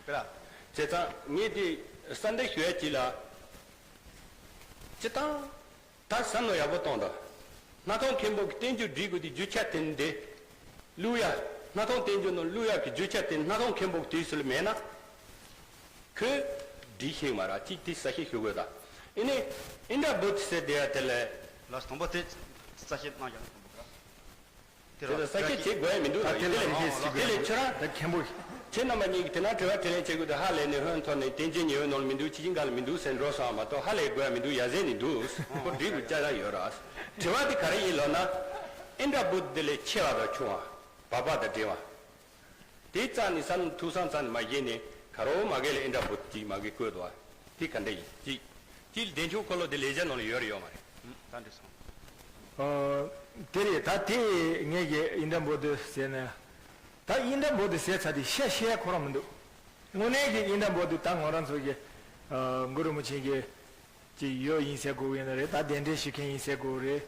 དེ་ལ་བྱས་ཙང་ངས་དེ་གསལ་འདེབས་ཞུ་ཡ་གཅིག་ལ། སྤྱིར་བཏང་། ད་བསམ་བློ་ཡག་པོ་གཏོང་དང་། སྣར་ཐང་མཁན་པོ་གི་བསྟན་བཅོས་བྲིས་དགོས་དུས་རྒྱུ་ཆ་དེ་འདི། བླུག་ཡ། སྣར་ཐང་བསྟན་བཅོས་ནང་བླུག་ཡ་གི་རྒྱུ་ཆ་དེ་སྣར་ཐང་མཁན་པོ་གི་དུས་སུ་ལ་མེད་ན། ཁོས་བྲིས་ཤེས་མ་ར་གཅིག་དེ་གསལ་བཤད་ཞུ་དགོས་ད། ཨེ་ནི། ཨིན་དྲ་བོད་ཟེར་དེ་ཡ་དེ་ལས། ལགས་སོ། དང་པོ་དེ་གསལ་བཤད་གནང་ཡག་ན་དང་པོ་ར། དེ་ལ་ས་སྐྱ་བྱེད་དགོས་ཡ་མི་འདུག་ལ། དེ་ལས་དེ་ལས་ཁྱོད་རང་། ད་མཁན་པོ། ཁྱེད་རྣམ་པ་གཉིས་ཀྱིས་དེ་ན་དྲི་བ་དྲིས་ལན་བྱེད་དགོས་དུས་ཧ་ལས་ནས་ཧོན་ཐོར་ནས་དེ་འཇིག་ཉེ་བའི་ནང་ལ་མི་འདུག་ཅི་ཅི་འགའ་ལ་མི་འདུག་ཟེར་འགྲོ་སོང་བ་མ་གཏོགས་ཧ་ལས་དགོས་ཡ་མི་འདུག་ཡ་ཟེར་ནས་འདུག་ཁོ་འགྲིག་དགོས་ཅག་ཡང་ཡོད་ར། དྲི་བ་དེ་ག་རེ་ཡིན་ལབ་ན། ཨིན་དྲ་བོད་དེ་ལས་ཆེ་བ་དང་ཆུང་བ། བབ་པ་དང་འབྲིང་བ། དེ་རྩ་ནས་བསམ་ཐུགས་བསམ་རྩ་ནས་མ་བཞེས་ནས་ག་རོ་མ་གས་ལ་ཨིན་དྲ་བོད་ཅིག་མ་གས་བཀོད་འདུག་བ། དེ་ག་འདྲ་ཡིན་གཅིག་གཅིག་ལ་བདེ་མཆོག་འཁོར་ལོ་དེ་ལས་བྱ་ནང་ལ་ཡོད་རེད་ཡོད་མ་རེད། ད་འདྲི་སོང་། ཨ། དེ་རེད། ད་དེ་ངས་ཀྱི་ཨིན་དྲ་བོ་དུ་ཟེར་ན། ད་ཨིན་དྲ་བོ་དུ་ཟེར་ཚར་དེ་བཤད་བཤད་ཁོ་རང་མི་འདུག་དངོས་གནས་ཀྱི་ཨིན་དྲ་བོ་དུ་ད་ང་རང་ཚོ་གི། ཨ། གུ་རུ་མུ་ཆེན་གྱི་ཅིག་ཡོད་ཡིན་ཟེར་དགོས་ཡིན་ན་རེད། ད་གདན་འདྲེན་ཞུ་མཁན་ཡིན་ཟེར་དགོས་རེད།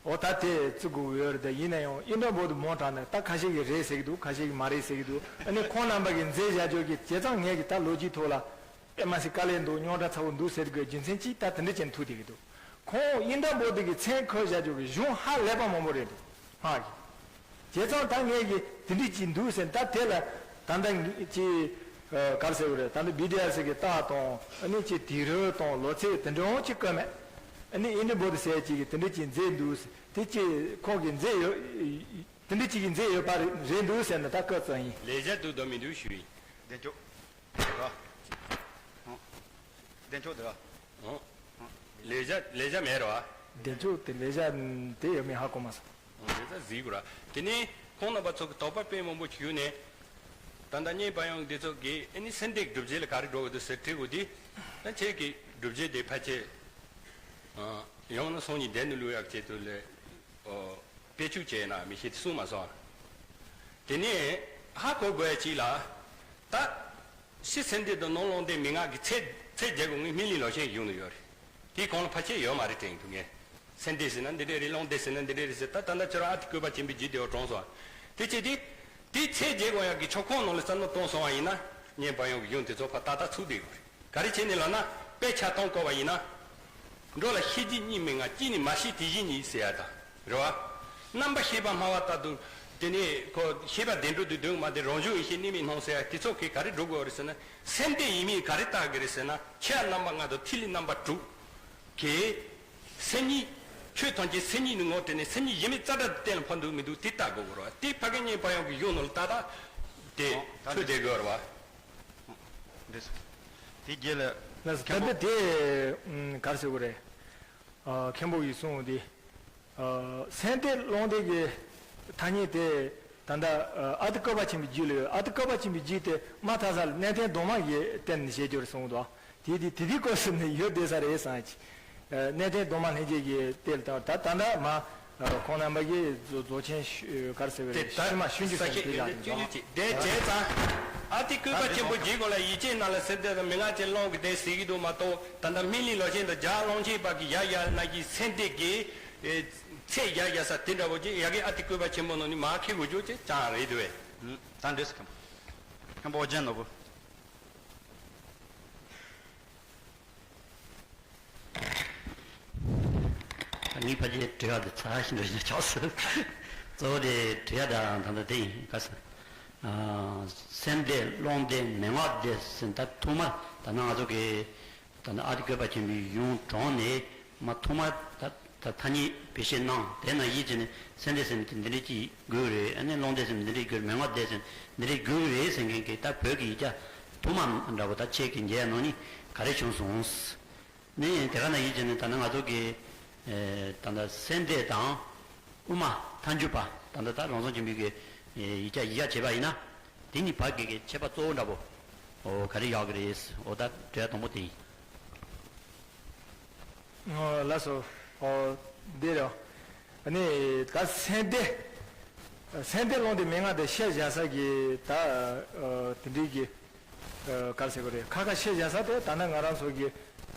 འོ་ད་དེ་བརྩི་དགོས་ཡོད་རེད། ད་ཡིན་ན་ཡང་ཨིན་དྲ་བོ་དུ་མོ་དྲག་ན་ད་ཁ་ཤས་ཀྱིས་རེད་ཟེར་གྱི་འདུག་ཁ་ཤས་ཀྱིས་མ་རེད་ཟེར་གྱི་འདུག་ཨ་ནི་ཁོང་རྣམ་པ་གིས་མཛད་བཞག་རྒྱུ་གི་བྱས་ཙང་ངས་ཀྱི་ད་ལོ་རྒྱུས་ཐོག་ལ། དཔེ་མ་སྲིད་དཀའ་ལས་འདུག་རྙོག་དྲ་ཚ་བོ་འདུག་ཟེར་དགོས་རྒྱུ་མཚན་གཅིག་ད་དེ་འདྲ་ཅན་ཐུག་བསྡད་ཀྱི་འདུག་ཁོང་ཨིན་དྲ་བོ་དེ་གི་མཚན་ཁོས་བཞག་རྒྱུ་གི་གཞུང་ཧ་ལས་པ་མང་པོ་རེད་འདུག་ཧ་གི། བྱས་ཙང་ད་ངས་ཀྱི་དེ་འདྲ་ཅིག་འདུག་ཟེར་ད་དེ་ལ་ད་ལྟ་ཅི་གར་ཟེར་བ་རེད། ད་ལྟ་བི་ཌི་ཨར་སི་གི་རྟགས་དང་ཨ་ནི་ཅི་དུས་རབས་དང་ལོ་ཚད་དེ་འདྲ་འོང་ཅིག་བཀོད་མེད། ཨ་ནི་ཨིན་དྲ་བོ་དེ་ཟེར་ཅིག་གི་དེ་འདྲ་ཅིག་མཛད་འདུག་ཟེར་དེ་ཅི་ཁོང་གིས་མཛད་ཡོད། དེ་འདྲ་ཅིག་གི་མཛད་ཡོད་པ་རེད་འདུག་ཟེར་ན་ད་བཀོད་ཙམ་ཡིན། ལས་བྱ་འདུག་དང་མི་འདུག་ཞུ་ཡིན། བདེ་མཆོག་ར། བདེ་མཆོག་དེ་ར། ལས་བྱ་ལས་བྱ་མེད་ར། བདེ་མཆོག་དེ་ལས་བྱ་དེ་ཡོད་མེད་ཧ་གོ་མ་སོང་། ལས་བྱ་གཟིགས་དགོས་ར། དེ་ནས་ཁོང་རྣམ་པ་ཚོ་གི་དོགས་པ་དཔེ་མང་པོ་ཞུས་ནས། ད་ལྟ་གཉེན་པ་ཡང་འདི་ཚོ་གིས་ཨ་ནི་སེམས་སྡེ་སྒྲུབ་བྱེད་ལ་ག་རེ་འགྲོ་གི་འདུག་ཟེར་དྲི་དགོས་དུས། ད་ཁྱེད་ཀྱི་སྒྲུབ་བྱེད་དེ་ཕལ་ཆེར། ཡང་ན་སང་ཉིན་བསྡད་ནས་ལུས་ཡག་ཆེད་དུ་ལས། དཔེ་ཆུ་བྱས་ན་མི་ཤེས་གསུངས་མ་སོང་། དེ་ནས་ཧ་གོ་དགོས་ཡ་གཅིག་ལ། ད། ཕྱི་སེམས་སྡེ་དང་ནང་རླུང་སྡེ་མན་ངག་གི་ཚད་ཚད་རྒྱག་དགོས་ངས་སྨིན་གླིང་ལོ་ཆེན་གཞུང་ནས་ཡོད་རེད། དེའི་གོང་ལ་ཕལ་ཆེར་ཡོད་མ་རེད་དྲན་འདུག་ངས། སེམས་སྡེ་ཟེར་ན་འདི་འདྲས་རེད། རླུང་སྡེ་ཟེར་ན་འདི་འདྲས་རེད་ཟེར། ད་ད་ལྟ་ཁྱོད་རང་ཨ་ཏི་བཀོད་པ་ཆེན་པོའི་རྒྱུད་སྡེ་བ་དྲངས་སོང་། དེ་བྱས་ཏེ། དེའི་ཚད་རྒྱག་དགོས་ཡག་གི་ཕྱོགས་གང་ནང་ལ་བསམ་བློ་གཏོང་སོང་བ་ཡིན་ན། གཉེན་པ་ཡང་གཞུང་དེ་ཚོ་ཕར་ཏག་ཏག་ཚུགས་བསྡད་དགོས་རེད། ག་རེ་བྱས་ནས་ལབ་ན། དཔེ་ཆ་སྟོན་དགོས་པ་ཡིན་ན། འགྲོ་ལ་ཤེས་བྱེད་གཉིས་མན་ངག་གཅིག་ནི་མ་ཤེས་དེ་བཞིན་ཉིད་ཟེར་ཡ་དང་། རེད་བ། རྣམ་པ་ཤེས་པ་སྨྲ་བ་ལྟར་དུ། དེ་ནས་ཁོ་ཤེས་པ་བདེན་གྲུབ་ཏུ་འདོད་མ་བདེན་རང་བྱུང་ཡེ་ཤེས་གནས་མེད་སྣང་ཟེར་ཡ་དེ་ཚོ་གིས་ག་རེ་སྒྲུབ་དགོས་རེད་ཟེར་ན། སེམས་སྡེ་ཡིན་མིན་ག་རེ་བརྟག་དགོས་རེད་ཟེར་ན། ཆོས་རྣམ་པ་ལྔ་དང་ཐིག་ལེ་རྣམ་པ་དྲུག་གིས། སེམས་ཉིད། ཆོས་ཐམས་ཅད་སེམས་ཉིད་ནི་ངོ་སྤྲད་ནས་སེམས་ཉིད་གཞི་མེད་རྩ་བྲལ་དུ་གཏན་ལ་ཕབ་འདུག་མི་འདུག་དེ་བརྟག་དགོས་རེད་བ། དེ་ཕ་གི་གཉེན་པ་ཡང་གི་གཞུང་ནང་ལ་ཏག་ཏག་དེ་འཕྲོད་བསྡད་དགོས་རེད་བ། འདི་སོ། དེ་རྗེས་ལ། ལགས་སོ། ད་ལྟ་དེ་ག་རེ་ཟེར་དགོས་རེད། ཨ། མཁན་པོ་ཡིས་གསུངས་དེ། ཨ། སེམས་སྡེ་རླུང་སྡེ་གི་ཐ་སྙད་དེ་ད་ལྟ་ཨ་ཏི་བཀོད་པ་ཆེན་པོའི་རྒྱུད་ལ་ཡོད། ཨ་ཏི་བཀོད་པ་ཆེན་པོའི་རྒྱུད་དེ་མ་མཐའ་ས་ལ་གནས་བརྟན་གདོང་དམར་གྱི་སྟེང་ནས་བཤད་རྒྱུ་རེད་གསུངས་འདུག་དེ་དེ་དེ་དུས་སྐབས་སུ་ནི་ཡོད་བསྡད་ས་རེད་བསམ་གྱི། ཨ། གནས་བརྟན་གདོང་དམར་ལྷན་རྒྱས་ཀྱི་དེ་ལ་ད་ད་ད་ལྟ་མ། ཁོང་རྣམ་པ་གིས་རྫོགས་རྫོགས་ཆེན་ག་རེ་ཟེར་བའི་རེད། ཤུལ་མ་ཤུལ་འཇུག་ཟེར་དེ་ལ་ཡིན་ཙང་། དེ་བྱས་ཙང་། ཨ་ཏི་བཀོད་པ་ཆེན་པོ་རྗེས་གོང་ལ་ཡིད་ཆེས་རྣམས་ལ་སེམས་སྡེ་དང་མན་ངག་ཅན་རླུང་གི་སྡེ་ཟེར་གྱི་འདུག་མ་གཏོགས། ད་ལྟ་སྨིན་གླིང་ལོ་ཆེན་དང་རྒྱ་རླུང་ཆེན་བར་གྱི་ཡ་ཡ་ན་གྱི་སེམས་སྡེ་གི་ཚད་ཡ་ཡ་ས་དེ་འདྲ་བོ་ཅིག་ཡ་གི་ཨ་ཏི་བཀོད་པ་ཆེན་པོ་ནང་ནས་མར་ཁེ་དགོས་རྒྱུ་ཅིག་ཅང་རེད་དེ་བས། ད་འདྲས་སུ་མཁན་པོ། མཁན་པོ་ཨོ་རྒྱན་ནོར་བུ། ངའི་ཕལ་ཆེར་དྲི་བ་འདི་ཚར་ཞིག་འགྲོ་བཞིན་ཆགས་སོང་། གཙོ་བོ་དེ་དྲི་བ་ད་ད་ལྟ་དེ་ཡིན་ག་ས། ཨ། སེམས་སྡེ་རླུང་སྡེ་མན་ངག་སྡེ་ཟེར་ད་ཐོག་མར་ད་ནང་ང་ཚོ་གི་ད་ནི་ཨ་ཏི་བཀོད་པ་ཆེན་པོའི་གཞུང་དྲངས་ནས་མ་ཐོག་མར་ད་ད་ཐ་སྙད་བེད་སྤྱོད་གནང་། དེ་ནང་བཞིན་བྱས་ནས་སེམས་སྡེ་ཟེར་ནས་དེ་འདི་འདྲས་ཅིག་དགོས་རེད། ཨ་ནི་རླུང་སྡེ་ཟེར་ནས་འདི་འདྲས་དགོས་རེད། མན་ངག་སྡེ་ཟེར་ནས་འདི་འདྲས་དགོས་རེད་ཟེར་མཁན་གྱི་ད་བོད་ཀྱི་ཡིག་ཆ་ཐོག་མ་འདྲ་པོ་ད་ཁྱེད་ཀྱིས་མཇལ་ཡ་ནང་ནས་ག་རེ་བྱུང་སོང་། ནི་དེ་ག་ན་ཡིན་ཅེ་ནི་ད་ནི་ང་ཚོ་གི་ཨེ་ད་ལྟ་སེམས་སྡེ་དང་དབུ་མ་ཐལ་འགྱུར་བ་ད་ལྟ་ད་རང་སངས་རྒྱས་པའི་གི་ཨེ་ཡིག་ཆ་ཡིག་ཆ་བྱས་པ་ཡིན་ན་དེ་གཉིས་བར་གྱི་གི་ཁྱད་པར་གཙོ་བོ་འདྲ་པོ་ཨོ་ག་རེ་ཡོད་གི་རེད། ཨོ་ད་དྲི་བ་དང་པོ་དེ་ཡིན། ཨོ་ལགས་སོ། ཨོ་འདི་རེད། ཨ་ནི་ད་སེམས་སྡེ་སེམས་སྡེ་རླུང་སྡེ་མན་ངག་སྡེ་བཤད་བཞག་ས་གི་ད་ཨ་དེ་འདྲའི་གི་ཨ་ག་རེ་ཟེར་དགོས་རེད། ཁ་ཁ་བཤད་བཞག་ས་དེ་ད་ནི་ང་རང་ཚོ་གི་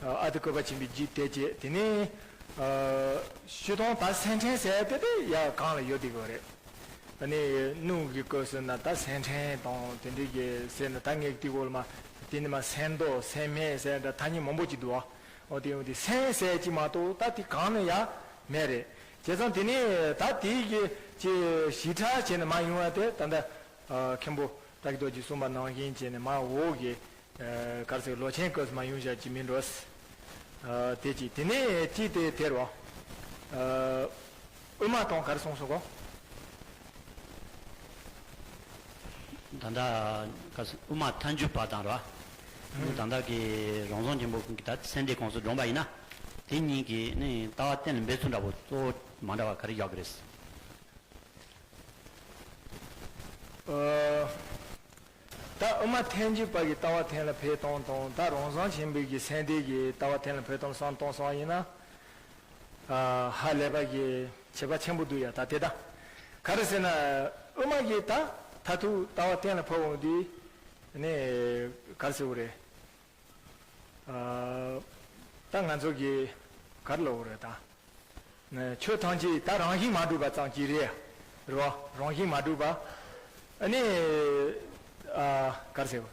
ཨ་ཨ་ཏི་བཀོད་པ་ཆེན་པོའི་རྒྱུད་དེ་བྱས། དེ་ནས་ཨ་སྤྱིར་བཏང་ད་སེམས་ཕྲེང་ཟེར་ཡ་དེ་དེ་ཡ་གང་ལ་ཡོད་དེ་དགོས་རེད། ཨ་ནི་སྣུམ་གྱི་སྐབས་སུ་ན་ད་སེམས་ཕྲེང་དང་དེ་འདྲའི་གི་ཟེར་ན་ད་ངས་དེ་སྐོར་ལ་མ་དེ་ནི་མ་སེམས་མདོག་སེམས་སྨད་ཟེར་ད་ཐ་སྙད་མང་པོ་ཅིག་འདུག་ཨ། འོ་དེ་ཡོང་དེ་སེམས་ཟེར་གྱི་མ་གཏོགས་ད་དེ་གང་ནས་ཡང་མེད་རེད། བྱས་ཙང་དེ་ནས་ད་དེའི་གི་ཅི་ཞིབ་ཕྲ་བྱས་ནས་མ་ཡོང་བ་དེ་ད་ལྟ་ཨ་མཁན་པོ་བཀྲ་ཤིས་རྡོ་རྗེས་གསུངས་པ་ནང་བཞིན་བྱས་ནས་མ་འོག་གི་ཨ་ག་རེ་ཟེར་ལོ་ཆེན་སྐབས་སུ་མ་ཡོང་བཞག་ཅིག་མིན་འགྲོ། ཨ་དེ་ཅིག་དེ་ནས་ཅི་དེ་དེར་བ་ཨ་དབུ་མ་དང་ག་རེ་གསུངས་སོང་གོ། ད་ལྟ་ག་ས་དབུ་མ་ཐལ་འགྱུར་བ་དང་ར། ཨུ། ད་ལྟ་གི་རང་བཟང་ཆེན་པོ་ཁོང་གི་ད་སེམས་སྡེ་ཁོངས་སུ་བགྲངས་པ་ཡིན་ན། དེ་གཉིས་ཀྱི་ནི་ལྟ་བ་གཏན་ལ་འབེབས་ཚུལ་འདྲ་པོ་གཙོ་བོ་མ་འདྲ་བ་ག་རེ་བཞག་གི་རེད། ཨ། ད་དབུ་མ་ཐལ་འགྱུར་བ་གི་ལྟ་བ་གཏན་ལ་ཕེབས་སྟངས་དང་ད་རང་བཟང་ཆེན་པོ་གི་སེམས་སྡེ་གི་ལྟ་བ་གཏན་ལ་ཕེབས་སྟངས་བསམ་བློ་གཏོང་སོང་ཡིན་ན། ཨ་ཧ་ལས་པ་གི་ཁྱད་པར་ཆེན་པོ་འདུག་ཡ། ད་དེ་ད་ག་རེ་ཟེར་ན་དབུ་མ་གི་ད་མཐར་ཐུག་ལྟ་བ་གཏན་ལ་ཕབ་འོང་དུས་ནི་ག་རེ་ཟེར་དགོས་རེད། ཨ་ད་ང་ཚོ་གི་ག་རེ་ལབ་དགོས་རེད་ད། ཆོས་ཐམས་ཅད་ད་རང་བཞིན་མ་གྲུབ་པ་ཙམ་གྱིས་རེད། རེད་བ། རང་བཞིན་མ་གྲུབ་པ། ཨ་ནི་ཨ་ག་རེ་ཟེར་བ།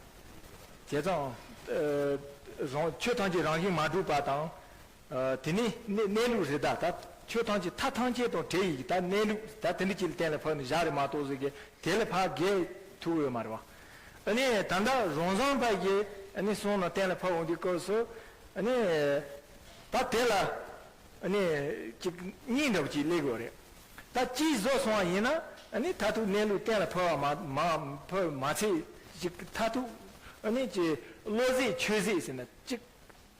བྱས་ཙང་ཨ་རང་ཆོས་ཐམས་ཅད་རང་བཞིན་མ་གྲུབ་པ་དང་། ཨ་དེ་ནི་གནས་གནས་ལུགས་རེད་ད། ད་ཆོས་ཐམས་ཅད་མཐའ་ཐམས་ཅད་དང་བྲལ་ཡི་ད་གནས་ལུགས་ད་དེ་འདྲ་ཅིག་གཏན་ལ་ཕབ་ནས་བཞག་རེད་མ་གཏོགས་ཟེར་གི་དེ་ལ་ཕར་བརྒལ་ཐུབ་ཡོད་མ་རེད་བ། ཨ་ནི་ད་ལྟ་རང་བཟང་པ་གི་ཨ་ནི་གསུང་ལ་གཏན་ལ་ཕབ་འོང་དུས་སྐབས་སུ་ཨ་ནི་ད་དེ་ལ་ཨ་ནི་ཅིག་གཉིས་འདྲ་པོ་ཅིག་སླེབས་དགོས་རེད། ད་གཅིག་བཟོ་སོང་བ་ཡིན་ན་ཨ་ནི་མཐར་ཐུག་གནས་ལུགས་གཏན་ལ་ཕབ་པ་མ་མ་ཕབ་མ་ཚད་ཅིག་མཐར་ཐུག་ཨ་ནི་ཅིག་བློ་ཟད་ཆོས་ཟད་ཟེར་ན་ཅིག་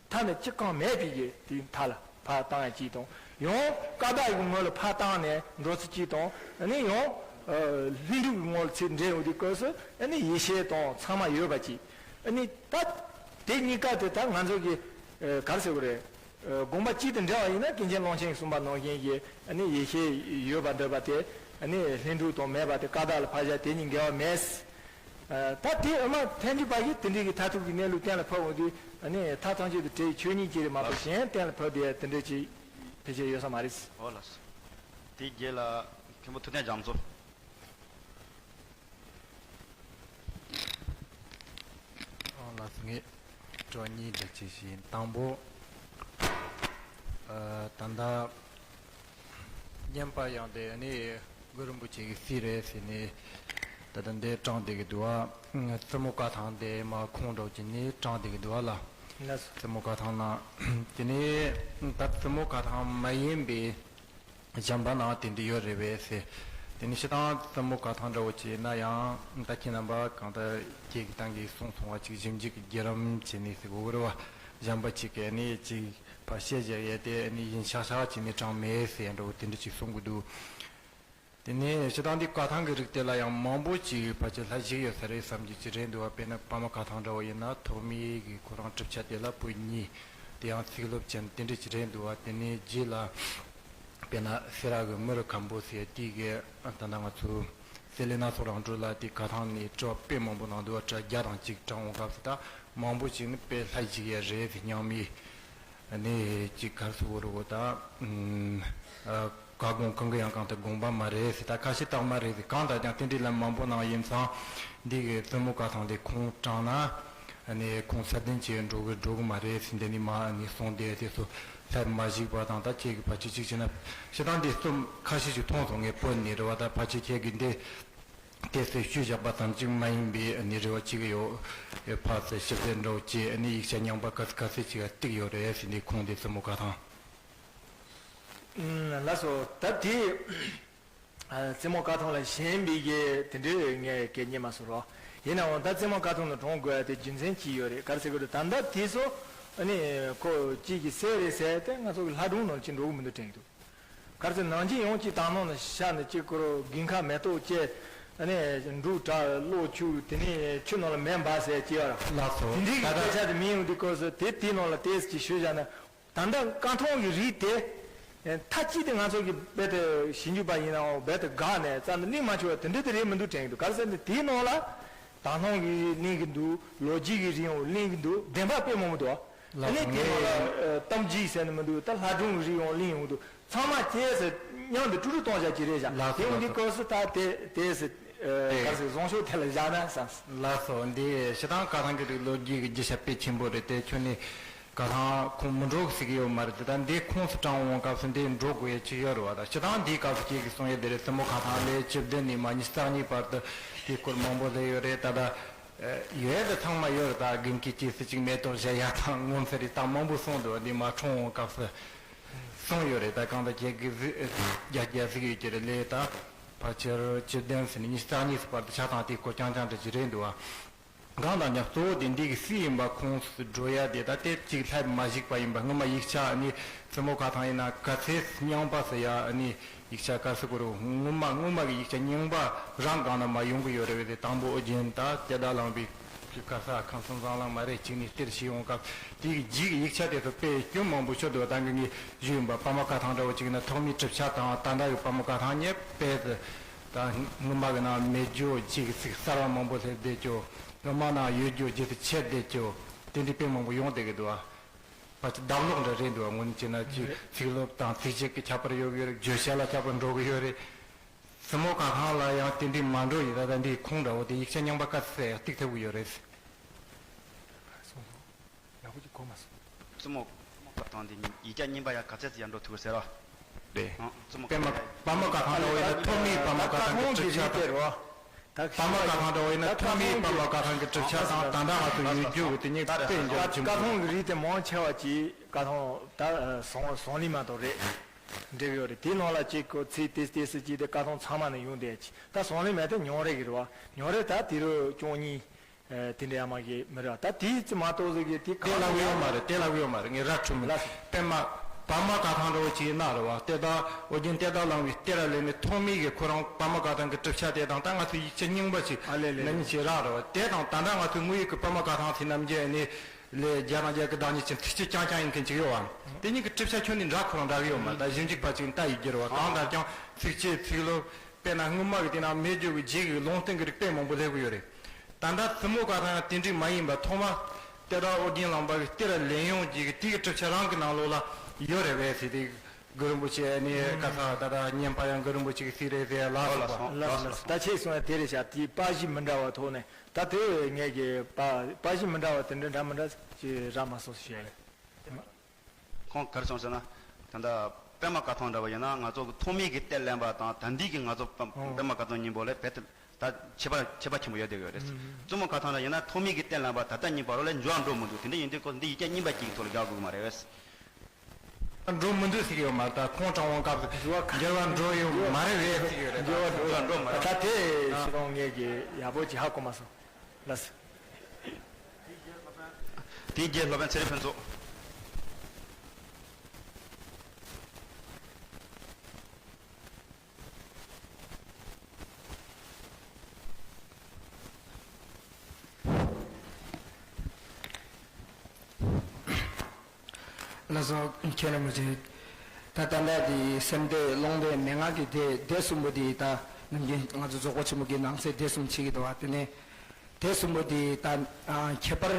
མཐའ་ནས་ཅི་གང་མེད་པའི་གི་དེའི་མཐའ་ལ་ཕར་བཏང་ཡ་གཅིག་དང་། ཡང་ཀ་དག་གི་ངོས་ལ་ཕར་བཏང་ནས་འགྲོ་ཚུལ་གཅིག་དང་། ཨ་ནི་ཡང་ཨ་ལྷུན་གྲུབ་ཀྱི་ངོས་ལ་ཚུར་འདྲེན་འོང་དུས་སྐབས་སུ་ཨ་ནི་ཡེ་ཤེས་དང་ཚང་མ་ཡོད་པ་གཅིག་ཨ་ནི་ད་དེ་གཉིས་ཀ་དེ་ད་ང་ཚོ་གི་ཨ་ག་རེ་ཟེར་དགོས་རེད། ཨ་དགོངས་པ་གཅིག་ཏུ་འགྲེལ་བ་ཡིན་ན་ཀུན་མཁྱེན་ཀློང་ཆེན་གྱིས་གསུངས་པ་ནང་བཞིན་གྱི་ཨ་ནི་ཡེ་ཤེས་ཡོད་པར་འདོད་པ་དེ་ཨ་ནི་ལྷུན་གྲུབ་དང་མེད་པ་དེ་ཀ་དག་ལ་ཕར་བཞག་དེ་གཉིས་འགལ་བ་མེད། ད་དེ་དབུ་མ་ཐལ་འགྱུར་བ་ཡིས་དེ་འདྲའི་གི་མཐར་ཐུག་གི་གནས་ལུགས་གཏན་ལ་ཕབ་འོང་དུས་ཨ་ནི་མཐའ་ཐམས་ཅད་དུ་བྲལ་བའི་ཆོས་ཉིད་ཅིག་རེད་མ་གཏོགས་གཞན་གཏན་ལ་ཕབ་བསྡད་དེ་འདྲ་ཅིག་ཕལ་ཆེར་ཡོད་ས་མ་རེད། ཨོ་ལགས་སོ། དེ་རྗེས་ལ་མཁན་པོ་ཐུབ་བསྟན་རྒྱ་མཚོ། ཨོ་ལགས་སོ། ངས་སྐྱོན་གཉིས་འདྲ་ཅིག་ཞིག་ཡིན། དང་པོ། ཨ་ད་ལྟ་བསྙེན་པ་ཡང་དེ་ནི་གུ་རུ་རིན་པོ་ཆེ་གི་སྲས་རེད་ཟེར་ནས་ད་ལྟ་འདི་དྲངས་བསྡད་ཀྱི་འདུག་བ། བཙུན་མོ་བཀའ་ཐང་དེ་མ་ཁུངས་འདྲ་བོ་ཅིག་ནས་དྲངས་བསྡད་ཀྱི་འདུག་བ་ལ། ལགས་སོ། བཙུན་མོ་བཀའ་ཐང་ནང་དེ་ནས་ད་བཙུན་མོ་བཀའ་ཐང་མ་ཡིན་པའི་གཞན་པ་ནང་དེ་འདྲ་ཡོད་རེད་པས་ཟེར། དེ་ནས་སྤྱིར་བཏང་བཙུན་མོ་བཀའ་ཐང་འདྲ་བོ་ཅིག་ཡིན་ན་ཡང་ད་ཁྱེད་རྣམ་པ་གང་ལྟར་ཁྱེད་ཀྱི་ཏང་གིས་གསུངས་སོང་བ་ཅིག་ཞིབ་འཇུག་གི་བརྒྱུད་རིམ་བྱས་ནས་ཟེར་དགོས་ཀྱི་རེད་བ། གཞན་པ་ཅིག་གིས་ནི་ཅིག་ཕར་བཤད་བཞག་ཡས་དེ་ནི་ཡིན་ཤག་ཤག་བྱས་ནས་དྲངས་མེད་ཟེར་ཡ་འདྲ་བོ་དེ་འདྲ་ཅིག་གསུང་གི་འདུག་དེ་ནས་སྤྱིར་བཏང་འདི་བཀའ་ཐང་གི་རིགས་དེ་ལ་ཡང་མང་པོ་ཅིག་ཕལ་ཆེར་ལྷད་ཞིག་ཡོད་ས་རེད་བསམ་གྱི་ཅིག་རེད་འདུག་བ། དཔེར་ན་པདྨ་བཀའ་ཐང་འདྲ་བོ་ཡིན་ན་ཐོག་མའི་གི་ཁོ་རང་གྲུབ་ཆ་དེ་ལ་པོད་གཉིས། དེ་ཡང་ཚིག་སློབ་ཅན་དེ་འདྲ་ཅིག་རེད་འདུག་བ། དེ་ནས་རྗེས་ལ་དཔེར་ན་སེ་ར་གི་མུ་རུ་མཁན་པོ་ཟེར་དེ་གི་ད་ལྟ་ང་ཚོ་གསེར་ལས་སྣ་ཚོགས་རང་གྲོལ་ལ་དེ་བཀའ་ཐང་ནས་དྲི་བ་དཔེ་མང་པོ་གནང་འདུག་བ། དྲི་བ་བརྒྱ་དང་གཅིག་དྲངས་འོང་སྐབས་སུ་ད་མང་པོ་ཅིག་ནི་དཔེ་ལྷད་ཞིག་ཡ་རེད་ཟེར། སྙིང་མི་ནས་ཅིག་གར་སོ་བོ་རུ་བོ་ད་ཨ་བཀའ་དགོངས་གང་གི་ཡང་གང་དུ་དགོངས་པ་མ་རེད་ཟེར། ད་ཁ་ཤས་དག་མ་རེད་ཟེར། གང་ལྟར་ཀྱང་དེ་འདྲའི་ལན་མང་པོ་གནང་ཡིན་ཙང་འདི་གི་བཙུན་མོ་བཀའ་ཐང་དེ་ཁུངས་དྲངས་ན་ཨ་ནི་ཁུངས་གསལ་སྟོན་བྱས་འགྲོ་གི་འགྲོ་གི་མ་རེད་ཟེར། འདི་ནི་མ་ནི་གསུངས་བསྡད་དེ་ཚོ་ལྷད་མ་ཞིག་པ་དང་ད་ཁྱེད་ཀྱི་ཕལ་ཆེར་གཅིག་བྱས་ན་སྤྱིར་བཏང་འདི་རྩོམ་ཁ་ཤས་ཤིག་མཐོང་སོང་། ངས་བོད་ནས་རེད་བ། ད་ཕལ་ཆེར་ཁྱེད་ཀྱི་འདི། དེ་ཚོས་ཞུས་བཞག་པ་ཙམ་གཅིག་མ་ཡིན་པའི་ནི་རེ་བ་གཅིག་ཡོད། ཕར་ཚུར་ཞིབ་འཚོལ་འདྲ་བོ་བྱས་ནི་ཡིག་ཆ་རྙིང་པ་ག་ཚོད་ག་ཚོད་ཅིག་ག་བཏུགས་ཡོད་རེད་ཟེར་ནས་ཁུངས་དེ་བཙུན་མོ་བཀའ་ཐང་། ཨུམ། ལགས་སོ། ད་དེ་ཨ་བཙུན་མོ་བཀའ་ཐང་ལ་ཞེན་པའི་གི་དེ་འདྲའི་ངས་སྐད་རྙེད་མ་སོང་རོགས། ཡིན་ནའང་ད་བཙུན་མོ་བཀའ་ཐང་ལ་དྲངས་དགོས་ཡ་དེ་རྒྱུ་མཚན་གཅིག་ཡོད་རེད། ག་རེ་ཟེར་དགོས་རེད། ད་ལྟ་དེ་ཚོ་ཨ་ནི་ཁོ་གཅིག་གི་སྲས་རེད་ཟེར་ཏེ་ང་ཚོ་གི་ལྷ་སྒྲུང་ནང་ལ་ཅིག་འགྲོ་གི་མི་འདུག་དྲན་གི་འདུག་ག་རེ་ཟེར་ན་ནང་ཆེན་ཡོངས་ཀྱི་དག་སྣང་ནས་ཤར་ནས་གཅིག་ཁོ་རང་དགུན་ཁ་མེ་ཏོག་སྐྱེ། ཨ་ནི་འབྲུག་གྲགས་གློག་འཁྱུག་དེ་ནས་ཆུ་ནང་ལ་མེ་འབར་ཟེར་གྱི་ཡོད་ར། ལགས་སོ། དེ་འདྲའི་གི་ད་ལྟ་སྐད་ཆ་དེ་མི་ཡོང་དུས་སྐབས་སུ་དེ་དེའི་ནང་ལ་ཏོག་ཙམ་ཅིག་ཞུས་བཞག་ན། ད་ལྟ་བཀའ་ཐང་གི་རིགས་དེ་མཐའ་གཅིག་ཏུ་ང་ཚོ་གི་རྦད་དེ་ཞིབ་འཇུག་པ་ཡིན་ནའང་རྦད་དེ་འགག་ནས་རྩ་ནས་གླེང་མ་ཆོག་པ་དེ་འདྲ་དེ་རེད་མི་འདུག་དྲན་གྱི་འདུག་ག་རེ་ཟེར་ན་དེའི་ནང་ལ་དག་སྣང་གི་རིགས་གླེང་གི་འདུག་ལོ་རྒྱུས་ཀྱི་རིགས་ཡང་གླེང་གི་འདུག་བདེན་པ་དཔེ་མང་པོ་འདུག་ལགས་སོ། ཨ་ནི་དེ་ནང་ལ་ངས་ཨ་གཏམ་རྒྱུད་ཟེར་ནི་མི་འདུག་ད་ལྷ་སྒྲུང་གི་རིགས་ཡང་གླེང་ཡོང་འདུག་ཚང་མ་བྱས་ཟེར་མཉམ་དུ་དཀྲུག་དཀྲུག་གཏོང་བཞག་གི་རེད་བཞག་ལགས་སོ། དེ་ཡོང་དུས་ལགས་སོ། སྐབས་སུ་ད་དེ་དེ་ཟེར་ཨ་ཨེ། ག་རེ་ཟེར་བཟང་ཕྱོགས་ཐད་ལ་བཞག་ན་བསམ། ལགས་སོ། འདི་སྤྱིར་བཏང་བཀའ་ཐང་གི་རིགས་ལོ་རྒྱུས་ཀྱི་རྒྱུ་ཆ་དཔེ་ཆེན་པོ་རེད་དེ་ཁྱོད་ནི། ཀ་ཐང་ཁོང་མི་འགྲོ་གི་ཟེར་གི་ཡོད་མ་རེད། ད་འདི་ཁོངས་སུ་དྲངས་འོང་སྐབས་སུ་འདི་འགྲོ་དགོས་ཡ་ཅིག་ཡོད་རེད་བ། ད་སྤྱི་བཏང་འདིའི་སྐབས་སུ་ཁྱེད་ཀྱིས་གསུང་ཡ་དེ་རེད། སྲིན་མོ་ཁ་ཐང་ལས་བཅུ་བདུན་ནས་མ་ཉི་ཤུ་རྩ་གཉིས་བར་དུ་དེའི་སྐོར་མང་པོ་སླེབས་ཡོད་རེད། ད་ད་ཡོད་ཡ་དེ་ཚང་མ་ཡོད་རེད། ད་དགུན་ཁའི་དུས་སུ་ཅིག་མེ་ཏོག་བཞད་ཡ་དང་ངོ་མཚར་རེད། ད་མང་པོ་གསུངས་འདུག་འདི་མ་འཁྲུངས་འོང་སྐབས་སུ་གསུངས་ཡོད་རེད། ད་གང་ལྟར་ཁྱེད་ཀྱིས་བརྒྱ་བརྒྱ་གཟིགས་ཡོད་ཀྱི་རེད། ལས་ད་ཕལ་ཆེར་བཅུ་བདུན་ཟིན་ཉི་ཤུ་རྩ་གཉིས་བར་དུ་ཆ་ཚང་དེའི་སྐོར་རྐྱང་རྐྱང་འདྲ་ཅིག་རེད་འདུག་བ། གང་དང་ཀྱང་གཙོ་བོ་དེ་འདི་གི་སྲིད་ཡིན་པ་ཁོངས་སུ་འགྲོ་ཡ་དེ་ད་དེ་གཅིག་ལྷད་མ་ཞིག་པ་ཡིན་པ། སྔོན་མ་ཡིག་ཆ་ཨ་ནི་སྲིན་མོ་ཁ་ཐང་ཡིན་ན་ག་ཚད་རྙིང་པ་ཟེར་ཡ་ཨ་ནི་ཡིག་ཆ་ག་ཚོད་གོ་རུ་སྔོན་མ་སྔོན་མ་གི་ཡིག་ཆ་རྙིང་པ་རང་གང་ན་མ་ཡོང་གི་ཡོད་རེད་བས། དེ་དང་པོ་ཨོ་རྒྱན་ད་སྐྱ་བདག་གླང་པོའི་གི་ག་ས་ཁམས་གསུམ་བཟང་ལ་མ་རེད་ཅིག་ནས་གཏེར་ཞིག་ཡོང་སྐབས་དེ་གི་རྗེས་ཀྱི་ཡིག་ཆ་དེ་ཚོ་དཔེ་སྐྱོན་མང་པོ་ཤོར་འདུག་ད་གི་ངས་ཞུས་ཡིན་པ་པདྨ་བཀའ་ཐང་འདྲ་བོ་ཅིག་ཡིན་ན་ཐོག་མའི་གྲུབ་ཆ་དང་ད་ལྟ་གི་པདྨ་བཀའ་ཐང་གཉིས་དཔེ་དེ། ད་སྔོན་མ་གི་ནང་མེད་རྒྱུ་གཅིག་ཚིག་གསར་བ་མང་པོ་སླེབས་བསྡད་རྒྱུ། སྔོན་མ་ནང་ཡོད་རྒྱུ་རྗེས་སུ་ཆད་བསྡད་རྒྱུ། དེ་འདྲའི་དཔེ་མང་པོ་ཡོང་བསྡད་ཀྱི་འདུག་ཨ། ཕལ་ཆེར་ལྡབ་ལོག་འདྲ་རེད་འདུག་ཨ། དངོས་གནས་བྱས་ན་ཅིག་རེད། ཚིག་ལོབས་དང་ཚིགས་བཅད་ཀྱི་ཁྱད་པར་ཡོད་ཀྱི་རེད། བརྗོད་བྱ་ལ་ཁྱད་པར་འགྲོ་གི་ཡོད་རེད། སྲིན་མོ་ཁ་ཐང་ལ་ཡང་དེ་འདྲའི་མ་འགྲོ་ཡི། ད་ལྟ་འདིའི་ཁུངས་འདྲ་བོ་དེ་ཡིག་ཆ་རྙིང་པ་ག་ཚད་ཡང་ཏིག་ཐེབས་ཀྱི་ཡོད་རེད། སོང་སོང་། ཡག་པོ་ཅིག་གོ་མ་སོང་། བཙུན་མོ་བཀའ་ཐང་འདི་ཡིག་ཆ་རྙིང་པ་ཡང་ག་ཚད་ཙམ་ཡར་འགྲོ་ཐུབ་ཟེར་རོ། རེད། ཨང་། བཙུན་མོ་པདྨ་བཀའ་ཐང་འདྲ་བོ་ཡིན་ན་ཐོག་མའི་པདྨ་བཀའ་ཐང་གི་གྲུབ་ཆ་དང་། པདྨ་བཀའ་ཐང་འདྲ་བོ་ཡིན་ན་ཐོག་མའི་པདྨ་བཀའ་ཐང་གི་གྲུབ་ཆ་དང་ད་ལྟ་ང་ཚོ་ཡོད་རྒྱུ་གི་དེ་གཉིས་དཔེ་འཇོག་ཆེན་པོ། བཀའ་ཐང་གི་རིགས་དེ་མང་ཆེ་བ་ཅིག་བཀའ་ཐང་ད་ཟང་ཟང་ལི་མ་གཏོགས་རེད། འགྲིག་ཡོད་རེད། དེའི་ནང་ལ་ཅིག་གོ་ཚིག་དེ་དེ་སྲིད་ཀྱི་དེ་བཀའ་ཐང་ཚང་མ་ནས་ཡོང་བསྡད་ཅིག་ད་ཟང་ལི་མ་དེ་ཉོ་རེ་གི་རེད་བ། ཉོ་རེ་ད་དེ་རུ་སྐྱོང་གཉིས། ཨེ། དེ་འདྲ་ཡང་མ་གི་མི་རེད་བ། ད་དེའི་ཙི་མ་གཏོགས་ཟིག་གི་དེ་ག་དེ་ལབ་གི་ཡོད་མ་རེད། དེ་ལབ་གི་ཡོད་མ་རེད། ངས་ར་འཁྲུལ་མི་ལ་པདྨ་པདྨ་བཀའ་ཐང་འདྲ་བོ་ཅིག་ཡིན་ན་རེད་བ། གཏེར་བདག་ཨོ་རྒྱན་གཏེར་བདག་གླང་པོའི་གཏེར་ལ་ལེན་ནས་ཐོག་མའི་གི་ཁོ་རང་པདྨ་བཀའ་ཐང་གི་གྲུབ་ཆ་དེ་དང་ད་ང་ཚོའི་ཡིག་ཆ་རྙིང་པ་ཅིག་ཨ་ལེ་ལེ་ན་ནི་ཅིག་རག་རེད་བ། དེ་དང་ད་ལྟ་ང་ཚོའི་དངོས་ཡོད་ཀྱི་པདྨ་བཀའ་ཐང་ཟེར་ནམ་རྒྱུན་ནི་ལས་བརྒྱ་དང་བརྒྱ་གི་བདག་ཉིད་ཅན་ཚིགས་བཅད་རྐྱང་རྐྱང་ཡིན་མཁན་ཅིག་ཡོད་བ། དེ་གཉིས་ཀྱི་གྲུབ་ཆ་ཁྱོན་ནས་འདྲ་ཁོ་རང་འདྲ་གི་ཡོད་མ་རེད། ད་ཞིབ་འཇུག་པ་ཅིག་ལྟ་ཡི་རྒྱུ་རེད་བ། གང་ལྟར་ཀྱང་ཚིགས་བཅད་ཚིག་ལོབས། དཔེར་ན་སྔོན་མ་གི་དེ་ན་མེད་རྒྱུ་གི་རྗེས་ཀྱི་ལུང་བསྟན་གྱི་རིགས་དཔེ་མང་པོ་སླེབས་ཀྱི་ཡོད་རེད། ད་ལྟ་བཙུན་མོ་བཀའ་ཐང་ཡང་དེ་འདྲའི་མ་ཡིན་པ་ཐོག་མ་གཏེར་བདག་ཨོ་རྒྱན་གླང་པོ་གི་གཏེར་ལ་ལེན་ཡོང་རྗེས་ཀྱི་དེ་གི་གྲུབ་ཆ་རང་གི་ནང་ལོགས་ལ་ཡོད་རེད་བས་ཟེར། དེ་གུ་རུ་རིན་པོ་ཆེ་ནི་ཀ་ས་ད་ལྟ་བསྙེན་པ་ཡང་གུ་རུ་རིན་པོ་ཆེ་གི་རྩིས་རེད་ཟེར་ལ་སོགས་པ། ལགས་སོ་ལགས་སོ། ད་ཁྱེད་གསུང་ཡ་དེ་རེད་ཤག་དེའི་པར་གཞི་མི་འདྲ་བ་ཐོག་ནས་ད་དེ་ངས་ཀྱི་པར་པར་གཞི་མི་འདྲ་བ་དེ་འདྲ་འདྲ་མི་འདྲ་ཅིག་རག་མ་སོང་ཞེས། ཁོང་ག་རེ་གསུངས་ཟེར་ན། ད་ལྟ་པདྨ་བཀའ་ཐང་འདྲ་བ་ཡིན་ན་ང་ཚོ་གི་ཐོག་མའི་གི་གཏེར་ལེན་པ་དང་ད་འདི་གི་ང་ཚོ་པ- ཨོ། པདྨ་བཀའ་ཐང་གཉིས་པོ་ལས་རྦད་དེ་ད་ཁྱད་པར་ཁྱད་པར་ཆེན་པོ་ཡོད་བསྡད་ཡོད་རེད། ཨུམ། བཙུན་མོ་བཀའ་ཐང་འདྲ་ཡིན་ན་ཐོག་མའི་གི་གཏེར་ལེན་པ་ད་ལྟ་གཉིས་བར་ལ་འགྱུར་བ་འགྲོ་མི་འདུག་དེ་འདྲ་ཡིན་དུས་ཁོ་འདི་ཡིག་ཆ་རྙིང་པ་གཅིག་གི་ཐོག་ལ་རྒྱག་དགོས་ཀྱི་མ་རེད་བས། འགྲོ་མི་འདུག་ཟེར་གྱི་ཡོད་མ་རེད། ད་ཁོང་དྲང་བོ་སྐབས་སུ་འགྱུར་བ་འགྲོ་ཡོད་མ་རེད་བས་ཟེར་གྱི་ཡོད་རེད། འགྱུར་བ་འགྲོ་ཡོད་མ་རེད། ད་དེ་ཤི་རོང་ངས་ཀྱི་ཡག་པོ་ཅིག་ཧ་གོ་མ་སོང་། ལགས་སོ། དེའི་རྗེས་སློབ་དཔོན་ཚེ་རིང་ཕུན་ཚོགས། ལགས་སོ། མཁན་རིན་པོ་ཆེ། ད་ད་ལྟ་དེ་སེམས་སྡེ་ཀློང་སྡེ་མན་ངག་གི་སྡེ་སྡེ་གསུམ་པོ་དེ་ད་ནམ་རྒྱུན་ང་ཚོ་རྫོགས་པ་ཆེན་པོ་གི་ནང་གསེས་སྡེ་གསུམ་བྱེད་ཀྱི་འདུག་བ། དེ་ནས་སྡེ་གསུམ་པོ་དེ་ད་ཨ་ཁྱད་པར་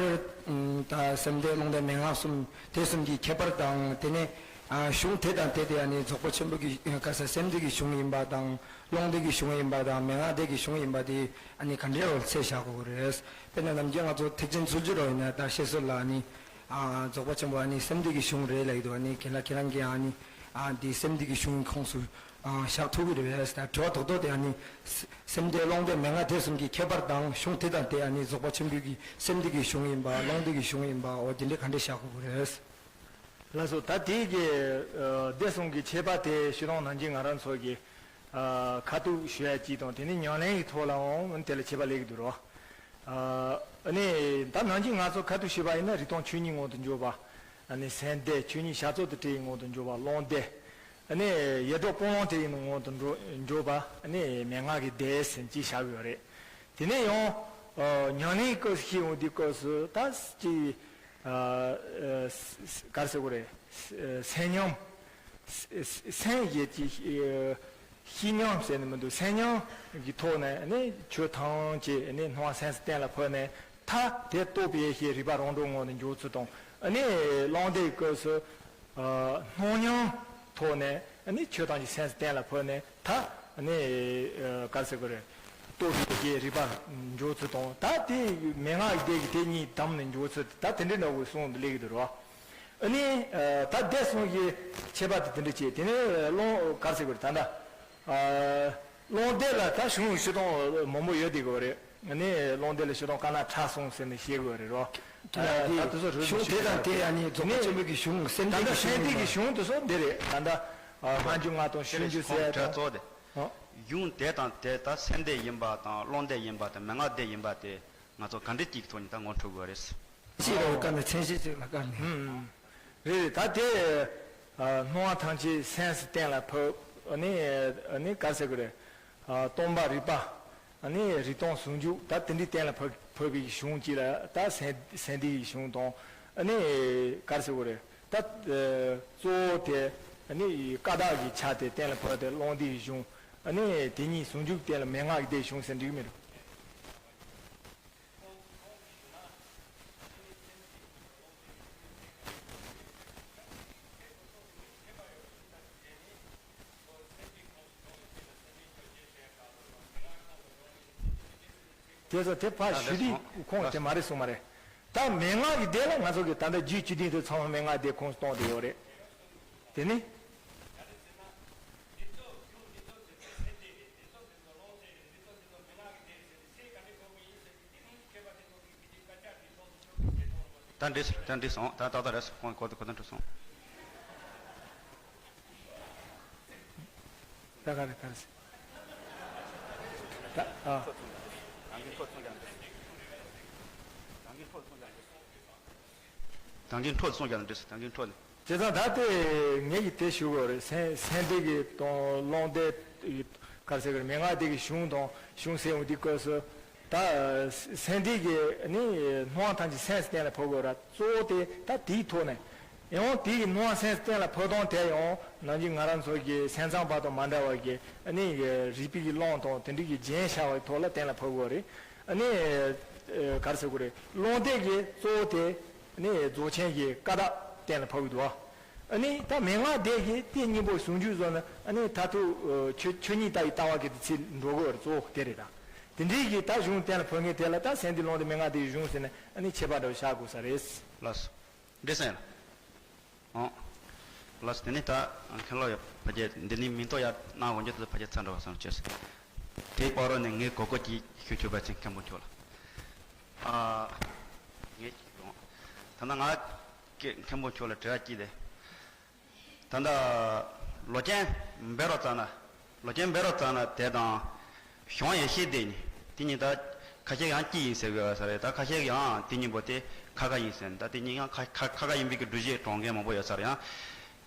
ཨམ་ད་སེམས་སྡེ་ཀློང་སྡེ་མན་ངག་གསུམ་སྡེ་གསུམ་གྱི་ཁྱད་པར་དང་། དེ་ནས་ཨ་གཞུང་དེ་དང་དེ་དེ་ཨ་ནི་རྫོགས་པ་ཆེན་པོ་གི་ཨ་ག་ས་སེམས་སྡེ་གི་གཞུང་ཡིན་པ་དང་། ཀློང་སྡེ་གི་གཞུང་ཡིན་པ་དང་། མན་ངག་སྡེ་གི་གཞུང་ཡིན་པ་དེ་ཨ་ནི་ག་འདྲའི་འོལ་ཚད་བཞག་དགོས་ཀྱི་རེད། དཔེར་ན་ནམ་རྒྱུན་ང་ཚོ་ཐེག་ཆེན་ཚུལ་ཁྲིམས་རོ་ཡིན་ན་ད་བཤད་སྲོལ་ལ་ཨ་ནི་ཨ་རྫོགས་པ་ཆེན་པོ་ཨ་ནི་སེམས་སྡེ་གི་གཞུང་རེད་ལབ་ཀྱི་འདུག་ཨ་ནི་ཁྱེད་ལ་ཁྱེད་རང་གིས་ཨ་ནི་ཨ་འདི་སེམས་སྡེ་གི་གཞུང་གི་ཁོངས་སུ་ཨ་བཞག་ཐུབ་ཀྱི་རེད་པས། ད་དྲི་བ་རྡོག་རྡོག་དེ་ཨ་ནི་སེམས་སྡེ་ཀློང་སྡེ་མན་ངག་སྡེ་གསུམ་གྱི་ཁྱད་པར་དང་། གཞུང་དེ་དང་དེ་ཨ་ནི་རྫོགས་པ་ཆེན་པོའི་གི་སེམས་སྡེ་གི་གཞུང་ཡིན་པ། ཀློང་སྡེ་གི་གཞུང་ཡིན་པ། འོ་དེ་འདྲ་ག་འདྲ་བཞག་དགོས་ཀྱི་རེད། ལགས་སོ། ད་དེའི་གི་ཨ་སྡེ་གསུམ་གྱི་ཁྱད་པར་དེ་ཤི་རོང་ནང་གི་ང་རང་ཚོ་གི་ཨ་ཁ་ཐུག་ཞུ་ཡ་གཅིག་དང་། དེ་ནས་ཉམས་ལེན་གྱི་ཐོག་ལའང་དེ་ལ་ཁྱད་པར་སླེབས་ཀྱི་འདུག་རོ། ཨ་ནི་ད་ནང་གི་ང་ཚོ་ཁ་ཐུག་ཞུས་པ་ཡིན་ན་རིག་སྟོང་ཆོས་ཉིད་ངང་དུ་འཇོག་པ། ཨ་ནི་སེམས་སྡེ། ཆོས་ཉིད་བཤད་ཚུལ་དང་བྲལ་བའི་ངང་དུ་འཇོག་པ་ཀློང་སྡེ། ཨ་ནི་ཡེ་གྲོལ་སྤང་བླང་དེ་ཡི་ངང་དུ་འགྲོ་འཇོག་པ་ཨ་ནི་མན་ངག་གི་སྡེ་ཟེར་ཅིག་བཞག་ཡོད་རེད། དེ་ནས་ཡང་ཨ་ཉམས་ལེན་སྐབས་སུ་ཤེས་འོང་དུས་སྐབས་སུ་ད་ཅིག་ཨ་ཨ་ག་རེ་ཟེར་དགོས་རེད། ཨ་སེམས་ཉམས། སེམས་ཡེ་ཅིག་ཨ་ཤེས་ཉམས་ཟེར་ནི་མི་འདུག་སེམས་ཉམས་ཀྱི་ཐོག་ནས་ཨ་ནི་ཆོས་ཐམས་ཅད་ཨ་ནི་སྣང་བ་སེམས་སུ་གཏན་ལ་ཕབ་ནས། ཐ་དེ་རྟོགས་པའི་ཡེ་ཤེས་རིག་པ་རང་གྲོལ་ངང་དུ་འཇོག་ཚུལ་དང་། ཨ་ནི་ཀློང་སྡེའི་སྐབས་སུ་ཨ་སྣང་ཉམས་ཐོག་ནས་ཨ་ནི་ཆོས་ཐམས་ཅད་སེམས་སུ་གཏན་ལ་ཕབ་ནས། ཐ་ཨ་ནི་ཨ་ག་རེ་ཟེར་དགོས་རེད། རྟོགས་པའི་ཡེ་ཤེས་རིག་པ་འཇོག་ཚུལ་དང་། ད་དེ་མན་ངག་སྡེ་གི་དེ་གཉིས་བསྡམས་ནས་འཇོག་ཚུལ་ད་དེ་འདྲའི་འདྲ་བོའི་གསུང་དུ་སླེབས་ཀྱི་འདུག་རོ། ཨ་ནི་ད་སྡེ་གསུམ་གྱི་ཁྱད་པར་དེ་དེ་འདྲ་བྱས། དེ་ནས་ཀློང་ག་རེ་ཟེར་དགོས་རེད། ད་ལྟ་ཀློང་སྡེ་ལ་ད་གཞུང་བཞི་སྟོང་མང་པོ་ཡོད་དེ་གོ་རེད། ཨ་ནི་ཀློང་སྡེ་ལ་བཞི་སྟོང་དཀར་ནག་ཁྲ་གསུམ་ཟེར་ནས་བཤད་དགོས་རེད་རོ། ད་དེ་ཚོ་རོལ་གཞུང་དེ་དང་དེ་ཡང་ནི་རྫོགས་པ་ཆེན་པོའི་གི་གཞུང་སེམས་ད་ལྡན་ལྟ་གི་སེམས་སྡེ་གི་གཞུང་དེ་ཚོ་འདི་རེད། ད་ལྟ་ལྔ་བཅུ་ང་སྟོང་བཞི་བཅུ་ཟེར་ཡ་དང་། གཙོ་བོ་དེ་གཞུང་དེ་དང་དེ་ད་སེམས་སྡེ་ཡིན་པ་དང་ཀློང་སྡེ་ཡིན་པ་དང་མན་ངག་སྡེ་ཡིན་པ་དེ་ང་ཚོ་ག་འདྲ་ཅིག་གི་ཐོག་ནས་ད་ངོ་འཕྲོད་དགོས་རེད། ཅིག་རོ་བཀར་ནས་མཚན་གཞི་ཅིག་ལ་བཀར་ནས། ཨུམ། རེད་རེད། ད་དེ་སྣང་བ་ཐམས་ཅད་སེམས་སུ་གཏན་ལ་ཕབ། ཨ་ནི་ཨ་ནི་ག་རེ་ཟེར་དགོས་རེད། སྟོང་པ་རིག་པ། ཨ་ནི་རིག་སྟོང་ཟུང་འཇུག་ད་དེ་འདྲའི་གཏན་ལ་ཕབ་ཕབ་པའི་གཞུང་གཅིག་ལ་ད་སེམས་སེམས་སྡེ་ཡི་གཞུང་དང་། ཨ་ནི་ག་རེ་ཟེར་དགོས་རེད། ད་གཙོ་བོ་དེ་ཨ་ནི་ཀ་དག་གི་ཆ་དེ་གཏན་ལ་ཕབ་སྟེ་ཀློང་སྡེ་ཡི་གཞུང་། ཨ་ནི་དེ་གཉིས་ཟུང་འཇུག་གཏན་ལ་མན་ངག་གི་སྡེ་གཞུང་ཟེར་འགྲིག་གི་མི་འདུག་དེ་ཚོ་དེ་ཕར་ཞུ་དུས་ཁོང་དེ་མ་རེད་གསུངས་མ་རེད། ད་མན་ངག་གི་སྡེ་ལ་ང་ཚོ་གི་ད་ལྟ་རྒྱུད་བཅུ་བདུན་དེ་ཚང་མ་མན་ངག་སྡེ་ཁོངས་སུ་གཏོང་བསྡད་ཡོད་རེད། དེ་ནི། ད་འགྲིག་སོང་། ད་འགྲིག་སོང་། ད་ཏག་ཏག་རེད་སོང་། ཁོང་གོ་དུ་གོ་དོན་འགྲིག་སོང་། ད་ག་རེ་ག་རེ་ཟེར། ད་ཨ། ད་གིན་འཕྲོ་སོང་ཀྱང་འགྲིག་ད་གིན་འཕྲོ་ནས། བྱས་ཙང་ད་ལྟའི་ངེད་ཀྱིས་དེ་ཞུ་དགོས་རེད། སེམས་སེམས་སྡེ་གི་དང་ཀློང་སྡེ་ག་རེ་ཟེར་དགོས་རེད། མན་ངག་སྡེ་གི་གཞུང་དང་གཞུང་ཟེར་འོང་དུས་སྐབས་སུ་ད་སེམས་སྡེ་གི་ནི་སྣང་བ་ཐམས་ཅད་སེམས་སུ་གཏན་ལ་ཕབ་དགོས་ར། གཙོ་བོ་དེ་ད་དེའི་ཐོག་ནས་ཡང་དེའི་སྣང་བ་སེམས་སུ་གཏན་ལ་ཕབ་སྟངས་དེ་ཡང་ནམ་རྒྱུན་ང་རང་ཚོ་གི་སེམས་ཙམ་པ་དང་མ་འདྲ་བ་གི་ཨ་ནི་རིགས་པའི་གི་ཀློང་དང་དེ་འདྲའི་གི་རྒྱན་བྱ་བའི་ཐོག་ལ་གཏན་ལ་ཕབ་དགོས་རེད། ཨ་ནི་ག་རེ་ཟེར་དགོས་རེད། ཀློང་སྡེ་གི་གཙོ་བོ་དེ། ཨ་ནི་རྫོགས་ཆེན་གྱི་ཀ་དག་གཏན་ལ་ཕབ་ཀྱི་འདུག་ཨ་ནི་ད་མན་ངག་སྡེ་གི་དེ་གཉིས་པོ་ཟུང་འཇུག་བཟོ་ན། ཨ་ནི་མཐར་ཐུག་ཆོས་ཆོས་ཉིད་ལྟ་བའི་ལྟ་བ་གི་དེ་ཚེ་འགྲོ་དགོས་རེད། གཙོ་བོ་དེ་རེད། ད་དེ་འདྲའི་གི་ད་གཞུང་གཏན་ལ་ཕབ་མཁན་དེ་ལ་ད་སེམས་སྡེ་ཀློང་སྡེ་མན་ངག་སྡེ་གི་གཞུང་ཟེར་ནས་ཨ་ནི་ཁྱད་པར་འདྲ་བོ་བཞག་དགོས་ས་རེད། ལགས་སོ། འགྲིག་སོང་ཡ། ཨོ། ལགས་སོ། དེ་ནས་ད་མཁན་སློབ་ཡ་ཕ་གི་འདི་ནས་མིང་ཐོ་ཡར་གནང་འོང་རྒྱུ་དེ་ཕ་གི་ཚར་འགྲོ་བ་སོང་ཅེས། དེའི་བར་རོ་ནས་ངས་གོ་སྐོར་གྱིས་ཞུ་ཆོག་པ་ཅིག་མཁན་པོ་མཆོག་ལ། ཨ། ངས་ཅིག་ཡོང་། ད་ལྟ་ང་གི་མཁན་པོ་མཆོག་ལ་དྲི་བ་གཅིག་དེ། ད་ལྟ་ལོ་ཆེན་འབད་རོགས་ཙ་ན། ལོ་ཆེན་འབད་རོགས་ཙ་ན་དེ་དང་། གཞུང་ཡེ་ཤེས་སྡེ་གཉིས། དེ་གཉིས་ད་ཁ་ཤས་ཡང་གཅིག་ཡིན་ཟེར་གི་ཡོད་ས་རེད། ད་ཁ་ཤས་ཡང་དེ་གཉིས་པོ་དེ་ཁ་ཁ་ཡིན་ཟེར། ད་དེ་གཉིས་ཡང་ཁ་ཁ་ཁ་ཁ་ཡིན་པའི་གི་སྒྲུབ་བྱེད་དྲངས་མཁན་མང་པོ་ཡོད་ས་རེད། ཡང་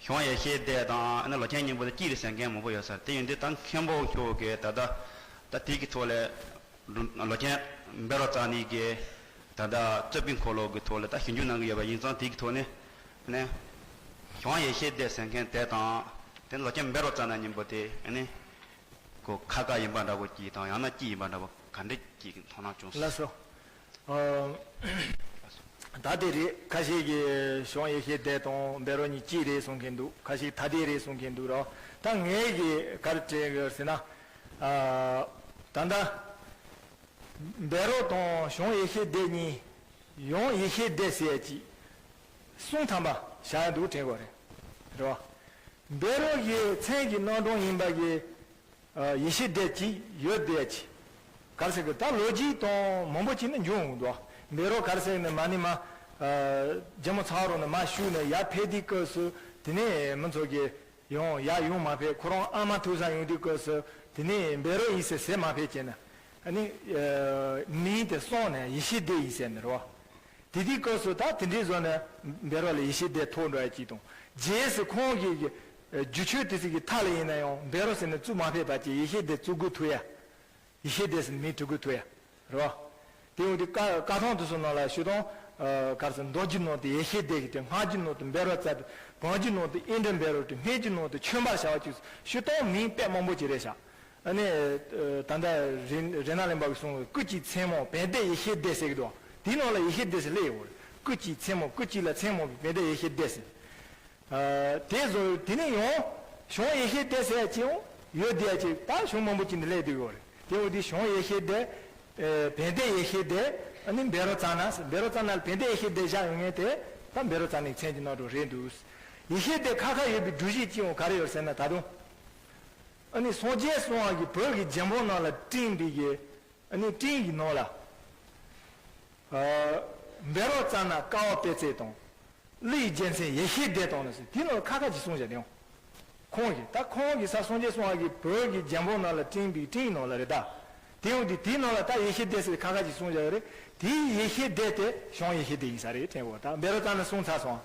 གཞུང་ཡེ་ཤེས་སྡེ་དང་ཨ་ནི་ལོ་ཆེན་གཉིས་པོ་དེ་གཅིག་རེད་ཟེར་མཁན་མང་པོ་ཡོད་ས་རེད། དེ་ཡིན་དུས་ད་མཁན་པོ་མཆོག་གིས་ད་ལྟ་ད་དེ་གི་ཐོག་ལ་ལོ་ཆེན་འབད་རོགས་ཙ་ནའི་གི་ད་ལྟ་རྩོད་པའི་འཁོར་ལོ་གི་ཐོག་ལ་ད་ཞིབ་འཇུག་གནང་གི་ཡོད་པ་ཡིན་ཙང་། དེ་གི་ཐོག་ནས་ནས་གཞུང་ཡེ་ཤེས་སྡེ་ཟེར་མཁན་དེ་དང་དེ་ལོ་ཆེན་འབད་རོགས་ཙ་ན་གཉིས་པོ་དེ་ཨ་ནི། ཁོ་ཁ་ཁ་ཡིན་པ་འདྲ་པོ་གཅིག་དང་ཡང་ན་གཅིག་ཡིན་པ་འདྲ་པོ་ག་འདྲ་གཅིག་མཐོང་སྣང་བྱུང་སོང་། ལགས་སོ། ཨ། ད་དེ་རེད། ཁ་ཤས་ཀྱིས་གཞུང་ཡེ་ཤེས་སྡེ་དང་འབད་རོགས་གཉིས་གཅིག་རེད་གསུང་མཁན་འདུག་ཁ་ཤས་ཐ་དད་རེད་གསུང་མཁན་འདུག་རོ། ད་ངས་ཀྱིས་ག་རེ་དྲན་གི་ཟེར་ན། ཨ། ད་ལྟ་འབད་རོགས་དང་གཞུང་ཡེ་ཤེས་སྡེ་གཉིས། ཡང་ཡེ་ཤེས་སྡེ་ཟེར་ཡ་གཅིག་གསུམ་ཐམ་པ་བཞག་ཡ་འདུག་དྲན་གི་རེད། རེད་བ། འབད་རོགས་ཀྱི་མཚན་གྱི་རྣམ་གྲངས་ཡིན་པ་གི་ཡེ་ཤེས་སྡེ་གཅིག་ཡོད་བསྡད་ཅིག་ག་རེ་ཟེར་གི། ད་ལོ་རྒྱུས་དང་མང་པོ་ཅིག་ནི་འབྱུང་འོང་འདུག་འབད་རོགས་ག་རེ་ཟེར་ནི་མ་ནི་མ། རྒྱལ་མོ་ཚ་བ་རོང་ནས་མར་ཞུགས་ནས་ཡར་ཕེབས་དུས་སྐབས་སུ་དེ་ནས་མི་ཚོ་གི་ཡང་ཡར་ཡོང་མ་ཕེབས། ཁོ་རང་ཨ་མ་ཐུག་ས་ཡོང་དུས་སྐབས་སུ་དེ་ནས་འབད་རོགས་ཡིན་ཟེར་ཟེར་མ་ཕེབས་བྱས་ན། ཨ་ནི་མིང་དེ་སོང་ནས་ཡེ་ཤེས་སྡེ་ཡིན་ཟེར་ནི་རེད་བ། དེ་དུས་སྐབས་སུ་ད་དེ་འདྲའི་བཟོ་ནས་འབད་རོགས་ལ་ཡེ་ཤེས་སྡེ་ཐོགས་འགྲོ་ཡ་གཅིག་དང་། རྗེས་སུ་ཁོང་གི་རྒྱུ་ཆོས་དེ་ཚོ་གི་མཐའ་ལ་ཡིན་ན་ཡང་འབད་རོགས་ཟེར་ནས་བཙུགས་མ་ཕེབས་པ་བྱས་ཡེ་ཤེས་སྡེ་བཙུགས་དགོས་ཐུག་ཡ། ཡེ་ཤེས་སྡེ་ཟེར་ནས་མིང་བྲི་དགོས་ཐུག་ཡ། རེད་བ། དེ་འོང་དུས་བཀའ་བཀའ་ཐང་དེ་ཚོ་ནང་ལ་ཞུ་དང་། ག་རེ་ཟེར། མདོ་རྒྱུད་ནང་དུ་ཡེ་ཤེས་སྡེ་གི་དེ། སྔགས་རྒྱུད་ནང་དུ་འབད་རོགས་ཙ་སྟེ། བང་རྒྱུད་ནང་དུ་ཨིནྡྲ་འབད་རོགས་ཏེ། སྨད་རྒྱུད་ནང་དུ་ཆོས་འབར་བྱ་བ་གཅིག་ཞུ་དང་མིང་དཔེ་མང་པོ་ཅིག་རེད་ཤག་ཨ་ནི། ད་ལྟ་རི་རི་ནག་གླིང་པ་གིས་གསུངས་པའི་སྐུ་གཅིག་མཚན་མོ་བན་དེ་ཡེ་ཤེས་སྡེ་ཟེར་གི་འདུག་དེའི་ནང་ལ་ཡེ་ཤེས་སྡེ་ཟེར་སླེབས་ཡོད་རེད། སྐུ་གཅིག་མཚན་མོ། སྐུ་གཅིག་ལ་མཚན་མོ་བན་དེ་ཡེ་ཤེས་སྡེ་ཟེར། དེ་བཟོ་དེ་ནས་ཡང་གཞུང་ཡེ་ཤེས་སྡེ་ཟེར་ཡ་ཅིག་ཡང་ཡོད་བསྡད་ཡ་ཅིག་ད་གཞུང་མང་པོ་ཅིག་ནས་སླེབས་བསྡད་ཡོད་རེད། དེ་འོང་དུས་གཞུང་ཡེ་ཤེས་སྡེ། བན་དེ་ཡེ་ཤེས་སྡེ། ཨ་ནི་འབད་རོགས་ཙ་ན། འབད་རོགས་ཙ་ན་ལ་བན་དེ་ཡེ་ཤེས་སྡེ་བཞག་ཡོང་མཁན་དེ། ད་བཻ་རོ་ཙ་ན་གི་མཚན་གྱི་རྣམ་གྲངས་རེད་འདུག། ཡེ་ཤེས་སྡེ་ཁ་ཁ་ཡོད་པའི་སྒྲུབ་བྱེད་ཅི་ཡོང་ག་རེ་ཡོད་ཟེར་ན། ད་དུང་ཨ་ནི་སངས་རྒྱས་གསུང་བ་གི་བོད་ཀྱི་རྒྱལ་འབངས་རྣམས་ལ་སྤྲིངས་པའི་གི་ཨ་ནི་སྤྲིངས་ཀྱི་ནང་ལ། ཨ། བཻ་རོ་ཙ་ན་ཀ་བ་པད་ཚལ་དང་། ཀླུ་ཡི་རྒྱལ་མཚན་ཡེ་ཤེས་སྡེ་དང་ནི་ཟེར། དེའི་ནང་ལ་ཁ་ཁ་ཅིག་གསུངས་བཞག་དེ་ཡང་། ཁོང་གིས་ད་ཁོང་གིས་ས་སངས་རྒྱས་གསུང་བ་གི་བོད་ཀྱི་རྒྱལ་འབངས་རྣམས་ལ་སྤྲིངས་པའི་སྤྲིངས་ནང་ལ་རེད་ད། དེ་ཡང་དེ་དེའི་ནང་ལ་ད་ཡེ་ཤེས་སྡེ་ཟེར་ཁ་ཁ་ཅིག་གསུངས་བཞག་ཡོད་རེད། དེའི་ཡེ་ཤེས་སྡེ་དེ་བྱང་ཡེ་ཤེས་སྡེ་ཡིན་ས་རེད་དྲན་གོ། ད་བཻ་རོ་ཙ་ན་གསུངས་ཚར་སོང་།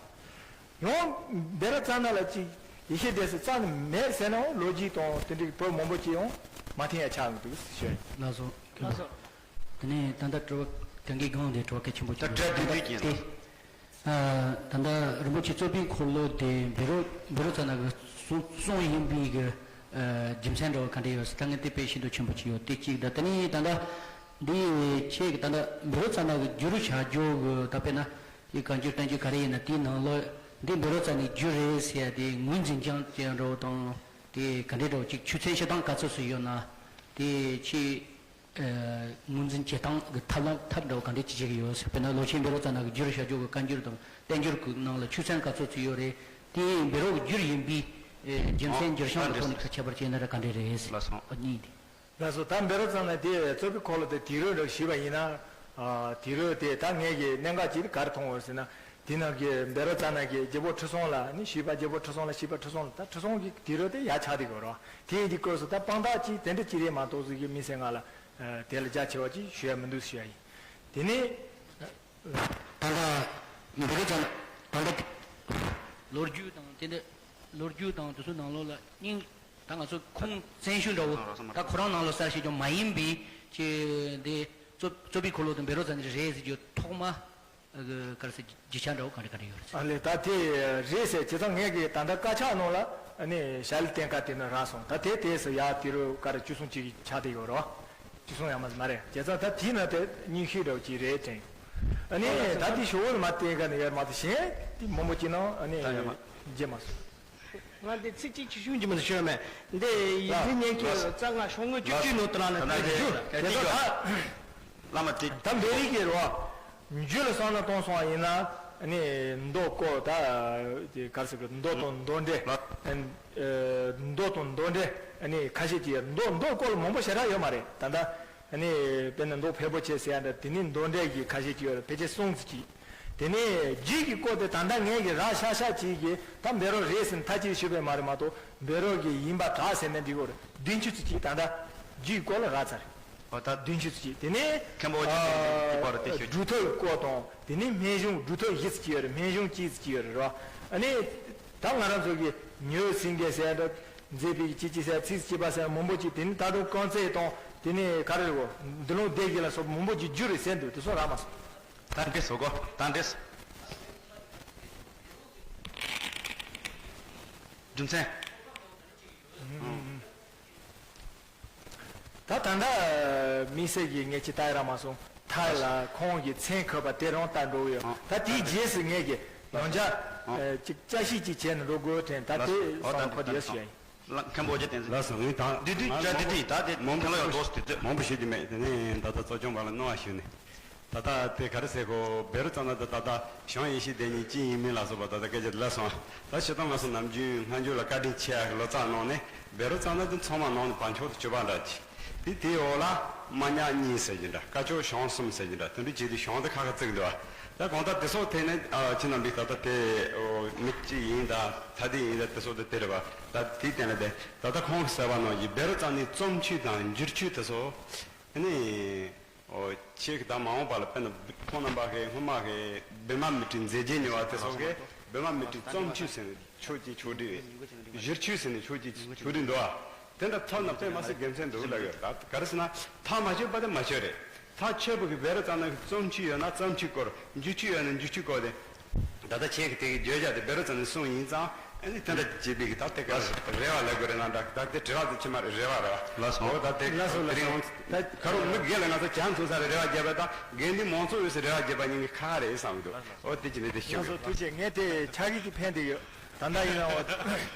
ཡང་བཻ་རོ་ཙ་ན་ལ་ཅིག་ཡེ་ཤེས་སྡེ་ཟེར་རྩ་ནས་མེད་ཟེར་ནའང་ལོ་རྒྱུས་དང་དེ་འདྲའི་བོད་མང་པོ་ཅིག་ཡང་མ་མཐུན་ཡ་ཆགས་འདུག་ཞུ། ལགས་སོ། ལགས་སོ། དེ་ནས་ད་ལྟ་དྲི་བ་གང་གི་སྒང་དེ་དྲི་བ་གལ་ཆེན་པོ་ཅིག་ད་འདྲ་འདུག་འདུག་ཅན་དེ། ཨ། ད་ལྟ་རིན་པོ་ཆེ་རྩོད་པའི་འཁོར་ལོ་དེ་བཻ་རོ་བཻ་རོ་ཙ་ན་གི་གསུང་གསུང་ཡིན་པའི་གི་ཨ་རྒྱུ་མཚན་འདྲ་བ་ག་འདྲ་ཡོད་ཟེར། ད་ངས་དེ་དཔེ་ཤིན་ཏུ་ཆེན་པོ་ཅིག་ཡོད་དེ་གཅིག་ད། དེ་ནས་ད་ལྟ་འདི་ཁྱེད་ཀྱི་ད་ལྟ་བཻ་རོ་ཙ་ན་གི་བསྒྱུར་བྱ་རྒྱུ་གི་ད་དཔེར་ན་ཡི་བཀའ་འགྱུར་བསྟན་འགྱུར་ག་རེ་ཡིན་ན་དེའི་ནང་ལོགས་འདི་བཻ་རོ་ཙ་ནའི་རྒྱུ་རེད་ཟེར་ཡ་དེ་ངོས་འཛིན་རྐྱང་རྐྱང་འདྲ་བོ་དང་དེ་ག་འདྲ་འདྲ་བོ་ཅིག་ཆོས་ཚན་བཤད་སྟངས་ག་ཚོད་ཙམ་ཡོད་ན་དེ་ཁྱེད། ཨ། ངོས་འཛིན་བྱེད་སྟངས་ཀྱི་ཐབས་ལམ་ཐབས་འདྲ་བ་ག་འདྲ་ཅིག་བྱེད་ཀྱི་ཡོད་ཟེར། དཔེར་ན་ལོ་ཆེན་བཻ་རོ་ཙ་ན་གི་བསྒྱུར་བྱ་རྒྱུ་གི་བཀའ་འགྱུར་དང་བསྟན་འགྱུར་གྱི་ནང་ལ་ཆོས་ཚན་ག་ཚོད་ཅིག་ཡོད་རེད། དེ་བཻ་རོ་གི་བསྒྱུར་ཡིན་པའི་ཨ་རྒྱུ་མཚན་འགྱུར་བྱང་གི་ཐོག་ནས་ཁྱད་པར་ཕྱེ་ན་ར་ག་འདྲ་རེད་ཟེར། ལགས་སོ། ཨ་གཉིས་དེ། ལགས་སོ། ད་བཻ་རོ་ཙ་ན་དེ་རྩོད་པའི་འཁོར་ལོ་དེ་དུས་རབས་རེ་ཞུས་པ་ཡིན་ན། ཨ། དུས་རབས་དེ་ད་ངས་ཀྱི་གནད་འགག་ཅིག་ག་རེ་མཐོང་བ་ཟེར་ན། དེ་ནང་གི་བཻ་རོ་ཙ་ན་གི་རྒྱལ་པོ་ཁྲི་སྲོང་ལ་ནི་ཞུས་པ། རྒྱལ་པོ་ཁྲི་སྲོང་ལ་ཞུས་པ། ཁྲི་སྲོང་ལ་ད་ཁྲི་སྲོང་གི་དུས་རབས་དེ་ཡར་ཆགས་དེ་གོ་རོ། དེ་ཡིན་དུས་སྐབས་སུ་ད་དཔང་རྟགས་ཅིག་དེ་འདྲ་ཅིག་རེད་མ་གཏོགས་ཟེར་གི་མི་སེར་ང་ལ་དེ་ལ་རྒྱ་ཆེ་བ་ཅིག་ཞུ་ཡ་མི་འདུག་ཞུ་ཡ་ཡིན། དེ་ནས། ད་ལྟ་འདི་ག་ཙམ་ད་ལྟ་ལོ་རྒྱུས་དང་དེ་འདྲ་ལོ་རྒྱུས་དང་དེ་ཚོ་ནང་ལོགས་ལ་སྙིང་ད་ང་ཚོ་ཁུངས་བཙན་ཤོས་འདྲ་བོ་ད་ཁོ་རང་ནང་ལོགས་གསལ་བཤད་ཀྱང་མ་ཡིན་པའི་ཅི་འདི་རྩོད་རྩོད་པའི་འཁོར་ལོ་དང་བཻ་རོ་ཙ་ན་རེད་ཟེར་རྒྱུ་ཐོག་མ་ག་རེ་ཟེར་རྒྱུ་ཆ་འདྲ་བོ་ག་འདྲ་ག་འདྲ་ཡོད་རེད། ཨ་ལས་ད་དེ་རེད་ཟེར་བྱས་ཙང་ངས་ཀྱི་ད་ལྟ་དཀར་ཆག་ནང་ལ་ཨ་ནི་ཞལ་བསྟན་ཁ་དེ་ནི་རག་སོང་། ད་དེ་དེ་སུ་ཡ་དེ་རུ་ག་རེ་བཅུ་གསུམ་གཅིག་ཆགས་བསྡད་ཡོད་རོ། བཅུ་གསུམ་ཡ་མ་མ་རེད། བྱས་ཙང་ད་དེ་ནི་དེ་རྙིང་ཤོས་འདྲ་བོ་ཅིག་རེད་དྲན། ཨ་ནི་ད་དེ་ཞོ་བོ་ནི་མ་བསྟན་ཁ་ནི་ཡར་མ་དེ་གཞན་དེ་མང་པོ་ཅིག་ནང་ཨ་ནི་ད་ཡ་མ་རྗེས་མ་སོང་། ང་འདི་ཚིག་གཅིག་ཅིག་ཤུན་གྱི་མི་ཤོད་མེད། འདི་ཡིན་ལ་ཚིག་ཉན་གྱི་ལ་རྩ་ལྔ་ཤོག་ངོས་བཅུ་གཅིག་ནང་དུ་ལ་ལ་ད་ལ་དེ་ཞུ་དེ་ཚོ་ད་བླ་མ་དེ་ད་འབད་རིགས་ཀྱི་རོ། འཇུ་ལ་བསམ་ན་གཏོང་སོང་བ་ཡིན་ན་ནི་མདོ་སྐོར་ད་དེ་གར་སི་གི་མདོ་དང་མདོ་འདྲེ་ལ་ཨ་ནི་མདོ་དང་མདོ་འདྲེ་ཨ་ནི་ཁ་ཤས་ཀྱི་མདོ་མདོ་སྐོར་ལ་མང་པོ་ཞེ་དྲག་ཡོད་མ་རེད། ད་ལྟ་ཨ་ནི་དཔེར་ན་མདོ་ཕལ་པོ་ཆེ་ཟེར་ཡ་འདྲ་དེ་ནི་མདོ་འདྲེ་གི་ཁ་ཤས་ཀྱི་ཡོད་རེད། ཕལ་ཆེར་གསུམ་ཙམ་ཅིག་དེ་ནས་རྒྱུད་ཀྱི་སྐོར་དེ་ད་ལྟ་ངས་ཀྱི་ར་ཤ་ཤ་གཅིག་གིས་ད་བཻ་རོ་རེད་ཟེར་མཐའ་གཅིག་ཞུས་པས་མ་རེད་མ་གཏོགས་བཻ་རོ་གི་ཡིན་པ་གྲགས་ཟེར་ན་འགྲིག་གོ་རེད། བདུན་ཅུ་ཙམ་གཅིག་ད་ལྟ་རྒྱུད་ཀྱི་སྐོར་ལ་རག་ཚར་རེད། ཨོ་ད་བདུན་ཅུ་ཙམ་གཅིག་དེ་ནས་མཁན་པོ་ཨ་ཅིག་དེ་པར་དེ་ཤོད་སྒྲུབ་ཐབས་ཀྱི་སྐོར་དང་དེ་ནས་སྨན་གཞུང་སྒྲུབ་ཐབས་བཞི་ཙམ་གཅིག་ཡོད་རེད། སྨན་གཞུང་གཅིག་ཙམ་གཅིག་ཡོད་རེད་རོ། ཨ་ནི་ད་ང་རང་ཚོ་གི་ཉི་འོད་སེང་གེ་ཟེར་འདྲ་མཛད་པའི་གཅིག་གཅིག་ཟེར་ཚིག་གཅིག་པ་ཟེར་མང་པོ་ཅིག་དེ་ནས་ད་དུང་རྐང་རྩེད་དང་དེ་ནས་ག་རེ་རེད་གོ་འདུལ་ལུང་སྡེ་བཞི་ལ་སོགས་མང་པོ་ཅིག་བསྒྱུར་རེད་ཟེར་འདུག་དེ་ཚོ་རག་མ་སོང་། ད་འདྲེས་སོ་གོ་ད་འདྲེས། རྒྱུ་མཚན། ད་ད་ལྟ་དམིགས་བསལ་གྱི་ངས་ཅི་ལྟ་ཡ་རག་མ་སོང་། མཐའ་ལ་ཁོང་གི་མཚན་འཁོད་པ་དེ་རང་ལྟ་འགྲོ་གི་ཡོད། ད་དེའི་རྗེས་སུ་ངས་ཀྱི་ཡང་བསྐྱར་ཅིག་བསྐྱར་ཞིབ་ཅིག་བྱས་ནས་འགྲོ་དགོས་དྲན། ད་དེ་བསམ་བློ་འཁོར་དེ་ཡོད་ཞུ་ཡ་ཡིན། ལགས་མཁན་པོ་རྗེ་བསྟན་འཛིན། ལགས་སོ། ངས་ད་འདི་དུས་བཅར་འདི་དུས་ད་དེ་མང་པོ་ཁ་ལོ་ཡང་ཞིག་རྡོག་དེ་ཚོད། མང་པོ་ཞིག་གི་མེད། དེ་ནས་ད་ལྟ་གཙོ་སྐྱོང་པ་ལ་གནང་བ་ཞུས་ནས། ད་ལྟ་དེ་ག་རེ་ཟེར་གོ་བཻ་རོ་ཙ་ན་ད་ད་ལྟ་བྱང་ཡེ་ཤེས་སྡེ་གཉིས་གཅིག་ཡིན་མིན་ལ་སོགས་པ་ད་ལྟ་སྐད་ཆ་དེ་ལ་སོང་། ད་སྤྱིར་བཏང་ང་ཚོ་ནམ་རྒྱུན་སྔ་འགྱུར་ལ་བཀའ་དྲིན་ཆེ་ཡག་གི་ལོ་ཙཱ་གནང་ནས་བཻ་རོ་ཙ་ན་དེ་ཚང་མ་གནང་ནས་བར་མཆོག་ཏུ་གྱུར་པ་འདྲ་ཅིག་དེ་དེའི་འོག་ལ་མ་ཉག་གཉིས་ཟེར་གྱི་འདྲ། སྐ་ཅོག་བྱང་གསུམ་ཟེར་གྱི་འདྲ། དེ་འདྲ་བྱས་ཏེ་བྱང་དེ་ཁ་ཁ་བརྩིགས་འདུག་ད་གང་ལྟར་དེ་སོགས་ཐད་ནས་ཨ་ཁྱེད་རྣམ་པས་ད་ལྟ་དེ་མི་གཅིག་ཡིན་ད་ཐ་དད་ཡིན་ད་དེ་སོགས་དེ་དེ་རེད་པ། ད་དེའི་སྟེང་ལ་དེ་ད་ལྟ་ཁོང་གིས་གསལ་བ་གནང་གི་བཻ་རོ་ཙ་ནའི་རྩོམ་ཆོས་དང་འགྱུར་ཆོས་དེ་སོགས་ཨ་ནི་ཁྱེད་ཀྱིས་ད་མ་འོངས་པ་ལ་དཔེར་ན་ཁོང་རྣམ་པ་གིས་སྔོན་མ་གི་བི་མ་མི་ཏྲའི་མཛད་རྗེས་ཉེ་བ་དེ་སོགས་ཀྱིས་བི་མ་མི་ཏྲའི་རྩོམ་ཆོས་ཟེར་ནས་ཆོས་ཀྱི་ཆོས་སྒྲིག་བསྒྱུར་ཆོས་ཟེར་ནས་ཆོས་ཀྱི་ཆོས་སྒྲིག་འདུག་ཨ། དེ་འདྲ་ཐོབ་ན་དཔེ་མ་སྲིད་དགེ་མཚན་འདུག་ལབ་ཡོད། ད་ག་རེ་ཟེར་ན་མཐའ་མ་ཆོད་པ་དེ་མ་ཆོད་རེད། མཐའ་ཆོད་པ་གི་བཻ་རོ་ཙ་ན་གི་རྩོམ་ཆོས་ཡོད་ན་རྩོམ་ཆོས་སྐོར། འགྱུར་ཆོས་ཡོད་ན་འགྱུར་ཆོས་སྐོར་དེ། ད་ལྟ་ཁྱེད་ཀྱི་དེ་གི་བརྗོད་བྱ་དེ་བཻ་རོ་ཙ་ནའི་གསུང་ཡིན་ཙང་ཨ་ནི་དེ་འདྲ་བྱེད་པའི་གི་ད་དེ་ག་རེ་རེ་བ་ལབ་དགོས་རེད་ན་འདྲ། ད་དེ་དྲི་བ་དེ་ཕྱི་མ་རེད། རེ་བ་རེད་བ། ལགས་སོ། འོ་ད་དེ་ལགས་སོ་ལགས་དེ་རིང་སོ། ད་ཁ་རོག་མི་སྒེར་ལ་ང་ཚོ་བྱང་ཚུན་ས་རེ་རེ་བ་བརྒྱབ་པ་དང་དགེ་འདུན་མང་ཚོགས་དབུས་སུ་རེ་བ་བརྒྱབ་པ་གཉིས་ཀྱི་ཁ་ཁ་རེད་བསམ་གི་འདུག་འོ་དེ་ཅི་ནས་དེ་ཤོད་ལགས་སོ། གི་ཐུགས་རྗེ་ཆེ། ངས་དེ་ཆ་ཤས་ཀྱི་ཕན་བདེ་ཡོད། ད་ལྟ་ཡིན་ན་འོ།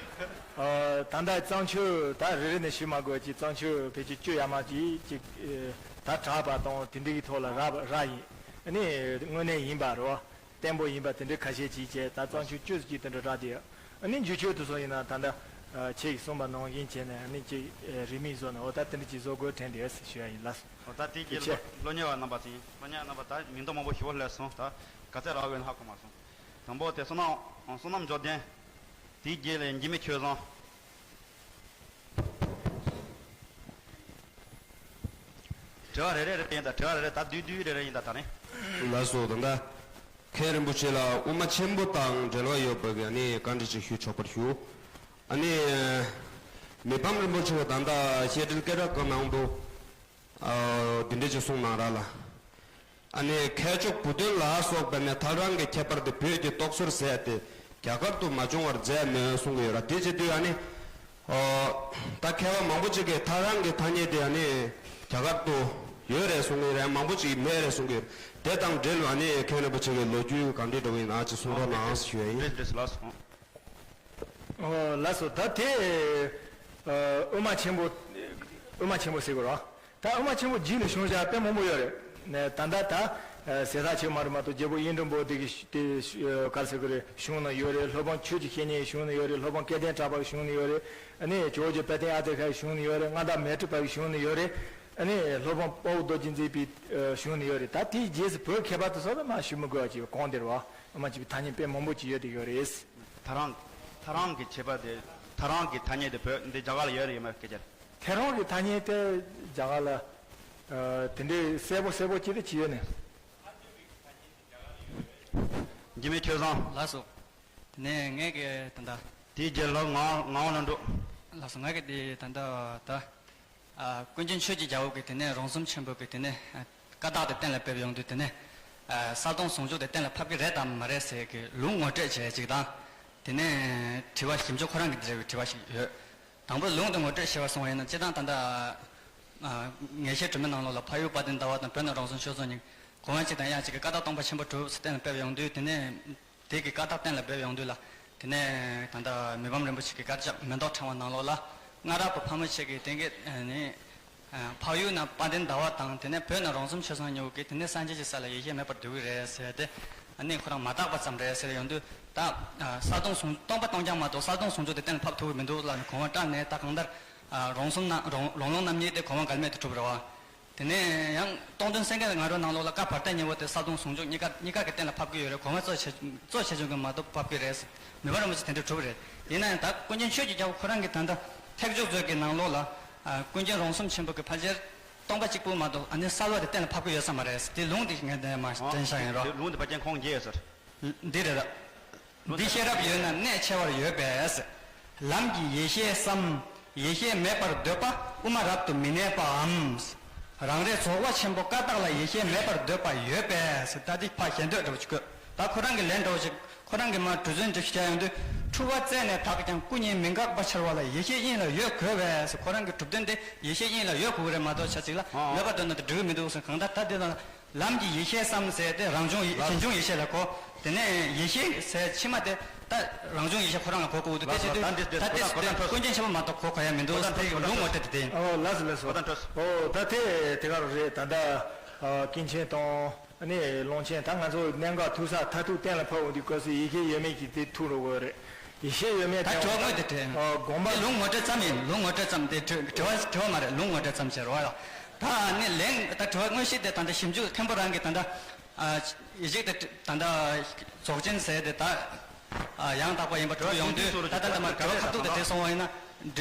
ཨ། ད་ལྟ་རྩོམ་ཆོས་ད་རེ་རེ་ནས་ཞུ་མ་དགོས་ཀྱི་རྩོམ་ཆོས་ཕལ་ཆེར་བཅུ་ཡར་མར་ཅིག་ཅིག་ད་གྲགས་པ་དང་དེ་འདྲ་གི་ཐོག་ལ་རག་རག་ཡིན། ཨ་ནི་དངོས་གནས་ཡིན་པ་རེད་བ། བརྟན་པོ་ཡིན་པ་དེ་འདྲའི་ཁ་ཤས་ཅིག་བྱས། ད་གཙང་ཆུ་བཅུ་ཙམ་ཅིག་དེ་འདྲ་རག་བསྡད་ཡོད། ཨ་ནི་འཇུ་ཆོས་དེ་ཚོ་ཡིན་ན་ད་ལྟ་ཨ་ཁྱེད་ཀྱིས་གསུངས་པ་ནང་བཞིན་བྱས་ནས་ཨ་ནི་ཅིག་ཨ་རིས་མེད་བཟོ་ནས་འོ་ད་དེ་འདྲ་ཅིག་བཟོ་དགོས་དྲན་བསྡད་ཡོད་ཟེར་ཞུ་ཡ་ཡིན་ལགས། འོ་ད་དེའི་རྗེས་ཐུགས་རྗེ་ཆེ། སློབ་གཉེར་བ་རྣམ་པ་ཚོ་ཡིན། སློབ་གཉེར་བ་རྣམ་པ་ད་མིང་འདོགས་མང་པོ་ཞུ་བ་སླེབས་སོང་། ད་ག་ཚད་རག་ཡོད་ན་ཧ་གོ་མ་སོང་། དང་པོ་དེ་བསོད་ནམས་བསོད་ནམས་འབྱོར་ལྡན། དེའི་རྗེས་ལ་འཇིགས་མེད་ཆོས་བཟང་། དྲི་བ་རེ་རེ་རེ་རེ་ཡིན་ད། དྲི་བ་རེ་རེ་ད་བསྡུས་བསྡུས་རེ་རེ་ཡིན་ད། ད་ནི། ལགས་སོ། ད་ལྟ་མཁན་རིན་པོ་ཆེ་ལ་དབུ་མ་ཆེན་པོ་དང་འབྲེལ་བ་ཡོད་པའི་ཨ་ནི་བཀའ་འདྲི་ཅིག་ཞུ་ཆོག་པར་ཞུ། ཨ་ནི་མི་ཕམ་རིན་པོ་ཆེ་བ་ད་ལྟ་བཤད་སྒྲུབ་སྐད་གྲགས་ཀྱི་ནང་དུ་ཨ་འདི་འདྲ་ཅིག་གསུངས་གནང་ར་ལ། ཨ་ནི་མཁས་མཆོག་བུ་སྟོན་ལ་སོགས་པས་ནི་ཐལ་རང་གི་ཁྱད་པར་དེ་བོད་ཀྱི་རྟོགས་ཚུལ་ཟད་དེ་རྒྱ་གར་དུ་མ་བྱུང་བར་མཛད་མོད་གསུང་གི་ཡོད་ར། དེ་བྱེད་དུས་ཨ་ནི་ཨོ་ད་མཁས་པ་མང་པོ་ཅིག་གིས་ཐལ་རང་གི་ཐ་སྙད་དེ་ཨ་ནི་རྒྱ་གར་དུ་ཡོད་རེད་གསུང་གི་རེད། མང་པོ་ཅིག་མེད་རེད་གསུང་གི་ཡོད། དེ་དང་འབྲེལ་བ་ཨ་ནི་མཁན་རིན་པོ་ཆེ་གི་ལོ་རྒྱུས་གང་འདྲ་འདྲ་བོ་ཡིན་ན་ཅིག་གསུང་རོགས་གནང་ཞུ་ཡ་ཡིན། འདྲེས་འདྲེས་ལགས་སོ། ཨོ་ལགས་སོ། ད་དེ་ཨ་དབུ་མ་ཆེན་པོ། དབུ་མ་ཆེན་པོ་ཟེར་དགོས་རེད་བ། ད་དབུ་མ་ཆེན་པོ་རྗེས་ལ་བྱུང་བཞག་དཔེ་མང་པོ་ཡོད་རེད། ནས་ད་ལྟ་ད་ཨ་ཟེར་ཐག་ཆོད་མ་རེད་མ་གཏོགས་རྒྱལ་པོ་ཨིནྡྲ་བྷུ་ཏི་གི་དེ་ཨ་ག་རེ་ཟེར་དགོས་རེད། བྱུང་ནི་ཡོད་རེད། སློབ་དཔོན་ཆོས་ཀྱི་བཤེས་གཉེན་བྱུང་ནི་ཡོད་རེད། སློབ་དཔོན་སྐལ་ལྡན་གྲགས་པ་གིས་བྱུང་ནི་ཡོད་རེད། ཨ་ནི་ཇོ་བོ་རྗེ་དཔལ་ལྡན་ཨ་ཏི་ཤ་གིས་བྱུང་ནི་ཡོད་རེད། མངའ་བདག་མཻ་ཏྲི་པ་གིས་བྱུང་ནི་ཡོད་རེད། ཨ་ནི་སློབ་དཔོན་དཔའ་བོ་རྡོ་རྗེ་འཛིན་པས་ཨ་བྱུང་ནི་ཡོད་རེད། ད་དེའི་རྗེས་སུ་བོད་མཁས་པ་དེ་ཚོ་ལ་མ་ཞུ་མི་དགོས་པ་ཅིག་གོང་དེར་བ་དབུ་མ་ཆེན་པོའི་ཐ་སྙད་དཔེ་མང་པོ་ཅིག་ཡོད་དེ་ཡོད་རེད། ཐལ་རང་། ཐལ་རང་གི་ཁྱད་པར་དེ། ཐལ་རང་གི་ཐ་སྙད་དེ་བོད་འདི་རྒྱ་གར་ལ་ཡོད་རེད་ཡོད་མེད་སྐད་ཆ་རེད། ཐལ་རང་གི་ཐ་སྙད་དེ་རྒྱ་གར་ལ་ཨ་དེ་འདྲའི་གསལ་པོ་གསལ་པོ་ཅིག་དེ་ཅི་ཡོད་ནས། འཇིགས་མེད་ཆོས་བཟང་། ལགས་སོ། དེ་ནས་ངས་ཀྱི་ད་ལྟ། དེའི་རྗེས་ལ་ངག་ངག་དབང་ལྷུན་གྲུབ། ལགས་སོ། ང་གི་དེ་ད་ལྟ་ད། ཨ་ཀུན་མཁྱེན་ཆོས་ཀྱི་རྒྱལ་པོ་གིས་དེ་ནས་རོང་ཟོམ་ཆེན་པོ་གི་དེ་ནས་ཨ་བཀའ་རྟགས་དེ་གཏན་ལ་ཕབ་ཡོང་དུས་དེ་ནས་ཨ་གསལ་སྟོང་ཟུང་འཇུག་དེ་གཏན་ལ་ཕབ་ཀྱི་རེད་དམ་མ་རེད་ཟེར་གི་ལུང་ངོ་སྤྲོད་བྱས་ཅིག་དང་། དེ་ནས་དྲི་བ་ཞིབ་འཇུག་ཁོ་རང་གི་འབྲེལ་བའི་དྲི་བ་ཞིག་ཡོད། དང་པོ་ལུང་དེ་ངོ་སྤྲོད་བྱས་པ་སོང་བ་ཡིན་ན་སྤྱིར་བཏང་ད་ལྟ་ཨ་ངེས་ཤེས་སྒྲོན་མེ་ནང་ལོགས་ལ་ཕ་ཡུལ་དཔལ་ལྡན་ཟླ་བ་དང་བོད་ནས་རོང་ཟོམ་ཆོས་རྫོང་གཉིས་གོང་མ་གཅིག་དང་དབྱངས་གཅིག་གི་བཀའ་རྟགས་སྟོང་པ་ཆེན་པོ་གྲུབ་ཟེར་གཏན་ལ་ཕབ་ཡོང་དུས་དེ་ནས། དེ་གི་བཀའ་རྟགས་གཏན་ལ་འབེབས་ཡོང་དུས་ལ། དེ་ནས་ད་ལྟ་མི་ཕམ་རིན་པོ་ཆེ་གི་བཀའ་ཤག་མེ་ཏོག་ཕྲེང་བ་ནང་ལོགས་ལ། སྔ་རབས་ཀྱི་ཕ་མ་ཆེ་གི་དེང་གི་ནི་ཕ་ཡུལ་ན་དཔལ་ལྡན་ཟླ་བ་དང་དེ་ནས་བོད་ན་རོང་ཟོམ་ཆོས་བཟང་གཉིས་ཀྱིས་དེ་ནས་སངས་རྒྱས་ཀྱི་ས་ལ་ཡེ་ཤེས་མེད་པར་སྡོད་ཀྱི་རེད་ཟེར་ཏེ། ཨ་ནི་ཁོ་རང་མ་དག་པ་ཙམ་རེད་ཟེར་ཡོང་དུས་ད་གསལ་སྟོང་ཟུང་སྟོང་པ་སྟོང་རྐྱང་མ་གཏོགས་གསལ་སྟོང་ཟུང་འཇུག་དེ་གཏན་ལ་ཕབ་ཐུབ་ཀྱི་མི་འདུག་ལབ་ནས་གོང་མ་སྐྲག་ནས་ད་གང་ལྟར་རོང་ཟོམ་ན་རོང་རོང་ལུང་རྣམ་གཉིས་དེ་གོང་མ་འགལ་མེད་དུ་གྲུབ་རེད་བ། དེ་ནས་ཡང་སྟོང་ཐུན་སེང་གེ་ང་རོ་ནང་ལོགས་ལ་བཀའ་བར་ཐག་ཉེ་བོ་དེ་གསལ་སྟོང་ཟུང་འཇུག་གཉིས་ཀ་གཉིས་ཀ་གི་སྟེང་ལ་ཕབ་ཀྱི་ཡོད་རེད། གོང་མ་གཙོ་ཆེ་གཙོ་ཆེ་ཆུང་གི་མ་གཏོགས་ཕབ་ཀྱི་རེད། མི་ཕམ་རིན་པོ་ཆེ་དེ་འདྲ་གྲུབ་རེད། ཡིན་ན་ཡང་ད་ཀུན་མཁྱེན་ཆོས་ཀྱི་རྒྱལ་པོ་ཁོ་རང་གིས་ད་ལྟ་ཐེག་མཆོག་མཛོད་ཀྱི་ནང་ལོགས་ལ་ཀུན་མཁྱེན་རོང་ཟོམ་ཆེན་པོ་གི་ཕལ་ཆེར་སྟོང་པ་གཅིག་པུ་མ་གཏོགས་ཨ་ནི་གསལ་བ་དེ་གཏན་ལ་ཕབ་ཀྱི་ཡོད་ས་མ་རེད། དེ་ལུང་དེ་ངས་འདི་མ་དྲན་བཞག་ཡིན་རོགས། ལུང་དེ་ཕལ་ཆེར་ཁོང་རྒྱས་ཡོད་ས་རེད། འདི་རེད་ད། འདི་ཤེས་རབ་ཡོད་ན་གནད་ཆེ་བར་ཡོད་པས། ལམ་གྱི་ཡེ་ཤེས་སམ། ཡེ་ཤེས་མེད་པར་འདོད་པ་དབུ་མ་རབ་ཏུ་མི་གནས་པའམ། རང་རེ་རྫོགས་པ་ཆེན་པོ་བཀའ་རྟགས་ལ་ཡེ་ཤེས་མེད་པར་འདོད་པ་ཡོད་པས། ད་འདི་ཕར་ཞེ་འདོད་འདྲ་བོ་ཅིག་དགོས། ད་ཁོ་རང་གི་ལན་འདྲ་བོ་ཅིག་ཁོ་རང་གི་མ་གྲུ་འཛིན་འདྲ་ཞིག་བྱ་ཡོང་དུས་འཁྲུལ་པ་རྩད་ནས་དག་ཀྱང་སྐུ་གཉིས་མི་འགག་པ་འཆར་བ་ལ་ཡེ་ཤེས་དབྱིངས་ལ་ཡོད་དགོས་པས། ཁོ་རང་གི་གྲུབ་དོན་དེ་ཡེ་ཤེས་དབྱིངས་ལ་ཡོད་དགོས་ཀྱི་རེད་མ་གཏོགས་ཆ་གཅིག་ལ་མེད་པར་འདོད་ན་དེ་འགྲིག་གི་མི་འདུག་ཟེར། གང་ལྟར་ད་འདི་ལ། ལམ་གྱི་ཡེ་ཤེས་སམ་ཟེར་ཏེ་རང་བྱུང་ཡེ་ལགས་ཞེན་སོ། བྱུང་ཡེ་ཤེས་ལ་གོ། དེ་ནས་ཡེ་ཤེས་ཟེར་ཕྱི་མ་དེ་ད་རང་བྱུང་ཡེ་ཤེས་ཁོ་རང་ལ་གོ་དགོས་འདུག་ལགས་སོ། དེ་བྱེད་དུས་ད་འདི་ད་འདི་ད་འདི་ཀུན་མཁྱེན་ཆེན་པོ་མ་གཏོགས་གོ་གོ་ཡ་མི་འདུག་དེ་ལུང་ངོ་སྤྲད་དེ་དེ། ཨོ་ལགས་སོ་ལགས་སོ། ཨོ་ད་དེ་དེ་ག་རུ་རེད། ད་ལྟ་ཀུན་མཁྱེན་དང་ཨ་ནི་ཀློང་ཆེན་ད་ང་ཚོ་གནད་འགག་ཐུག་ས་མཐར་ཐུག་གཏན་ལ་ཕབ་འོང་དུས་སྐབས་སུ་ཡེ་ཤེས་ཡོད་མེད་ཀྱི་དེ་ཐུག་འགྲོ་དགོས་རེད། ཡེ་ཤེས་ཡོད་མེད་ད་དྲི་བ་དངོས་དེ་དྲན། དགོངས་པ་ལུང་ངོ་སྤྲོད་ཙམ་ཡིན། ལུང་ངོ་སྤྲོད་ཙམ་དེ་དྲི་དྲི་བ་དྲི་བ་མ་རེད། ལུང་ངོ་སྤྲོད་ཙམ་བྱས་རོགས་ཡ། ད་ནི་ལན་ད་དྲི་བ་དངོས་གཞི་དེ་ད་ལྟ་ཞིབ་འཇུག་ཐེམ་པོ་རང་གི་ད་ལྟ་ཡིག་ཅིག་དེ་ད་ལྟ་རྫོགས་ཆེན་ཟེར་དེ་ད་ཡང་དག་པ་ཡིན་པ་གྲུབ་ཡོང་དུས་ད་ལྟ་ད་མར་དྲི་བ་ཁ་ཐུག་དེ་དེ་སོང་བ་ཡིན་ན་ད་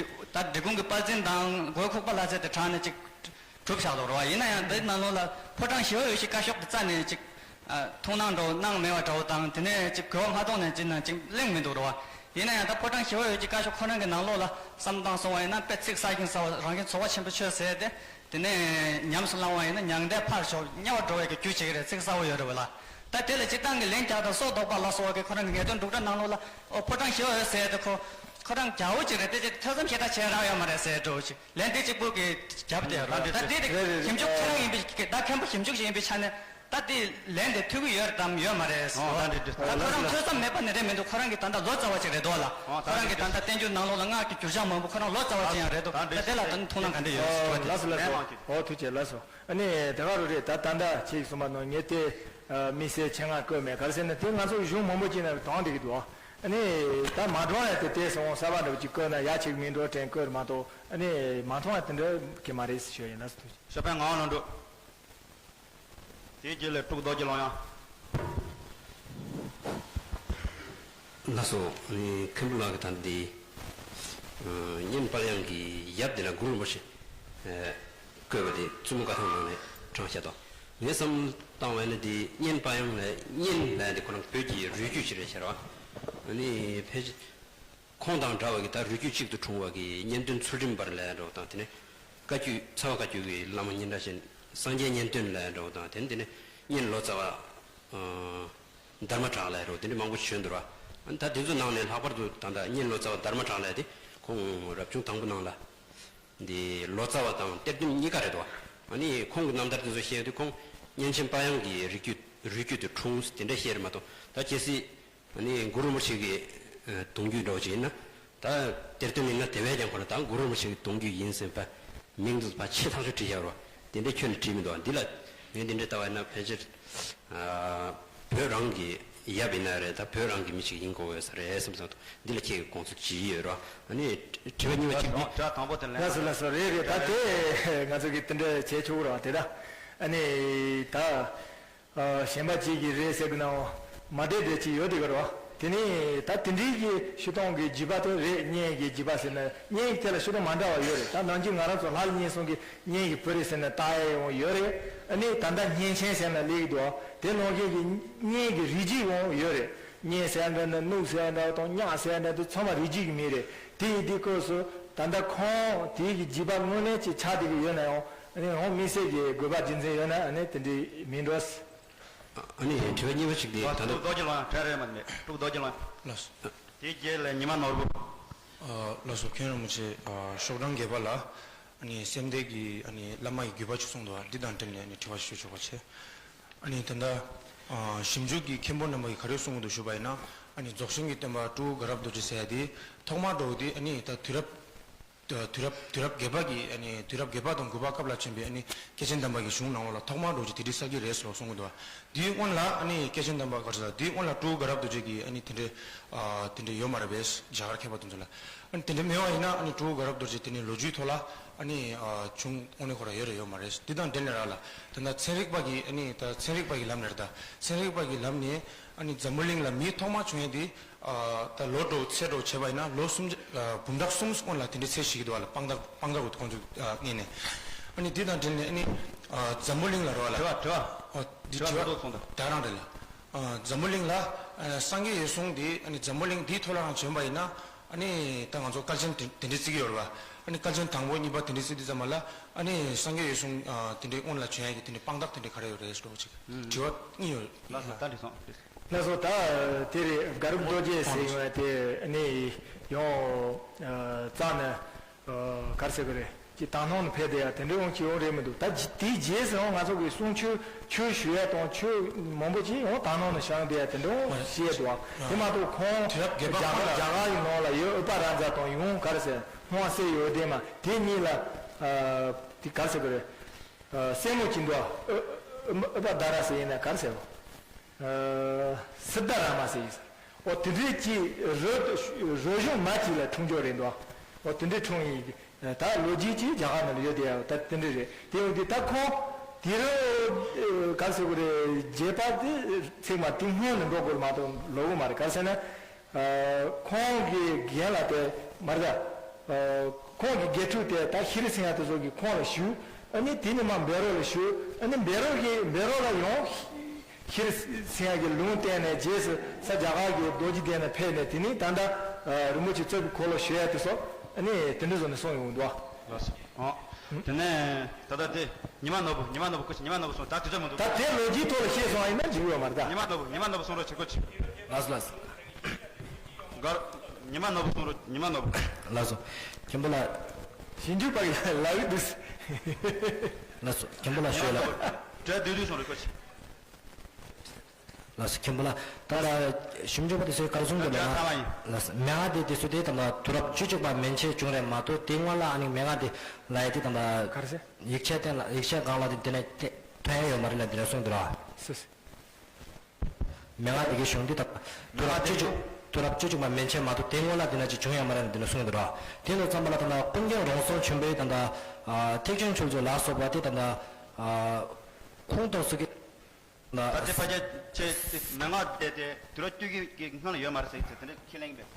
འབྲི་གུང་གི་དཔལ་འཛིན་དང་མགོན་ཁུག་པ་ལྷ་རྩེ་དེ་དྲངས་ནས་ཅིག་གྲུབ་བཞག་འདུག་རོ། ཡིན་ན་ཡང་འདི་ནང་ལོགས་ལ་ཕོ་བྲང་ཞི་བ་འོད་ཀྱི་བཀའ་ཤོག་དེ་རྩ་ནས་ཅིག་ཐུགས་སྣང་འགྲོ་སྣང་མེད་པ་འདྲ་བོ་དང་དེ་ནས་ཅིག་གོ་བ་མ་གཏོང་ནས་ཅིག་ན་ཅིག་གླེང་མི་འདུག་རོ། ཡིན་ན་ཡང་ད་ཕོ་བྲང་ཞི་བ་འོད་ཀྱི་བཀའ་ཤོག་ཁོ་རང་གི་ནང་ལོགས་ལ་བསམ་བཏང་སོང་བ་ཡིན་ན་དཔེ་ཚིག་གསར་ཞིང་གསར་བ་རང་བཞིན་རྫོགས་པ་ཆེན་པོ་ཆོས་ཟེར་ཏེ་དེ་ནས་ཉམས་སུ་བླང་བ་ཡིན་ན་མྱང་འདས་ཕར་ཞོག་དམྱལ་བར་འགྲོ་བའི་གི་རྒྱུ་བྱེད་ཀྱི་རེད། ཚིག་གསར་བ་ཡོད་རེད་བ་ལ། ད་དེ་ལ་སྤྱིར་བཏང་གི་ལན་རྒྱག་དང་སྲོག་བཟློག་པ་ལ་སོགས་པའི་ཁོ་རང་གི་ངེས་དོན་འབྲུག་སྒྲ་ནང་ལོགས་ལ་ཨོ་ཕོ་བྲང་ཞི་བ་འོད་ཟེར་ཏེ་ཁོ་ཁོ་རང་རྒྱལ་པོ་ཅིག་རེད་དེ་ཅིག་ཐོས་བསམ་ཤེས་རྟོགས་བྱེད་རག་ཡོད་མ་རེད་ཟེར་འགྲོ་ཅིག་ལན་དེ་གཅིག་པུ་གི་རྒྱབ་དེ་རོ། ད་དེ་དེ་ཞིབ་འཇུག་ཁྱེད་རང་ཡིན་པའི་ད་མཁན་པོ་ཞིབ་འཇུག་ཞིག་ཡིན་པའི་ཆ་ནས་ད་དེ་ལན་དེ་ཐོས་ཀྱི་ཡོད་དམ་ཡོད་མ་རེད་ཟེར་བ། ད་ཁོ་རང་ཐོས་བསམ་མེད་པ་ནི་རེད་མི་འདུག་ཁོ་རང་གི་ད་ལྟ་ལོ་ཙཱ་བ་ཅིག་རེད་དོ་ལ། ཁོ་རང་གི་ད་ལྟ་བསྟན་འགྱུར་ནང་ལོགས་ལ་སྔགས་ཀྱི་འགྱུར་བྱ་མང་པོ་ཁོ་རང་ལོ་ཙཱ་བ་ཅིག་ཡང་རེད་དོ། ད་དེ་ལ་ད་ཐུགས་སྣང་ག་འདྲ་ཡོད་ཟེར་བ་དེ། ལགས་སོ་ལགས་སོ། ཨོ་ཐུགས་རྗེ་ཆེ་ལགས་སོ། ཨ་ནི་དེ་ག་རུ་རེད། ད་ད་ལྟ་ཁྱེད་ཀྱིས་གསུངས་པ་ནང་ངས་དེ། དམིགས་བསལ་ཆེད་མངགས་བཀོད་མེད། ག་རེ་ཟེར་ན་དེ་ང་ཚོ་གཞུང་མང་པོ་ཅིག་ནས་དྲངས་བསྡད་ཀྱི་འདུག་ཨ་ནི་ད་མ་དྲངས་ཡ་དེ་དེ་སོང་གསར་པ་འདྲ་པོ་ཅིག་བཀོད་ན་ཡ་ཆེ་གི་མིན་འགྲོ་དྲན་བཀོད་མ་གཏོགས་ཨ་ནི་མ་མཐོང་ཡ་དེ་འདྲ་གི་མ་རེད་ཞུ་ཡ་ཡིན། ལགས་སོ། ཐུགས་རྗེ་ཆེ། ཞོགས་པའི་ངག་དབང་ལྷུན་གྲུབ། དེའི་རྗེས་ལ་སྤྲུལ་སྐུ་རྡོ་རྗེ་ལགས་ཡང་། ལགས་སོ། ཨ་མཁན་པོ་ལགས་ཀྱིས་ད་འདི་ཨ་གཉན་དཔལ་དབྱངས་ཀྱི་ཡབ་དེ་ལ་གུ་རུ་རིན་པོ་ཆེ་ཨ་བཀོད་པ་དེ་བཙུན་མོ་བཀའ་ཐང་ནང་ནས་དྲངས་བཞག་འདུག་ངས་བསམ་བློ་བཏང་བ་ཡིན་ན་འདི་གཉན་དཔལ་དབྱངས་ལ་གཉན་ལབ་ཡ་དེ་ཁོ་རང་བོད་ཀྱི་རུས་རྒྱུད་ཅིག་རེད་ཤག་ར། ཨ་ནི་ཕལ་ཆེར་ཁོང་དང་འདྲ་བ་གི་ད་རུས་རྒྱུད་གཅིག་ཏུ་འཁྲུངས་པ་གི་གཉན་སྟོན་ཚུལ་ཁྲིམས་དཔལ་ལབ་ཡ་འདྲ་བོ་དང་དེ་ནས་བཀའ་བརྒྱུད་ཚ་བ་བཀའ་བརྒྱུད་ཀྱི་བླ་མ་གཉན་གྲགས་ཅན་སངས་རྒྱས་གཉན་སྟོན་ལབ་ཡ་འདྲ་བོ་དང་དེ་ནས་དེ་ནས་གཉན་ལོ་ཙཱ་བ་ཨ་དྷརྨ་གྲགས་ལབ་ཡ་འདྲ་བོ་དེ་འདྲ་མང་པོ་བྱོན་འདུག་ར། ཨ་ནི་ད་དེ་ཚོ་ནང་ནས་ལྷག་པར་དུ་ད་ལྟ་གཉན་ལོ་ཙཱ་བ་དྷརྨ་གྲགས་ལབ་ཡ་དེ་ཁོང་རབ་བྱུང་དང་པོ་ནང་ལ། འདི་ལོ་ཙཱ་བ་དང་གཏེར་སྟོན་གཉིས་ཀ་རེད་དོ། ཨ་ནི་ཁོང་གི་རྣམ་ཐར་དེ་ཚོ་བཤད་དུས་ཁོང་གཉན་ཆེན་དཔལ་དབྱངས་ཀྱི་རིགས་རྒྱུད་རུས་རྒྱུད་དུ་འཁྲུངས་དེ་འདྲ་བཤད་རེད་མ་གཏོགས་ད་གལ་སྲིད་ཨ་ནི་གུ་རུ་རིན་པོ་ཆེ་གི་ཨ་གདུང་རྒྱུད་འདྲ་བོ་ཅིག་ཡིན་ན་ད་གཏེར་སྟོན་ཡིན་ན་དེ་བས་ཀྱང་ཁོ་རང་ད་གུ་རུ་རིན་པོ་ཆེ་གི་གདུང་རྒྱུད་ཡིན་ཟེར་བ་མིང་དེ་ཚོ་ཕར་ཆེ་ཐག་ཆོད་བྲིས་བཞག་རོ། དེ་འདྲ་ཁྱོན་ནས་བྲིས་མི་འདུག་འདི་ལ་ངས་འདི་འདྲ་ལྟ་བ་ཡིན་ན་ཕལ་ཆེར་ཨ་བོད་རང་གི་ཡབ་ཡིན་ན་རེད། ད་བོད་རང་གི་མི་ཞིག་ཡིན་དགོས་ས་རེད་བསམ་སོང་། འདི་ལ་ཁྱེད་ཀྱི་དགོངས་ཚུལ་ཅི་ཡོད་རོ། ཨ་ནི་དྲི་བ་གཉིས་པ་གཅིག་འདི། དྲི་བ་དང་པོ་དེ་ལན། ལགས་སོ་ལགས་སོ། རེད་རེད། ད་དེ་ང་ཚོ་གི་དེ་འདྲ་བྱས་ཆོག་རོགས་དེ་ད། ཨ་ནི་ད་གཞན་པ་གཅིག་གིས་རེད་ཟེར་གི་ན་འོ་མ་བསྡད་བསྡད་ཅིག་ཡོད་དེ་ག་རོ། དེ་ནི་ད་དེ་འདྲའི་གི་ཤུ་སྟོང་གི་རྒྱུད་པ་དེ་རེད། གཉན་གྱི་རྒྱུད་པ་ཟེར་ན་གཉན་གྱི་ཐད་ལ་ཤུ་སྟོང་མ་འདྲ་བ་ཡོད་རེད། ད་ནང་གི་ང་རང་ཚོ་ལྷ་ལ་གཉན་གསུམ་གྱི་གཉན་གྱི་བུ་རེད་ཟེར་ན་ད་ཡ་ཡོང་ཡོད་རེད། ཨ་ནི་ད་ལྟ་གཉན་ཆེན་ཟེར་ན་སླེབས་ཀྱི་འདུག་དེ་ནང་བཞིན་གྱི་གཉན་གྱི་རིགས་རྒྱུད་ཡོང་ཡོད་རེད། གཉན་ཟེར་འདྲ་ན་སྣུག་ཟེར་འདྲ་དང་གཉག་ཟེར་འདྲ་དེ་ཚང་མ་རིགས་རྒྱུད་ཀྱི་མིང་རེད། དེ་ཡི་དེ་སྐབས་སུ་ད་ལྟ་ཁོང་དེ་གི་རྒྱུད་པ་དངོས་གནས་ཅིག་ཆགས་བསྡད་ཀྱི་ཡོད་ན་ཡང་ཨ་ནི་ཡང་དམིགས་བསལ་གྱི་དགོས་པ་རྒྱུ་མཚན་ཡོད་ན་ཨ་ནི་དེ་འདྲའི་མིང་འགྲོ། ཨ་ནི་དྲི་བ་གཉིས་པ་ཞིག་དེ་ད་ལྟ་སྤྲུལ་སྐུ་རྡོ་རྗེ་ལགས་ཡང་གྲལ་རེད་མ་མེད། སྤྲུལ་སྐུ་རྡོ་རྗེ་ལགས་ཡང་། ལགས་སོ། དེའི་རྗེས་ལ་ཉི་མ་ནོར་བུ། ཨ་ལགས་སོ། མཁན་རིན་པོ་ཆེ་ཨ་ཤོག་གྲངས་བརྒྱད་པ་ལ་ཨ་ནི་སེམས་སྡེ་གི་ཨ་ནི་བླ་མ་ཡི་བརྒྱུད་པ་ཅིག་གསུངས་འདུག་འདི་དང་འབྲེལ་ནས་ཨ་ནི་དྲི་བ་ཞུ་ཆོག་པ་བྱས། ཨ་ནི་ད་ལྟ་ཨ་ཞིབ་འཇུག་གི་མཁན་པོ་རྣམ་པ་ཡིས་ག་རེ་གསུངས་འདུག་ཞུ་བ་ཡིན་ན་ཨ་ནི་རྫོགས་ཆེན་གྱི་སྟོན་པ་སྤྲུལ་སྐུ་དགའ་རབ་རྡོ་རྗེ་ཟེར་ཡ་དེ་ཐོག་མར་འགྲོ་བ་དེ་ཨ་ནི་ད་དུས་རབས། དུས་རབས་དུས་རབས་བརྒྱད་པ་གི་ཨ་ནི་དུས་རབས་བརྒྱད་པ་དང་དགུ་པ་སྐབས་ལ་བྱོན་པའི་ཨ་ནི་སྐྱེས་ཆེན་དམ་པ་གི་གཞུང་ནང་ལོགས་ལ་ཐོག་མར་འགྲོ་རྒྱུ་དེ་འདྲའི་ས་གི་རེད་ཟེར་བ་གསུང་གི་འདུག་དེའི་སྔོན་ལ་ཨ་ནི་སྐྱེས་ཆེན་དམ་པ་ག་རེ་ཟེར་དེའི་སྔོན་ལ་སྤྲུལ་སྐུ་དགའ་རབ་རྡོ་རྗེ་གི་ཨ་ནི་དེ་འདྲའི་ཨ་དེ་འདྲའི་ཡོད་མ་རེད་པས་རྒྱ་གར་མཁས་པ་དེ་ཚོ་ལ། ཨ་ནི་དེ་འདྲའི་མེད་པ་ཡིན་ན་ཨ་ནི་སྤྲུལ་སྐུ་དགའ་རབ་རྡོ་རྗེ་དེ་ནི་ལོ་རྒྱུས་ཐོག་ལ་ཨ་ནི་ཨ་བྱུང་དངོས་གནས་ཁོ་རང་ཡོད་རེད་ཡོད་མ་རེད། འདི་དང་འབྲེལ་ནས་ར་ལ་ད་ལྟ་ཚན་རིག་པ་གི་ཨ་ནི་ད་ཚན་རིག་པ་གི་ལམ་ནས་རེད། ད་ཚན་རིག་པ་གི་ལམ་ནས་ཨ་ནི་འཛམ་བུ་གླིང་ལ་མིའི་ཐོག་མ་བྱུང་ཡས་དེ། ཨ་ད་ལོ་འགྲོ་ཚེ་འགྲོ་བྱས་པ་ཡིན་ན་ལོ་གསུམ་ཨ་འབུམ་ཕྲག་གསུམ་སྔོན་ལ་དེ་འདྲའི་ཚད་བཞག་གི་འདུག་བ་ལ། དཔང་རྟགས་དཔང་རྟགས་ཀྱི་ཁོང་ཚོ་ཨ་ངོས་ནས། ཨ་ནི་འདི་དང་འབྲེལ་ནས་ཨ་ནི་ཨ་འཛམ་བུ་གླིང་ལ་རོ་བ་ལ། དྲི་བ་དྲི་བ། ཨོ་འདི་དྲི་དྲི་བ་བ་ཐོག་སོང་དང་། ད་རང་རེད་ལ། ཨ་འཛམ་བུ་གླིང་ལ་ཨ་སངས་རྒྱས་འོད་སྲུང་འདི་ཨ་ནི་འཛམ་བུ་གླིང་འདིའི་ཐོག་ལ་རང་བྱོན་པ་ཡིན་ན་ཨ་ནི་ད་ང་ཚོ་སྐལ་ཆེན་དེ་དེ་འདྲའི་བརྩི་གི་ཡོད་རེད་བ། ཨ་ནི་སྐལ་ཆེན་དང་པོ་གཉིས་པ་དེ་འདྲའི་བརྩི་དུས་ཙམ་པ་ལ་ཨ་ནི་སངས་རྒྱས་འོད་སྲུང་ཨ་དེ་འདྲའི་སྔོན་ལ་བྱོན་ཡ་གི་དེ་འདྲའི་དཔང་རྟགས་དེ་འདྲའི་ག་རེ་ཡོད་རེད་ཟེར་བ་ཅིག་དྲི་བ་གཉིས་ཡོད། ལགས་སོ། ད་འགྲིག་སོང་། ལགས་སོ། ད་དེ་རེད། དགའ་རབ་རྡོ་རྗེ་ཟེར་ཡོང་བ་དེ་ནི་ཡང་རྩ་ནས་ག་རེ་ཟེར་དགོས་རེད། ཅིག་དག་སྣང་ནས་ཕེབས་བསྡད་ཡ་དེ་འདྲ་ཡོང་ཅིག་ཡོང་རེད་མི་འདུག་ད་དེའི་རྗེས་སུ་ཡང་ང་ཚོ་གི་གསུང་ཆོས་ཆོས་ཞུ་ཡ་དང་ཆོས་མང་པོ་ཅིག་ཡང་དག་སྣང་ནས་བཤད་བསྡད་ཡ་དེ་འདྲ་ཡང་བཤད་འདུག་དེ་མ་གཏོགས་ཁོང་དུས་རབས་བརྒྱད་པ་རྒྱ་གར་རྒྱ་གར་གྱི་ནང་ལ་ཡོད་ཨུ་པ་རཱ་ཛ་དང་ཡང་ག་རེ་ཟེར་སྔོན་སྲས་ཡོད་དེ་མ་དེ་གཉིས་ལ་དེ་ག་རེ་ཟེར་དགོས་རེད། སྲས་མོ་གཅིག་འདུག་ཨ་ཨུ་པ་དྷ་ར་ཟེར་ཡིན་ན་ག་རེ་ཟེར་བ། སིདྡྷ་ར་མ་ཟེར་ཡིན་ཟེར། འོ་དེ་འདྲའི་གཅིག་རོ་རོ་གཞུང་མ་གཅིག་ལ་འཁྲུངས་འབྱོར་རེད་འདུག་འོ་དེ་འདྲའི་འཁྲུངས་ཡིན། ད་ལོ་རྒྱུས་གཅིག་རྒྱ་གར་ནང་ལ་ཡོད་དེ་ཡ་ད་དེ་འདྲ་རེད། དེ་ཡོང་དུས་ད་ཁོང་དེ་རུ་ག་རེ་ཟེར་དགོས་རེད། རྒྱས་པ་དེ་ཚིག་མ་དེ་སྔོན་ནས་འགྲོ་དགོས་མ་གཏོགས་ལོ་གོ་མ་རེད། ག་རེ་ཟེར་ན། ཁོང་གི་རྒན་ལགས་དེ་མར་ད། ཁོང་གི་དགེ་ཕྲུག་དེ་ད་ཤེས་རིག་ཚན་ཡག་དེ་ཚོ་གིས་ཁོང་ལ་ཞུས། ཨ་ནི་དེ་ནས་མར་བཻ་རོ་ལ་ཞུས། ཨ་ནི་བཻ་རོ་གིས་བཻ་རོ་ལ་ཡང་ཤེས་རིག་ཚན་ཡག་གི་ལུང་བསྟན་ནས་རྗེས་སུ་ས་རྒྱ་གར་གྱི་རྡོ་རྗེ་གདན་ལ་ཕེབས་ནས་དེ་ནས་ད་ལྟ་རིན་པོ་ཆེ་རྩ་བའི་འཁོར་ལོ་ཞུ་ཡག་དེ་ཚོ་ཨ་ནི་དེ་འདྲ་བཟོ་ནས་གསུངས་ཡོང་འདུག་ལགས་སོ། ཨོ། དེ་ནས་ད་ལྟ་དེ་ཉི་མ་ནོར་བུ་ཉི་མ་ནོར་བུ་སྐུ་མཁྱེན་ཉི་མ་ནོར་བུ་གསུངས་ད་དུས་ཚོད་མི་འདུག་ད་དེ་ལོ་རྒྱུས་ཐོག་ལ་བཤད་སོང་བ་ཡིན་ན་འགྲིག་ཡོད་མ་རེད་ད། ཉི་མ་ནོར་བུ་ཉི་མ་ནོར་བུ་གསུང་རོགས་བྱེད་དགོས་ཆེ། ལགས་སོ་ལགས་སོ། གར། ཉི་མ་ནོར་བུ་གསུང་རོགས་ཉི་མ་ནོར་བུ། ལགས་སོ། མཁན་པོ་ལགས། ཞིབ་འཇུག་པ་ཡིན་ལབ་ཡོད་འདུག་ལགས་སོ་མཁན་པོ་ལགས་ཤོད་ལགས། གྲལ་བསྡུས་བསྡུས་སོང་རེད་ཁོ་ཆེ། ལགས་སོ་མཁན་པོ་ལགས་ད་ཞིབ་འཇུག་པ་དེ་ཚོས་ག་རེ་གསུང་གི་འདུག་ལགས། ལགས་སོ་མན་ངག་དེ་དེ་ཚོ་དེ་དང་པ་དུས་རབས་བཅུ་གཅིག་པ་མན་ཆད་བྱུང་རེད་མ་གཏོགས་དེ་སྔོན་ལ་ཨ་ནི་མན་ངག་དེ་ལབ་ཡ་དེ་དང་པ་ག་རེ་ཟེར། ཡིག་ཆ་སྟེང་ལ་ཡིག་ཆ་སྒང་ལ་དེ་དེ་ནས་དེ་ཐོན་ཡ་ཡོད་མ་རེད་ལ་དེ་འདྲ་གསུངས་འདུག་ལགས། སོ་སོ། མན་ངག་འདི་གའི་གཞུང་འདི་དང་། དུས་རབས་བཅུ་གཅིག་དུས་རབས་བཅུ་གཅིག་པ་མན་ཆད་མ་གཏོགས་དེའི་སྔོན་ལ་འདི་ན་ཅིག་བྱུང་ཡོད་མ་རེད་ན་འདི་ན་གསུངས་འདུག་ར། དེ་ལ་ཙམ་པ་ལ་ད་ལྟ་ཀུན་མཁྱེན་རོང་ཟོམ་ཆེན་པོའི་ད་ལྟ་ཨ་ཐེག་ཆེན་ཚུལ་འཆོས་ལ་སོགས་པ་དེ་ད་ལྟ་ཨ་ཁུངས་གཏུགས་སུ་གི་ད་ད་དེ་ཕལ་ཆེར་ཆེ་དེ་མན་ངག་དེ་དེ་དུས་རབས་བཅུ་གཅིག་གི་སྔོན་ལ་ཡོད་མ་རེད་ཟེར་ཟེར་དེ་འདྲ་ཁས་ལེན་གྱི་མེད།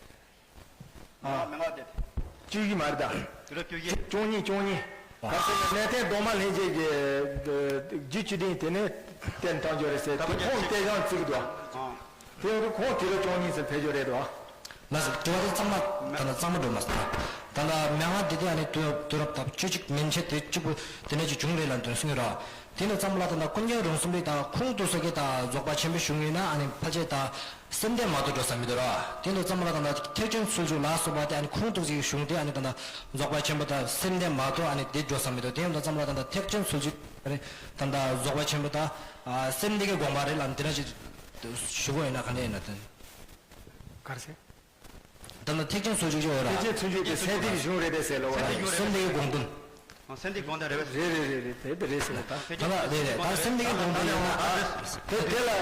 ཨ། མན་ངག་དེ། བཅུ་བཞི་མ་རེད་ད། དུས་རབས་བཅུ་བཞི། བཅུ་གཉིས་བཅུ་གཉིས། ཨ། ག་ཟེར་ན་གནས་བརྟན་གདོང་དམར་ལྷན་རྒྱས་ཀྱི་རྒྱུད་བཅུ་བདུན་དེ་ནས་བསྟན་བཏང་རྒྱུ་རེད་ཟེར་དེ་ཁོང་གཏད་བཞག་བརྩི་གི་འདུག་ཨ། དེ་ཡང་ཁོང་དུས་རབས་བཅུ་གཉིས་ཚོ་ཕེབས་རྒྱུ་རེད་འདུག་ལགས་སོ། དྲི་བ་དེ་གཙང་མ་ད་ལྟ་གཙང་མ་འགྲོ་མ་སོང་། ད་ལྟ་མན་ངག་འདི་དེ་ཨ་ནི་དུས་དུས་རབས་ད་བཅུ་གཅིག་མན་ཆད་དེ་གཅིག་པུ་དེ་ནས་ཅིག་བྱུང་རེད་ལབ་དོན་གསུང་གི་ར། དེ་ལ་ཙམ་ལ་ད་ལྟ་ཀུན་མཁྱེན་རོང་ཟོམ་པའི་ད་ཁུངས་གཏུགས་ས་གི་ད་རྫོགས་པ་ཆེན་པོའི་གཞུང་ཡིན་ན་ཨ་ནི་ཕལ་ཆེར་ད་སེམས་ལྡན་མ་གཏོགས་འགྲོ་ས་མི་འདུག་ར། དེ་ལ་ཙམ་ལ་ད་ལྟ་ཐེག་ཆེན་ཚུལ་འཆོས་ལ་སོགས་པ་དེ་ཨ་ནི་ཁུངས་གཏུགས་ས་གི་གཞུང་དེ་ཨ་ནི་ད་ལྟ་རྫོགས་པ་ཆེན་པོ་ད་སེམས་ལྡན་མ་གཏོགས་ཨ་ནི་དེ་འགྲོ་ས་མི་འདུག་དེ་ལ་ཙམ་ལ་ད་ལྟ་ཐེག་ཆེན་ཚུལ་འཆོས་རེད། ད་ལྟ་རྫོགས་པ་ཆེན་པོ་ད་ཨ་སེམས་ལྡན་གྱི་དགོངས་པ་རེད་ལ་འདི་འདྲ་ཞིག་ཞུ་དགོས་ཡིན་ན་ག་འདྲ་ཡིན་ན་དེ། ག་རེ་ཟེར། ད་ལྟ་ཐེག་ཆེན་ཚུལ་འཆོས་ཡོད་ར། ཐེག་ཆེན་ཚུལ་འཆོས་དེ་སེམས་ལྡན་གྱི་གཞུང་རེད་པས་ཟེར་ལོ། སེམས་ལྡན་གྱི་དགོངས་དོན། ཨ། སེམས་ལྡན་དགོངས་དོན་རེད་པས། རེད་རེད་རེད་རེད། དེ་དེ་རེད་ཟེར་ད། ཐེག་ཆེན། ད་ལ་རེད་རེད། ད་སེམས་ལྡན་གྱི་དགོངས་དོན་ཡོད་ན་ཨ། དེ་དེ་ལ་ཨ་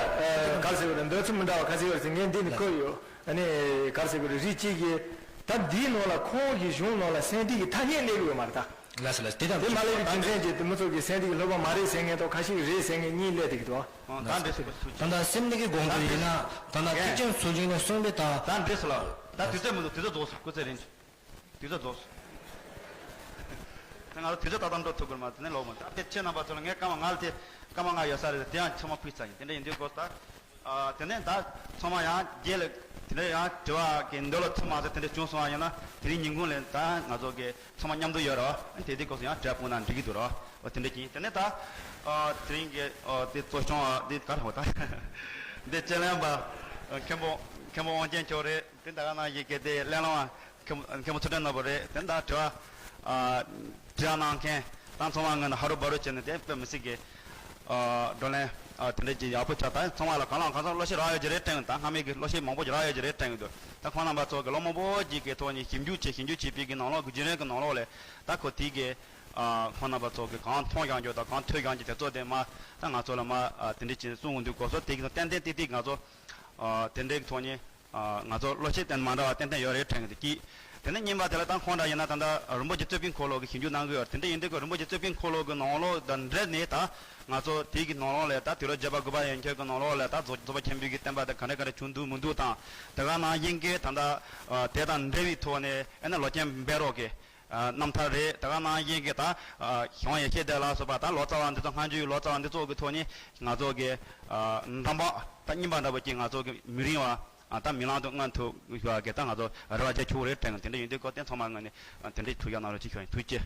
ག་རེ་ཟེར་བ་རེད། འདོད་ཚུལ་མི་འདྲ་བ་ག་ཟེར་བ་རེད་ཟེར། ངས་འདི་ནི་བཀོད་ཡོད། ཨ་ནི་ག་རེ་ཟེར་བ་རེད། རིགས་གཅིག་གིས་ད་འདིའི་ནང་ལ་ཁོང་གི་གཞུང་ནང་ལ་སེམས་ལྡན་གྱི་ཐ་སྙད་གནས་ཀྱི་ཡོད་མ་རེད་ད། ལགས་སོ་ལགས་སོ། དེ་དང་དེ་མ་སླེབས་པའི་རྒྱུ་མཚན་གྱིས་དེ་མི་ཚོ་གིས་སེམས་ལྡན་གྱི་སློབ་མ་མ་རེད་ཟེར་མཁན་དང་ཁ་ཤས་ཀྱིས་རེད་ཟེར་མཁན་གཉིས་སླེབས་བསྡད་ཀྱི་འདུག་ད་འདྲ་ཞིག་ད་ལྟ་སེམས་ལྡན་གྱི་དགོངས་དོན་ཡིན་ན་ད་ལྟ་ཐེག་ཆེན་ཚུལ་འཆོས་ནས་གསུངས་པའི་ད། ད་འདྲ་ཞིག་ལ་ད་དུས་ཚོད་མི་འདུག་དུས་ཚོད་རྫོགས་སོང་། སྐུ་ཚེ་རིང་། དུས་ཚོད་རྫོགས་སོང་། ད་ང་ཚོ་དུས་ཚོད་ཏག་ཏག་འགྲོ་ཐུབ་ཀྱི་མ་རེད། དེ་ནས་ལོག་མ་ད་དེ་ཁྱེད་རྣམ་པ་ཚོ་ལ་ངས་སྐར་མ་ལྔ་ལ་དེ་སྐར་མ་ལྔ་ཡོད་ས་རེད། དེ་ཡང་ཚང་མ་ཕུལ་ཚར་ཡིན། དེ་འདྲ་ཡིན་དུས་སྐོར་ད། ཨ། དེ་ནས་ད་ཚང་མ་ཡང་རྗེས་ལ་དེ་འདྲ་ཡང་དྲི་བ་གི་འདོད་བློ་ཐུབ་མ་ཟད་དེ་འདྲ་བྱུང་སོང་བ་ཡིན་ན་དེ་རིང་ཉིན་གུང་ལ་ད་ང་ཚོ་གི་ཚང་མ་མཉམ་དུ་ཡོད་རེད་བ། དེ་དུས་སྐབས་སུ་ཡང་དྲི་བ་སྤུངས་ན་འགྲིག་གི་འདུག་རེད་བ། དེ་འདྲ་ཅིག་ཡིན། དེ་ནས་ད་ཨ་དེ་རིང་གི་ཨ་དེ་གཙོ་སྐྱོང་བ་དེ་ག་རེ་བ་ད་འདི་དཔྱད་གླེང་པ་མཁན་པོ་མཁན་པོ་དབང་ཆེན་མཆོག་རེད། དེ་ད་ག་ནང་བཞིན་གི་དེ་གླེང་བློང་བ་མཁན་མཁན་པོ་ཚུལ་ཁྲིམས་ནོར་བུ་རེད། དེ་ད་དྲི་བ་ཨ་དྲི་བ་གནང་མཁན་ད་ཚང་མ་ངོས་ནས་ཧ་རུ་བ་རུ་བྱས་ནས་དེ་དཔེ་མི་སྲིད་གི་ཨ་བགྲོ་གླེང་ཨ་དེ་འདྲ་ཅིག་ཡག་པོ་ཆགས། ད་ཚང་མ་ལ་གང་ལ་གང་འཚམ་བློ་ཤེས་རག་ཡོད་ཀྱི་རེད་དྲན་གི་འདུག་ད་སྔ་མའི་གི་བློ་ཤེས་མང་པོ་ཅིག་རག་ཡོད་ཀྱི་རེད་དྲན་གི་འདུག་ད་ཁོང་རྣམ་པ་ཚོ་གི་བློ་མང་པོ་ཅིག་གི་ཐོག་ནས་ཞིབ་འཇུག་བྱས། ཞིབ་འཇུག་བྱས་པའི་གི་ནང་ལོགས་གི་རྒྱུན་རིང་གི་ནང་ལོགས་ལ་ད་ཁོ་དེའི་གི་ཨ་ཁོང་རྣམ་པ་ཚོ་གི་གང་མཐོང་བཞག་རྒྱུ་དང་གང་ཐོས་བཞག་རྒྱུ་དེ་ཚོ་དེ་མ་ད་ང་ཚོ་ལ་མ་ཨ་དེ་འདྲ་ཅིག་གསུང་གི་འདུག་གོ་སོ། དེ་གི་ཏན་ཏན་ཏིག་ཏིག་ང་ཚོ་ཨ་དེ་འདྲའི་གི་ཐོག་ནས། ཨ་ང་ཚོ་བློ་ཤེས་ཏན་མ་འདྲ་བ་ཏན་ཏན་ཡོད་རེད་དྲན་གི་འདུག་གི། དེ་ནས་གཉིས་པ་དེ་ལ་ད་ཁོང་འདྲ་ཡིན་ན་ད་ལྟ་རིན་པོ་ཆེ་རྩོད་པའི་འཁོར་ལོ་གི་ཞིབ་འཇུག་གནང་གི་ཡོད་རེད། དེ་འདྲ་ཡིན་དུས་ཀྱི་རིན་པོ་ཆེ་རྩོད་པའི་འཁོར་ལོ་གི་ནང་ལོགས་དང་འབྲེལ་ནས་ད་ང་ཚོ་དེ་གི་ནང་ལོགས་ལ་ད་དུས་རབས་བརྒྱད་པ་དགུ་པ་ཡན་ཆད་ཀྱི་ནང་ལོགས་ལ་ད་རྫོགས་རྫོགས་པ་ཆེན་པོའི་གི་བསྟན་པ་དེ་ག་འདྲ་ག་འདྲ་བྱུང་འདུག་མི་འདུག་དང་། དེ་ག་ནང་བཞིན་གི་ད་ལྟ་ཨ་དེ་དང་འབྲེལ་བའི་ཐོག་ནས་ཨ་ནི་ལོ་ཆེན་འབད་རོགས་གི་ཨ་རྣམ་ཐར་རེད། དེ་ག་ནང་བཞིན་གི་ད་ཨ་ཞང་ཡེ་ཤེས་སྡེ་ལ་སོགས་པ་ད་ལོ་ཙཱ་བ་འདི་ཚོ་སྔ་འགྱུར་ལོ་ཙཱ་བ་འདི་ཚོ་གི་ཐོག་ནས་ང་ཚོ་གི་ཨ་འགྲམ་པ་ད་རྙིང་པ་འདྲ་པོ་ཅིག་ང་ཚོ་གི་མི་རིང་བ། ཨ་ད་མི་ལང་དུ་མངོན་ཐུབ་ཡོད་གི་ད་ང་ཚོ་རེ་བ་བྱེད་ཆོག་རེད་དྲན་གི། དེ་འདྲ་ཡིན་དུས་ཀོ་དེ་ཚང་མ་ངོས་ནས་ཨ་དེ་འདྲའི་ཐུགས་ཞབས་གནང་རོགས་ཅིག་ཞུ་ཡིན། ཐུགས་རྗེ་ཆེ།